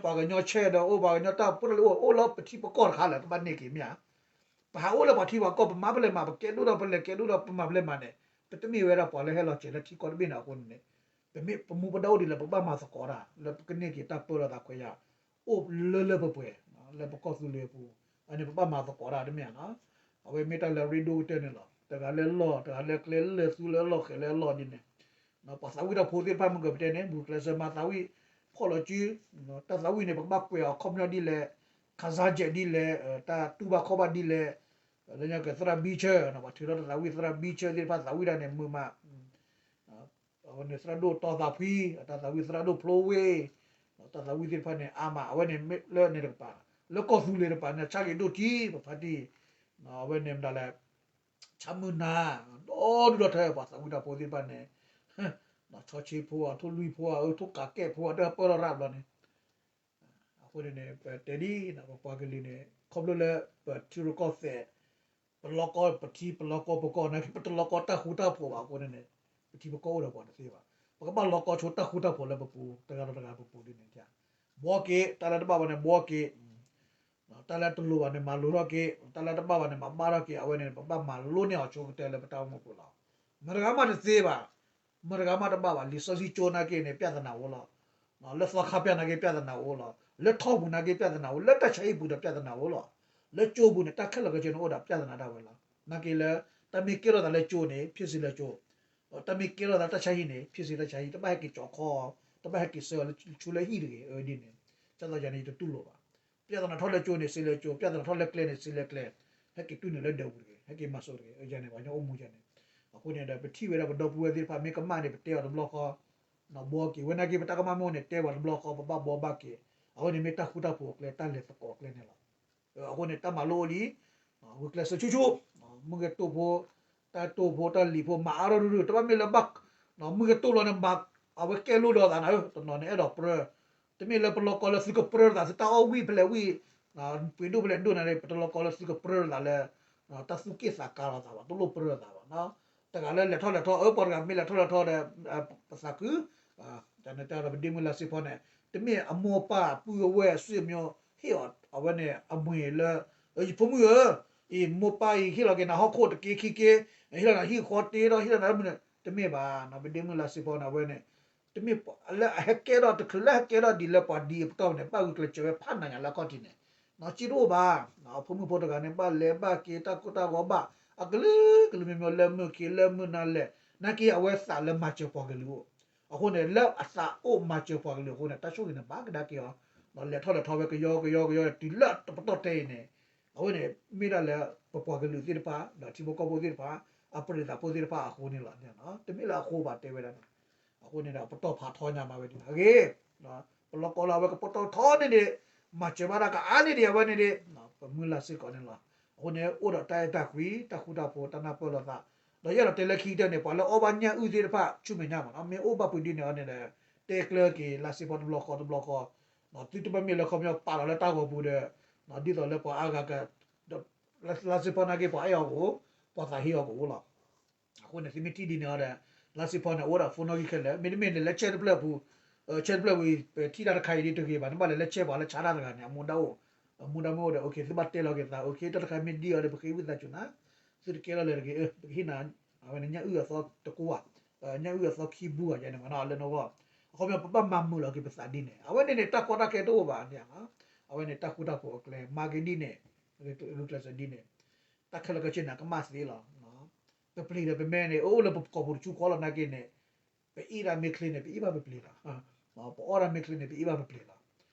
ပှၤကညီဆဲးဒီးအိၣ် ပှၤကညီတၢ်ဖိတၢ်လံၤအိၣ် အိၣ်လၢပထံပကီၢ်တခါလၢာ် တဘၣ်န့ၢ်က့ၤမ့ၢ်ဧါ ပဟးအိၣ်လၢပှၤထံပှၤကီၢ် ပမၤဖဲလဲၣ်မး ပကဲဒိၣ်ဒီးပလဲၤကဲဒိၣ်ဒီးပမၤဖဲလဲၣ်မးန့ၣ် ပတမ့ၢ်ဝဲဒၣ်ပှၤလၢဟဲလီၤစဲၤလၢထံကီၢ်တဘ့ၣ်န့ၣ်အဃိန့ၣ် ပမ့ၢ်ပမူပဒါအိၣ်ဒ်လဲၣ် ပကဘၣ်မၤသကိးတၢ် လၢပကန့ၢ်က့ၤတၢ်ပၢလီၤသးခွဲးယာ် အိၣ်လၢလၢပှဲၤပှဲၤ လၢပကီၢ်သူလ့ၤအပူၤ အန့ၣ်ပဘၣ်မၤသကိးတၢ်တမ့ၢ်ဧါနီၤ အဝဲမ့ၢ်တၢ်လၢအရ့ဒိၣ်ကတၢၢ်န့ၣ်လီၤ တဂၤလၢလီၢ် တဂၤလၢကျဲလၢသူလၢလီၢ်ဃဲၤလၢအလီၢ်ဒ်န့ၣ် ပှၤသးဝံၣ်တၢ်ဖိသ့ၣ်တဖၣ်မ့ၢ်ဂ့ၤပတဲန့ၣ် ဂုာ်ကျဲးစၢးမၤသးဝံၣ် ဖီၣ်လီၤစု တၢ်သးဝံၣ်န့ၣ် ပကဘၣ်ကွဲးအီၤခီပညီဒ်လဲၣ် ခးစါကဲးဒ်လဲၣ် တၢ်တူၢ်ဘၣ်ခီၣ်ဘၣ်ဒ်လဲၣ် လၢညါကသရၣ်ဘံဆၢ ပှၤထုးထီၣ်တၢ်သးဝံၣ်သရၣ်ဘံဆၢသ့ၣ်တဖၣ်သးဝံၣ်တၢ်န့ၣ် မုာ်မး အဝဲန့ၣ်သရၣ်ဒိၣ်တီသးဖှံ တၢ်သးဝံၣ်သရၣ်ဒိၣ်ဖျိဝ့ၢ် တၢ်သးဝံၣ်သ့ၣ်တဖၣ်န့ၣ် အါမး အဝဲန့ၣ်မ့ၢ်လၢန့ၣ်တကပၤ လၢကီၢ်သူလ့ၤတကပၤန့ၣ် ဆါက့ၤဒိၣ်ထံ ပဖါတံၢ် အဝဲန့ၣ်မတၤလဲၣ် ဆါမုၢ်နၤ ဒီဒူၣ်ဒီထၢ ပှၤသးဝံၣ်တၢ်ဖိသ့ၣ်တဖၣ်န့ၣ် ဆီဆ့ဖိ ထိၣ်လွံၢ်ဖိ အထိၣ်ကးကဲၣ်ဖိ တၢ်ပၢလီၤရၣ်ဘျီန့ၣ် အဃိန့ၣ်န့ၣ် ပတဲဒ် ပပှၤကလုာ်န့ၣ် ခီဖျိလၢ ပထံရူၢ်ကီၢ်သဲး ပလီၤကီပထံ ပလီၤကီပကီၢ် နာ်က့ ပတလီၤကီတၢ်ဃူတၢ်ဖိးဘၣ်အဃိန့ၣ်န့ၣ် ပထံပကီၢ်အိၣ်ဒီးပှၤတသ့ဘၣ်. ပကဘၣ်လီၤကီဆိတၢ်ဃူတၢ်ဖိးလၢပပူၤ တဂၤဒီးတဂၤပပူၤဒ်န့ၣ် ဘှီက့ၤ တၢ်လၢတဘၣ်ဘၣ်န့ၣ် ဘှီက့ၤ တၢ်လၢတလိၤဘၣ်န့ၣ် မၤလိၤထီၣ်က့ၤ တၢ်လၢတဘၣ်ဘၣ်န့ၣ် မၤဘၣ်ထီၣ်က့ၤ အဝဲန့ၣ် ပဘၣ်မၤလိန့ၢ်အီၤဆိကတၢၢ်လၢပတၢ်အိၣ်မူပူၤလီၤ. မတၤတဂၤမးတသ့ဘၣ်. မတၤတဂၤမးတဘၣ်ဘၣ်. လံာ်စီဆှံကၠိနာ်က့န့ၣ် ပြဿနာအိၣ်လီၤ. လၢသီခါပျၢ်နာ်က့ ပြဿနာအိၣ်လီၤ. လၢထီၣ်ပူၤနာ်က့ ပြဿနာအိၣ်, လၢတၢ်ဆါဟံၣ်ပူၤဒီး ပြဿနာအိၣ်လီၤ. လၢကၠိပူၤန့ၣ် တၢ်ခဲလၢာ်ခဲဆ့န့ၣ်အိၣ်ဒီး ပြဿနာဒၣ်ဝဲလီၤ. နာ်က့လၢ တၢ်မ့ၢ်ကဲထီၣ်သးလၢကၠိန့ၣ် ဖြစ်စေလၢကၠိ, တၢ်မ့ၢ်ကဲထီၣ်သးတၢ်ဆါဟံၣ်န့ၣ် ဖြစ်စေတၢ်ဆါဟံၣ်, တဘၣ်ဟဲက့ၤကၠီၤခီ, တဘၣ်ဟဲက့ၤဆှၢအီၤလၢဆူလၢဟံၣ်တဂ့ၤ, အဒ်န့ၣ်, ကၢ်သိးယၤန့ၣ် ယတတူၢ်လိာ်ဘၣ်. ပြဿနာထီၣ်လၢကၠိန့ၣ် စ့လၢကၠိ, ပြဿနာထီၣ်လၢကျဲန့ၣ် စ့လၢကျဲ, ဟဲက့ၤတူၢ်နုာ်လၢဒၢးပူၤတဂ့ၤ, ဟဲက့ၤမၤစိးတဂ့ၤ, ယၤန့ၣ် ပှၤကညီအိၣ်မူယၤန့ၣ်, အဃိန့ၣ်ဒီး ပထံၣ်ဝဲဒၣ်ပဒီပုၢ်ဝဲၢ်သ့ၣ်တဖၣ် မ့ၢ်ကမၣ်န့ၣ် ပတဲအီၤတဘျီဃီ, ဘှီက့ၤ, ဝဲနာ်က့ ပတၢ်ကမၣ်မ့ၢ်အိၣ်န့ၣ် တဲပှၤတဘျီဃီ ပဘၣ်ဘှီဘၣ်က့ၤ, အဝဲန့ၣ်မ့ၢ်တၢ်ဃူတၢ်ဖိးအကျဲ တၢ်လဲၤသကိးအကျဲန့ၣ်လီၤ. အဃိန့ၣ် တၢ်မၤလိအိၣ်လံ, ဂုာ်ကျဲးစၢးဆူၣ်ဆူၣ်, မုၢ်ဂဲၤတိၢ်ဖိ, တၢ်တိၢ်ဖိတၢ်လံၤဖိ မၤအါထီၣ်ဒုဒု တဘၣ်မ့ၢ်လၢဘၣ်, မုၢ်ဂဲၤတိၢ်လီၤန့ၣ် မၤအဝဲကဲလိာ်ဒီးသးနၤဧၢ, တနီၤန့ၣ်အဲၣ်ဒိးပြၢ, တမ့ၢ်လၢပလီၢ်ကီလၢသုကပြၢသး သုတၢ်အီၣ်ဝံၣ်ဖဲလဲၣ်ဝံၣ်, ပှ့ၤဒိၣ်ဖဲလဲၣ်ဒိၣ်နၤန့ၣ် ပတလီၢ်ကီလၢသုကပြၢသးလၢ တၢ်သူၣ်က့ၣ်သးကါလီၤသးဘၣ်, တလိၣ်ပြၢသးဘၣ်. တဂၤလၢလဲၤထီၣ်လဲၤထီ အၢ ပှၤတဂၤမ့ၢ်လဲၤထီၣ်လဲၤထီဒီး ပသးခု, တၢ်န့ၣ်တဲဒီးပဒ့မုၣ်လါစ့ဖီန့ၣ် တမ့ၢ်အမိၢ်ပၢ်ပုၢ်အဝဲၢ်အဆွေမျိုး ဟ့ၣ်အီၤအဝဲန့ၣ်အမွ့လၢ ယဖိမုၣ်ဧၢ, အံၤမိၢ်ပၢ်အံၤဟ့ၣ်လီၤက့ၤနၤဟီၣ်ခိၣ်တက့ခံက့, ဟ့ၣ်လီၤနၤဟံၣ်ဃီတ့ဒီး ဟ့ၣ်လီၤနၤမုၢ်န့ၣ် တမ့ၢ်ဘၣ်, ပဒ့မုၣ်လါစ့ဖီန့ၣ် အဝဲန့ၣ် တမ့ၢ်လၢအဟဲကဲထီၣ် တချုးလၢဟဲကဲထီၣ်ဒ်လၢပှၤဒ်အပတီၢ်န့ၣ် ဘၣ်ဂုာ်ကျဲးစၢးဝဲဖးနးညါလၢအခီၣ်ထံးန့ၣ်, နီၢ်က့တအိၣ်ဘၣ်, ဖိမုၣ်ဖိတဂၤန့ၣ် ဘၣ်လဲၤဘၣ်က့ၤတၢ်ကိၢ်တၢ်ဂီၤဘၣ်, အကလုာ်ကလုာ်မ့မ့ၢ်လၢမုၢ်ခံလၢမုၢ်နၤလဲၣ်, နာ်က့အဝဲသးလၢမၤစၢၤပှၤကလုာ်အိၣ်, အဃိန့ၣ် လၢအသးအိၣ်မၤစၢၤပှၤကလုာ်အဃိန့ၣ် တၢ်ဆိၣ်ဂ့ၤန့ၣ် ဘၣ်ကဒါက့ၤအီၤ, ဒီးလဲၤထီၣ်လဲၤထီဝဲကယီကယီကယီ တုၤလၢတပတီၢ်တဲအံၤန့ၣ်, အဝဲန့ၣ် မ့ၢ်ဒၣ်လၢ ပပှၤကလုာ်သ့ၣ်တဖၣ် ဒီးထံဖိကီၢ်ဖိသ့ၣ်တဖၣ် အပရံးသးဖိသ့ၣ်တဖၣ်အဃိန့ၣ်လီၤ, တမ့ၢ်လၢအဃိဘၣ်တဲဝဲဒၣ်န့ၣ်, အဃိန့ၣ်ဒီး ပတီၢ်ဖးထီညါမးဝဲဒ်န့ၣ် အဂ့ၢ် ပလီၢ်ကီလၢအဝဲကပတီၢ်ထီန့ၣ်ဒံး, မၤစၢၤဘၣ်တၢ်ကအါန့ၢ်ဒံးအဝဲန့ၣ်ဒံး, ပမုၢ်လၢ်စ့ၢ်ကီးန့ၣ်လီၤ. အဃိန့ၣ် အိၣ်ဒီးတၢ်အဲၣ်တၢ်ကွံ တၢ်ဃူတၢ်ဖိး တၢ်နၢ်ပၢၢ်လိာ်သး, ဒီးယအဲၣ်ဒိးတဲလၢခံကတၢၢ်န့ၣ် ပှၤလၢအီၣ်ဘၣ်ညၣ်အုၣ်သ့ၣ်တဖၣ် ဆူမဲာ်ညါမးနီၤ, မ့ၢ်အိၣ်ဘၣ်ပှဲၤဒ်န့ၣ်အီၤန့ၣ်ဒီး တဲကျၢၤက့ၤလါစ့ဖီတဘျီဃီတဘျီဃီ, သုတဘၣ်မ့ၢ်လၢခီပညီပာ်လီၤလၢတၢ်ဂီၤပူၤဒီး ဒ်သိးလၢပှၤအါဂၤက လါစ့ဖီနာ်က့ ပှၤအဲၣ်အီၤကအိၣ်, ပှၤသးဟ့အီၤကအိၣ်လီၤ. အဃိန့ၣ် သုမ့ၢ်ထံၣ်ဒ်န့ၣ်အီၤဒီး လါစ့ဖီန့ၣ် အိၣ်ဒၣ် phone နီၣ်ဂံၢ်ခဲလၢာ်, မ့တမ့ၢ်န့ၣ် လၢ chat တဖျၢၣ်အပူၤ, chat တဖျၢၣ်ဝံၤ ပထံၣ်တၢ်တခါအံၤဒ်တဂ့ၤဘၣ်, နဘၣ်လဲၤလၢ chat ပှၤလၢဆါတၢ်တဂၤန့ၣ် အမူဒါအိၣ်, အမူဒါမ့ၢ်အိၣ်ဒီး okay သုဘၣ်တဲလီၤက့ၤသး, okay တၢ်တခါမ့ၢ်ဒ်အီၤဒီး ပဃ့ဝံသးစူၤနၤ, သုတကဲလီၤလၢၤတဂ့ၤ, ပကဟ့ၣ်နၤ အဝဲန့ၣ် ညၣ်အုၣ်အသီတကိးဧါ, ညၣ်အုၣ်အသီခံဘုဧါ ယဲန့ၣ်မးနီၤ လၢနဂီၢ်, အခီပညီ ပဘၣ်မၤမုာ်လီၤက့ၤပသးဒ်န့ၣ်, အဝဲန့ၣ်န့ၣ် တၢ်ကီတၢ်ခဲတအိၣ်ဘၣ်န့ၣ်, အဝဲန့ၣ် တၢ်ဃူတၢ်ဖိးအကျဲ မၤက့ၤဒ်န့ၣ်, ဂုာ်ကျဲးစၢးဒ်န့ၣ်, တၢ်ခဲလၢာ်ခဲဆ့န့ၣ် ကမၣ်သ့လီၤ. ပပျ့ၤဒီးပမဲန့ၣ် အိၣ်လၢပကိာ်ပူၤတဆူဃီလီၤနာ်က့န့ၣ်, ပအ့ၣ်ဒၣ်မ့ၢ်ချ့န့ၣ် ပအ့ၣ်ဘၣ်ပပျ့ၤလီၤ. ပအီၣ်ဒၣ်မ့ၢ်ချ့န့ၣ် ပအ့ၣ်ဘၣ်ပပျ့ၤလီၤ.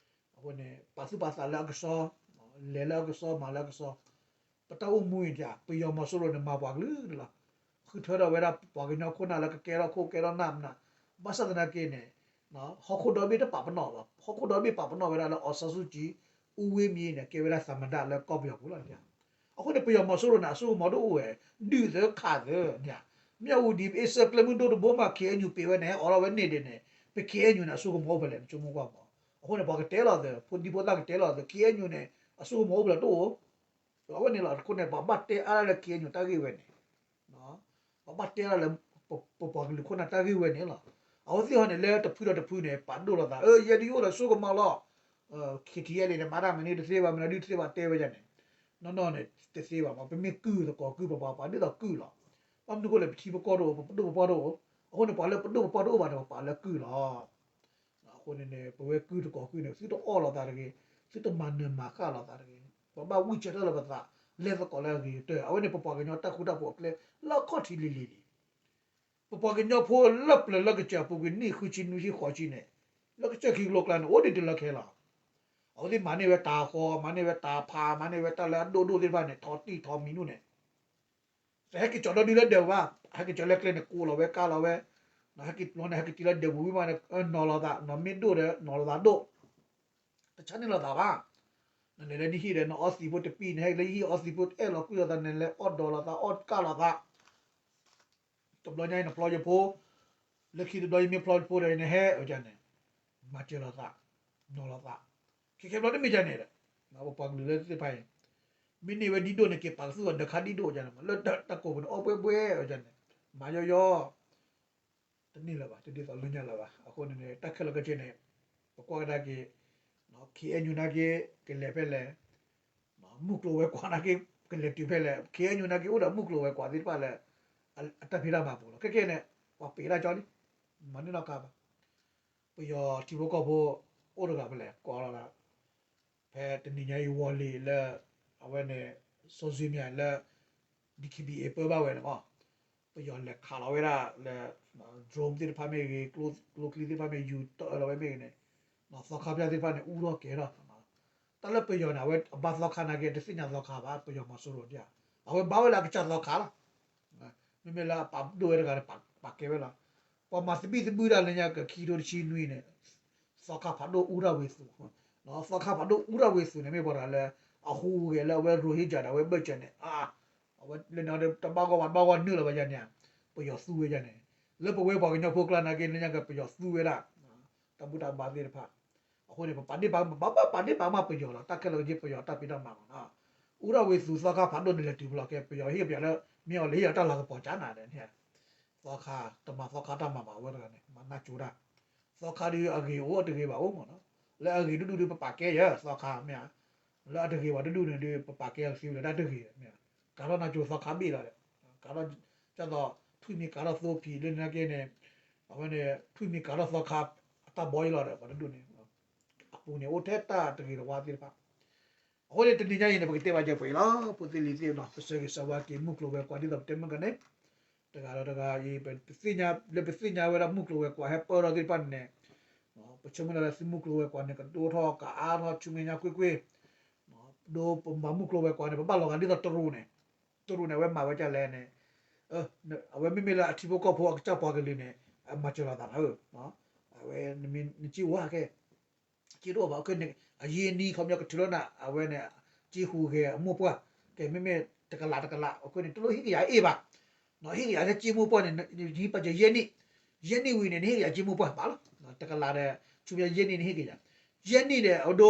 အဃိန့ၣ် ပာ်သူၣ်ပာ်သးလၢအကစီၣ်, လဲၤလၢအကစီၣ် မၤလၢအကစီၣ်, ပတၢ်အိၣ်မူအံၤဒၣ် ပယီၤမီၤစိရိၤန့ၣ် မၤပှၤကလုာ်န့ၣ်လီၤ. ဃုထၢထီၣ်ဝဲဒၣ်ပှၤကညီခိၣ်နၢ်လၢကကဲထီၣ်ခိၣ်ကဲထီၣ်နၢ်မနုၤ, ဘၣ်ဆၣ်သနာ်က့န့ၣ် ဟီၣ်ခိၣ်ဒီဘ့ၣ်တပာ်ပနီၣ်ဘၣ်, ဟီၣ်ခိၣ်ဒီဘ့ၣ်ပာ်ပနီၣ်ဝဲဒၣ်လၢ အောင်ဆန်းစုကြည်, ဦးဝင်းမြင့်န့ၣ် ကဲဝဲဒၣ်သမ္မတလၢကီၢ်ပယီၤပူၤလီၤ. အဃိန့ၣ် ပယီၤမီၤစိရိၤန့ၣ် အစိကမီၤတအိၣ်ဝဲ, ဒုၣ်သၢခးသၢ, မ့ၢ်အူဒံး အ့ၣ်စၢၣ်ကျဲမုၢ်ဒိၣ်တဘိမး ခ့ၣ်အဲၣ်ယူၣ် ပ့ၤဝဲန့ၣ် ဟဲအိးထီၣ်ဝဲန့ၣ်ဒ်န့ၣ်, ပခ့ၣ်အဲၣ်ယူၣ်န့ၣ် အစိကမီၤအိၣ်ဖဲလဲၣ် နဆိကမိၣ်ကွၢ်မး. အဃိန့ၣ် ပှၤကတဲလီၤသး, ဖိဒံဖိသၣ်ကတဲလီၤသး, ခ့ၣ်အဲၣ်ယူၣ်န့ၣ် အစိကမီၤအိၣ်ဖဲလဲၣ်တအိၣ် အဝဲန့ၣ်လီၤ. အဃိန့ၣ် ပှၤဘၣ်တဲအါဒၣ်လၢ ခ့ၣ်အဲၣ်ယူၣ် တၢ်ဂ့ၢ်ဝဲန့ၣ်, ပှၤဘၣ်တဲအါဒၣ်လၢ ပပှၤကလုာ်ခိၣ်နၢ်တၢ်ဂ့ၢ်ဝဲန့ၣ်လီၤ. အဝဲသ့ၣ်ဟီန့ၣ် လၢတဖုဒီးတဖုန့ၣ် ပာ်ဒိၣ်လိာ်သး, ယဲဒုးအိၣ်ဒီးစိကမီၤလီၤ. ခ့ၣ်ထံၣ်အဲၣ်လံန့ၣ် မၤတၢ်မနုၤတသ့ဘၣ်, မနုၤဒုးတသ့ဘၣ် တဲဝဲဒ်န့ၣ်, နီၢ်နီၢ်န့ၣ် တသ့ဘၣ်မး, ပမ့ၢ်ကုၢ်သကိးကုၢ် ပပှၤပာ်ဒ်သိးကုၢ်လီၤ. ဘၣ်မနုၤအဃိလဲၣ် ပထံပကီၢ်တအိၣ် ပပဒိၣ်ပပှၢ်တအိၣ်, အဃိန့ၣ် ပှၤလၢပဒိၣ်ပပှၢ်တအိၣ်ဘၣ်န့ၣ် ပပာ်လၢကုၢ်လီၤ. အဃိန့ၣ်န့ၣ် ပဝဲကုၢ်သကိးကုၢ်န့ၣ် သုတအီၣ်လိာ်သးတဂ့ၤ, သုတမၤနၢၤမၤဃၣ်လိာ်သးတဂ့ၤ, ပဘၣ်ဝံၢ်ဆၢထၢၣ်လၢပသး လဲၤသကိးလၢအဂ့ၤကတၢၢ်, အဝဲန့ၣ် ပပှၤကညီတၢ်ဃူတၢ်ဖိးအကျဲ လၢအခီၣ်ထံးလံၤလံၤလံၤ ပပှၤကညီဖိလၢပျၢၤလၢကစၢၢ်ပူၤကွံာ်နံၣ်ဃုဆံနွံဆံဃိးဆံန့ၣ်, လၢကစၢၢ်ခံကလိကျါန့ၣ် အိၣ်ဒံးတုၤလၢခဲလီၤ. အဝဲသ့ၣ်မၤန့ၢ်ဝဲတၢ်ဃီ, မၤန့ၢ်ဝဲတၢ်ဖး, မၤန့ၢ်ဝဲတၢ်လၢအဒိၣ်ဒိၣ်သ့ၣ်တဖၣ်န့ၣ် ထီၣ်တံၢ်ထီၣ်မံၤနူၣ်န့ၣ် ဟဲက့ၤကၠီၤဒီဒုလၢဒၢးပူၤဘၣ်, ဟဲက့ၤကၠီၤလၢကျဲန့ၣ် ကိးလီၤဝဲကါလီၤဝဲ, ဟဲက့ၤတဘျီန့ၣ် ဟဲက့ၤတုၤလၢဒၢးပူၤဝံၤမးန့ၣ် နီၤလိာ်သး, နီၢ်မ့ၢ်ဒိၣ်ဒီး နီၢ်လိာ်သးဒိၣ်, တဆါန့ၢ်လိာ်သးဘၣ်. နလဲၤလၢနဟံၣ်ဒီး နအီသံးဖိတပံၢ်န့ၣ် ဟဲလၢဟံၣ်အီသံးဖိ အဲၣ်လီၤကွံလိာ်သးန့ၣ် လဲၤအီၣ်ဒီးလိာ်သး အီၣ်ကါလိာ်သး တဘျီညါအံၤနဖျီယဖိ, လၢခံတဘျီယမ့ၢ်ဖျီယဖိဒီး ယနဟဲအီၤန့ၣ်, မၤစၢၤလိာ်သး, နီၤလိာ်သး, ခဲခဲဘျီတမ့ၢ်ဒ်န့ၣ်ဒီး, ပပှၤကလုာ်လၢသ့ၣ်တဖၣ်အံၤ, မ့ၢ်န့ၢ်ဝဲဒ်ဒိၣ်န့ၣ် က့ၤပာ်ကသူၣ်အီၤဒီးခါဒ်ဒိၣ်န့ၣ်, လၢတၢ်ကိးပူၤန့ၣ် အီၣ်ဘှဲဘှဲအီၤန့ၣ်, မၤယီယီ တန့ၢ်လၢၤဘၣ်, တဒ်သိးလၢညါလၢၤဘၣ်. အဃိန့ၣ်န့ၣ် တၢ်ခဲလၢာ်ခဲဆ့န့ၣ် ပကွၢ်ကဒါက့ၤ ခ့ၣ်အဲၣ်ယူၣ်နာ်က့ ကလဲၤဖဲလဲၣ်, မုၢ်ကျိၤဝဲၤကွာ်နာ်က့ ကလဲၤတုၤဖဲလဲၣ်, ခ့ၣ်အဲၣ်ယူၣ်နာ်က့ အိၣ်ဒီးမုၢ်ကျိၤဝဲၤကွာ်သ့ၣ်တဖၣ်လၢ အတၢ်ဖံးတၢ်မၤပူၤလီၤ. ခဲခဲန့ၣ် ပှၤပ့ၤတၢ်ကၠီလံ, မၤန့ၢ်နီတခါဘၣ်. ပယီၤထံဖိကီၢ်ဖိ အိၣ်တဂၤဖဲလဲၣ် ကိးလီၤလၢ ဖဲတနံၤညါအံၤ ဝီၤလံၤလၢ အဝဲန့ၣ် စီၤစုမြတ်လၢ DKBA ပၢဘၣ်ဝဲန့ၣ်မး, ပယီၤလဲၤခးလီၤဝဲဒၣ်လၢ drone သ့ၣ်တဖၣ်မ့ၢ်ဂ့ၤ, ကျိချံသ့ၣ်တဖၣ်မ့ၢ် ယူၤတအၢလီၤဝဲမ့ၢ်ဂ့ၤန့ၣ်, သီခါဖၠၣ်သ့ၣ်တဖၣ်န့ၣ် အူထီၣ်ကဲၤထီၣ်, တၢ်လၢပယီၤန့ၣ် အဝဲအဘါသီခါနာ်က့ တသ့ၣ်ညါသီခါဘၣ်, ပယီၤမီၤစိရိၤဒၣ်, အဝဲဘါဝဲလၢအကစၢ်သီခါလီၤ. မ့မ့ၢ်လၢအပာ်ဒိၣ်ဝဲတဂၤန့ၣ် ပာ်ကဲဝဲလီၤ. ပှၤမၤသဘံၣ်သဘုၣ်ဒၣ်လၢညါကခံထိတဆံနွံန့ၣ်, သီခါဖးဒိၣ်အူထီၣ်ဝံၤသူၣ်, သီခါဖးဒိၣ်အူထီၣ်ဝံၤသူၣ်န့ၣ် မ့ၢ်ပှၤတဂၤလၢ အဟူးဂဲၤလၢအဝဲ Rohingya ဒီးအဝဲဘၢၣ်စၢၤန့ၣ် အဝဲလၢန့ၣ်တဘၣ်ဂီၢ်ဝါတဘၣ်ဂီၢ်နုာ်လီၤဝဲယၤန့ၣ် ပယီၤသူဝဲယၤန့ၣ် လၢပဝဲပှၤကညီဖိကျါနာ်က့လၢညါက့ ပယီၤသူဝဲဒၣ် တၢ်ဘူၣ်တၢ်ဘါသ့ၣ်တဖၣ် အဃိန့ၣ် ပပာ်ဒ့ၣ်ပာ် ပဘၣ်ပာ်ဒ့ၣ်ပာ်ကမၣ်ပယီၤလီၤ တၢ်ခဲလၢာ်က့ပယီၤတၢ်ဖံးတၢ်မၤမးနီၤ အူရဝံသူသီခါဖးဒိၣ်န့ၣ်လဲၤတုၤဖဲလဲၣ်ကဲ ပယီၤဟ့ၣ်ကပယီၤလၢ မ့ၢ်အီၤလၢဟ့ၣ်အီၤတၢ်လၤကပီၤကၠါနၤဒီးန့ၣ် သီခါ တမၤသီခါတၢ်မၤဘၣ်ဝဲတဂၤန့ၣ် မၤနၢ်ကၠိတၢ် သီခါဒုးအဂ့ၤအိၣ်အတဂ့ၤဘၣ်အိၣ်မးနီၤ လၢအဂ့ၤဒူၣ်ဒူၣ်ဒုးပပာ်ကဲယၤ သီခါမ့ၢ်ဧါ လၢအတဂ့ၤဘၣ်ဒူၣ်ဒူၣ်န့ၣ်ဒုး ပပာ်ကဲအီၤသ့ဝဲလၢတၢ်တဂ့ၤမ့ၢ်ဧါ ကၤထီၣ်နၢ်ကၠိသီခါဘ့ၣ်လီၤဒီး ကၤထီၣ် ကၢ်သိး ထွံၣ်မံၤကၤထီၣ်သိဖံးလၢန့ၣ်နာ်က့န့ၣ် အဝဲန့ၣ် ထွံၣ်မံၤကၤထီၣ်သီခါ အတၢ်ဘီအံၤလီၤဒီး ပှၤတဒူၣ်န့ၣ် အပူၤန့ၣ် အိၣ်ထဲတၢ်တဂ့ၤတဝါသ့ၣ်တဖၣ် အဃိန့ၣ် တနံၤညါအံၤန့ၣ် ပကတဲဘၣ်ယဲၢ်ပှဲၤအံၤလီၤ ဖိသ့ၣ်လံၤသ့ၣ်နီၤ ပဆၢဂ့ၤဆၢဝါက့ၤမုၢ်ကျိၤဝဲၤကွာ်ဒ်သိးပတဲမုၢ်ကန့ၣ် တဂၤဒီးတဂၤအံၤ ပသ့ၣ်ညါ လၢပသ့ၣ်ညါဝဲဒၣ်မုၢ်ကျိၤဝဲၤကွာ်ဟဲပၢၢ်ထီၣ်သ့ၣ်တဖၣ်န့ၣ် ပဆၢမုၢ်လၢ်လၢသုမုၢ်ကျိၤဝဲၤကွာ်န့ၣ် ကဒိၣ်ထီၣ်ကအါထီၣ်ဆူမဲာ်ညါကွ့ၢ်ကွ့ၢ် ဒ်ပမၤမုၢ်ကျိၤဝဲၤကွာ်န့ၣ် ပဘၣ်လီၤဂာ်ဒ်သိးတရူးန့ၣ် တရူးန့ၣ် အဝဲမၤဝဲဒ်လဲၣ်န့ၣ် အဝဲမ့မ့ၢ်လၢအထံဖိကီၢ်ဖိအကစၢ်ပှၤကလုာ်န့ၣ် အမၤစၢၤလီၤသးလီၤ အဝဲ နစ့ဝါခဲ က့တအိၣ်ဘၣ် အယဲၢ်နံၣ်ခီပညီကထုးလီၤနၤ အဝဲန့ၣ် က့ဟူးဂဲၤအမိၢ်ပှၢ် ကဲမ့မ့ၢ်တကလးတကလး အဃိန့ၣ် တလိၣ်ဟ့ၣ်ကယၤအ့ၣ်ဘၣ် ဟ့ၣ်ကယၤလၢက့မိၢ်ပှၢ်န့ၣ် နဟံးပာ်စၢၤယဲၢ်နံၣ် ယဲၢ်နံၣ်ဝံၤန့ၣ် နဟ့ၣ်ကယၤက့မိၢ်ပှၢ်ဘၣ်လီၤ တကလးဒီး ဆူညါယဲၢ်နံၣ်နဟ့ၣ်ကယၤ ယဲၢ်နံၣ်ဒီး အဒိ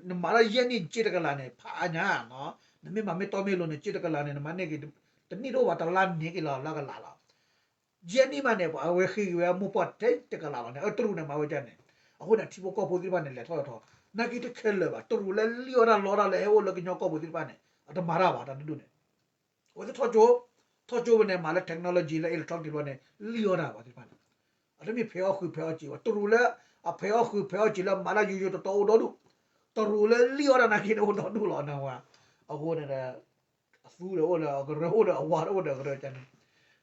နမၤလၢယဲၢ်နံၣ်က့တကလးန့ၣ် ဖးအါညါ နမ့ၢ်မၤမ့ၢ်တီမ့ၢ်လိၤန့ၣ် က့တကလးန့ၣ် နမၤန့ၢ်က့ၤ တနံၣ်တအိၣ်ဘၣ်တလါန့ၢ်က့ၤလီၤလၢကလးလီၤ ယဲၢ်နံၣ်မးန့ၣ် အဝဲဃ့က့ၤဝဲအမိၢ်ပှၢ်ထဲတကလးလီၤန့ၣ် အတရူးန့ၣ် မၤဝဲဒ်န့ၣ် အဃိန့ၣ် ထံဖိကီၢ်ဖိသ့ၣ်တဖၣ်န့ၣ် လဲၤထီၣ်လဲၤထီ နာ်က့တခဲလၢာ်ဘၣ် တရူးလၢလံၣ်အီၣ်တၢ်လီတၢ်လၢဟဲအိၣ်လၢကညီကီၢ်ပူၤသ့ၣ်တဖၣ်န့ၣ် အတမၤတၢ်ဘၣ်တၢ်တဒူၣ်န့ၣ် အဝဲသ့ၣ်ထီၣ်ကၠိ ထီၣ်ကၠိဝဲန့ၣ် မၤလၢ technology လၢ electronic တဘျီန့ၣ် လံၣ်အီၣ်တၢ်ဘၣ်သ့ၣ်တဖၣ်န့ၣ် အတမ့ၢ်ဖဲးအီၣ်ဃုာ်ဖဲးအီၣ်စံးဘၣ် တရူးလၢအဖဲးအီၣ်ဃုာ်ဖဲးအီၣ်စံးလၢမၤတၢ်ယိယိတတီအိၣ်ဒီဒူၣ် တရူးလၢလံၣ်အီၣ်တၢ်နာ်က့န့ၣ်အိၣ်ဒီဒူၣ်လီၤနဝဲ အဃိန့ၣ်ဒီး အသူဒီးအိၣ်ဒီးအကရၢ အိၣ်ဒီးအဝါဒီးအိၣ်ဒီးအကရၢန့ၣ်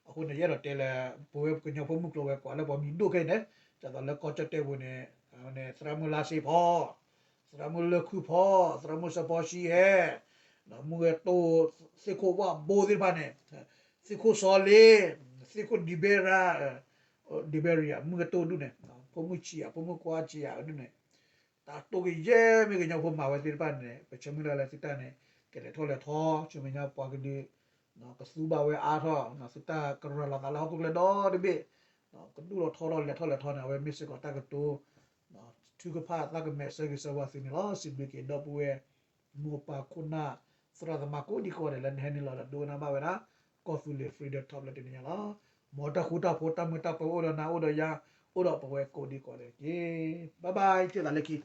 အဃိန့ၣ် ယအဲၣ်ဒိးတဲလၢ ပဝဲကညီဖိမုၢ်ကျိၤဝဲၤကွာ်လၢပှၤမံၤဒိၣ်ခဲအံၤန့ၣ် ဒ်သိးလၢကီၢ်ကၠီၣ်တဲၣ်ပူၤန့ၣ် သရၣ်မုၣ်လါစ့ဖီ သရၣ်မုၣ်လၢခုဖီ သရၣ်မုၣ်စီၤဖီဆံဟဲ မုၢ်ဂဲၤတိၢ် သ့ၣ်ခိၣ်ဝၣ်ဘိသ့ၣ်တဖၣ်န့ၣ် သ့ၣ်ခိၣ်စီၤလ့ သ့ၣ်ခိၣ်ဒံဘဲရၤ ဒံဘဲရၤ မုၢ်ဂဲၤတိၢ်ဒူၣ်န့ၣ် ဖိမုၣ်ဆံးဧါ ဖိမုၣ်ခွါဆံးဧါဒူၣ်န့ၣ် တၢ်တိၢ်က့ၤယဲၢ်မ့ၢ်ကညီဖိမၤဝဲသ့ၣ်တဖၣ်န့ၣ် ပဆၢမုၢ်လၢ်လၢသုတၢ်န့ၣ် ကလဲၤထီၣ်လဲၤထီ ဆူမဲာ်ညါပှၤကဒုး ကသူဘၣ်ဝဲအါထီၣ် သုတၢ်ကရၤလီၤသးလၢဟီၣ်ခိၣ်ချၢဒီတဘ့ၣ် ကဒူၣ်လီၤထီထီၣ်လဲၤထီၣ်လဲၤထီန့ၣ် အဝဲမ့ၢ်စ့ၢ်ကီးတၢ်ကတိၤ ထုကဖၣ်သးကမဲာ်ဆၢဂ့ၤဆၢဝါသုန့ၣ်လီၤ. စံးဘျုးက့ၤဒီပုၢ်ဝဲၢ် မိၢ်ပၢ်ခိၣ်နၢ် သရၣ်သမါကိးဒံကိးဂၤဒဲးလၢနဟဲနုာ်လီၤဒီးဒိကနၣ်ဘၣ်ဝဲဒၣ် ကီၢ်သူလ့ၤ Freedom Talk လၢတနံၤညါလီၤ. မ်တၢ်ဃူတၢ်ဖိးတၢ်မုာ်တၢ်ပၢၤအိၣ်ဒီးနၤအိၣ်ဒီးယၤ အိၣ်ဒီးပဝဲကိးဒံကိးဂၤဒဲးတက့ၢ်. Bye bye စၢသးလၢခံ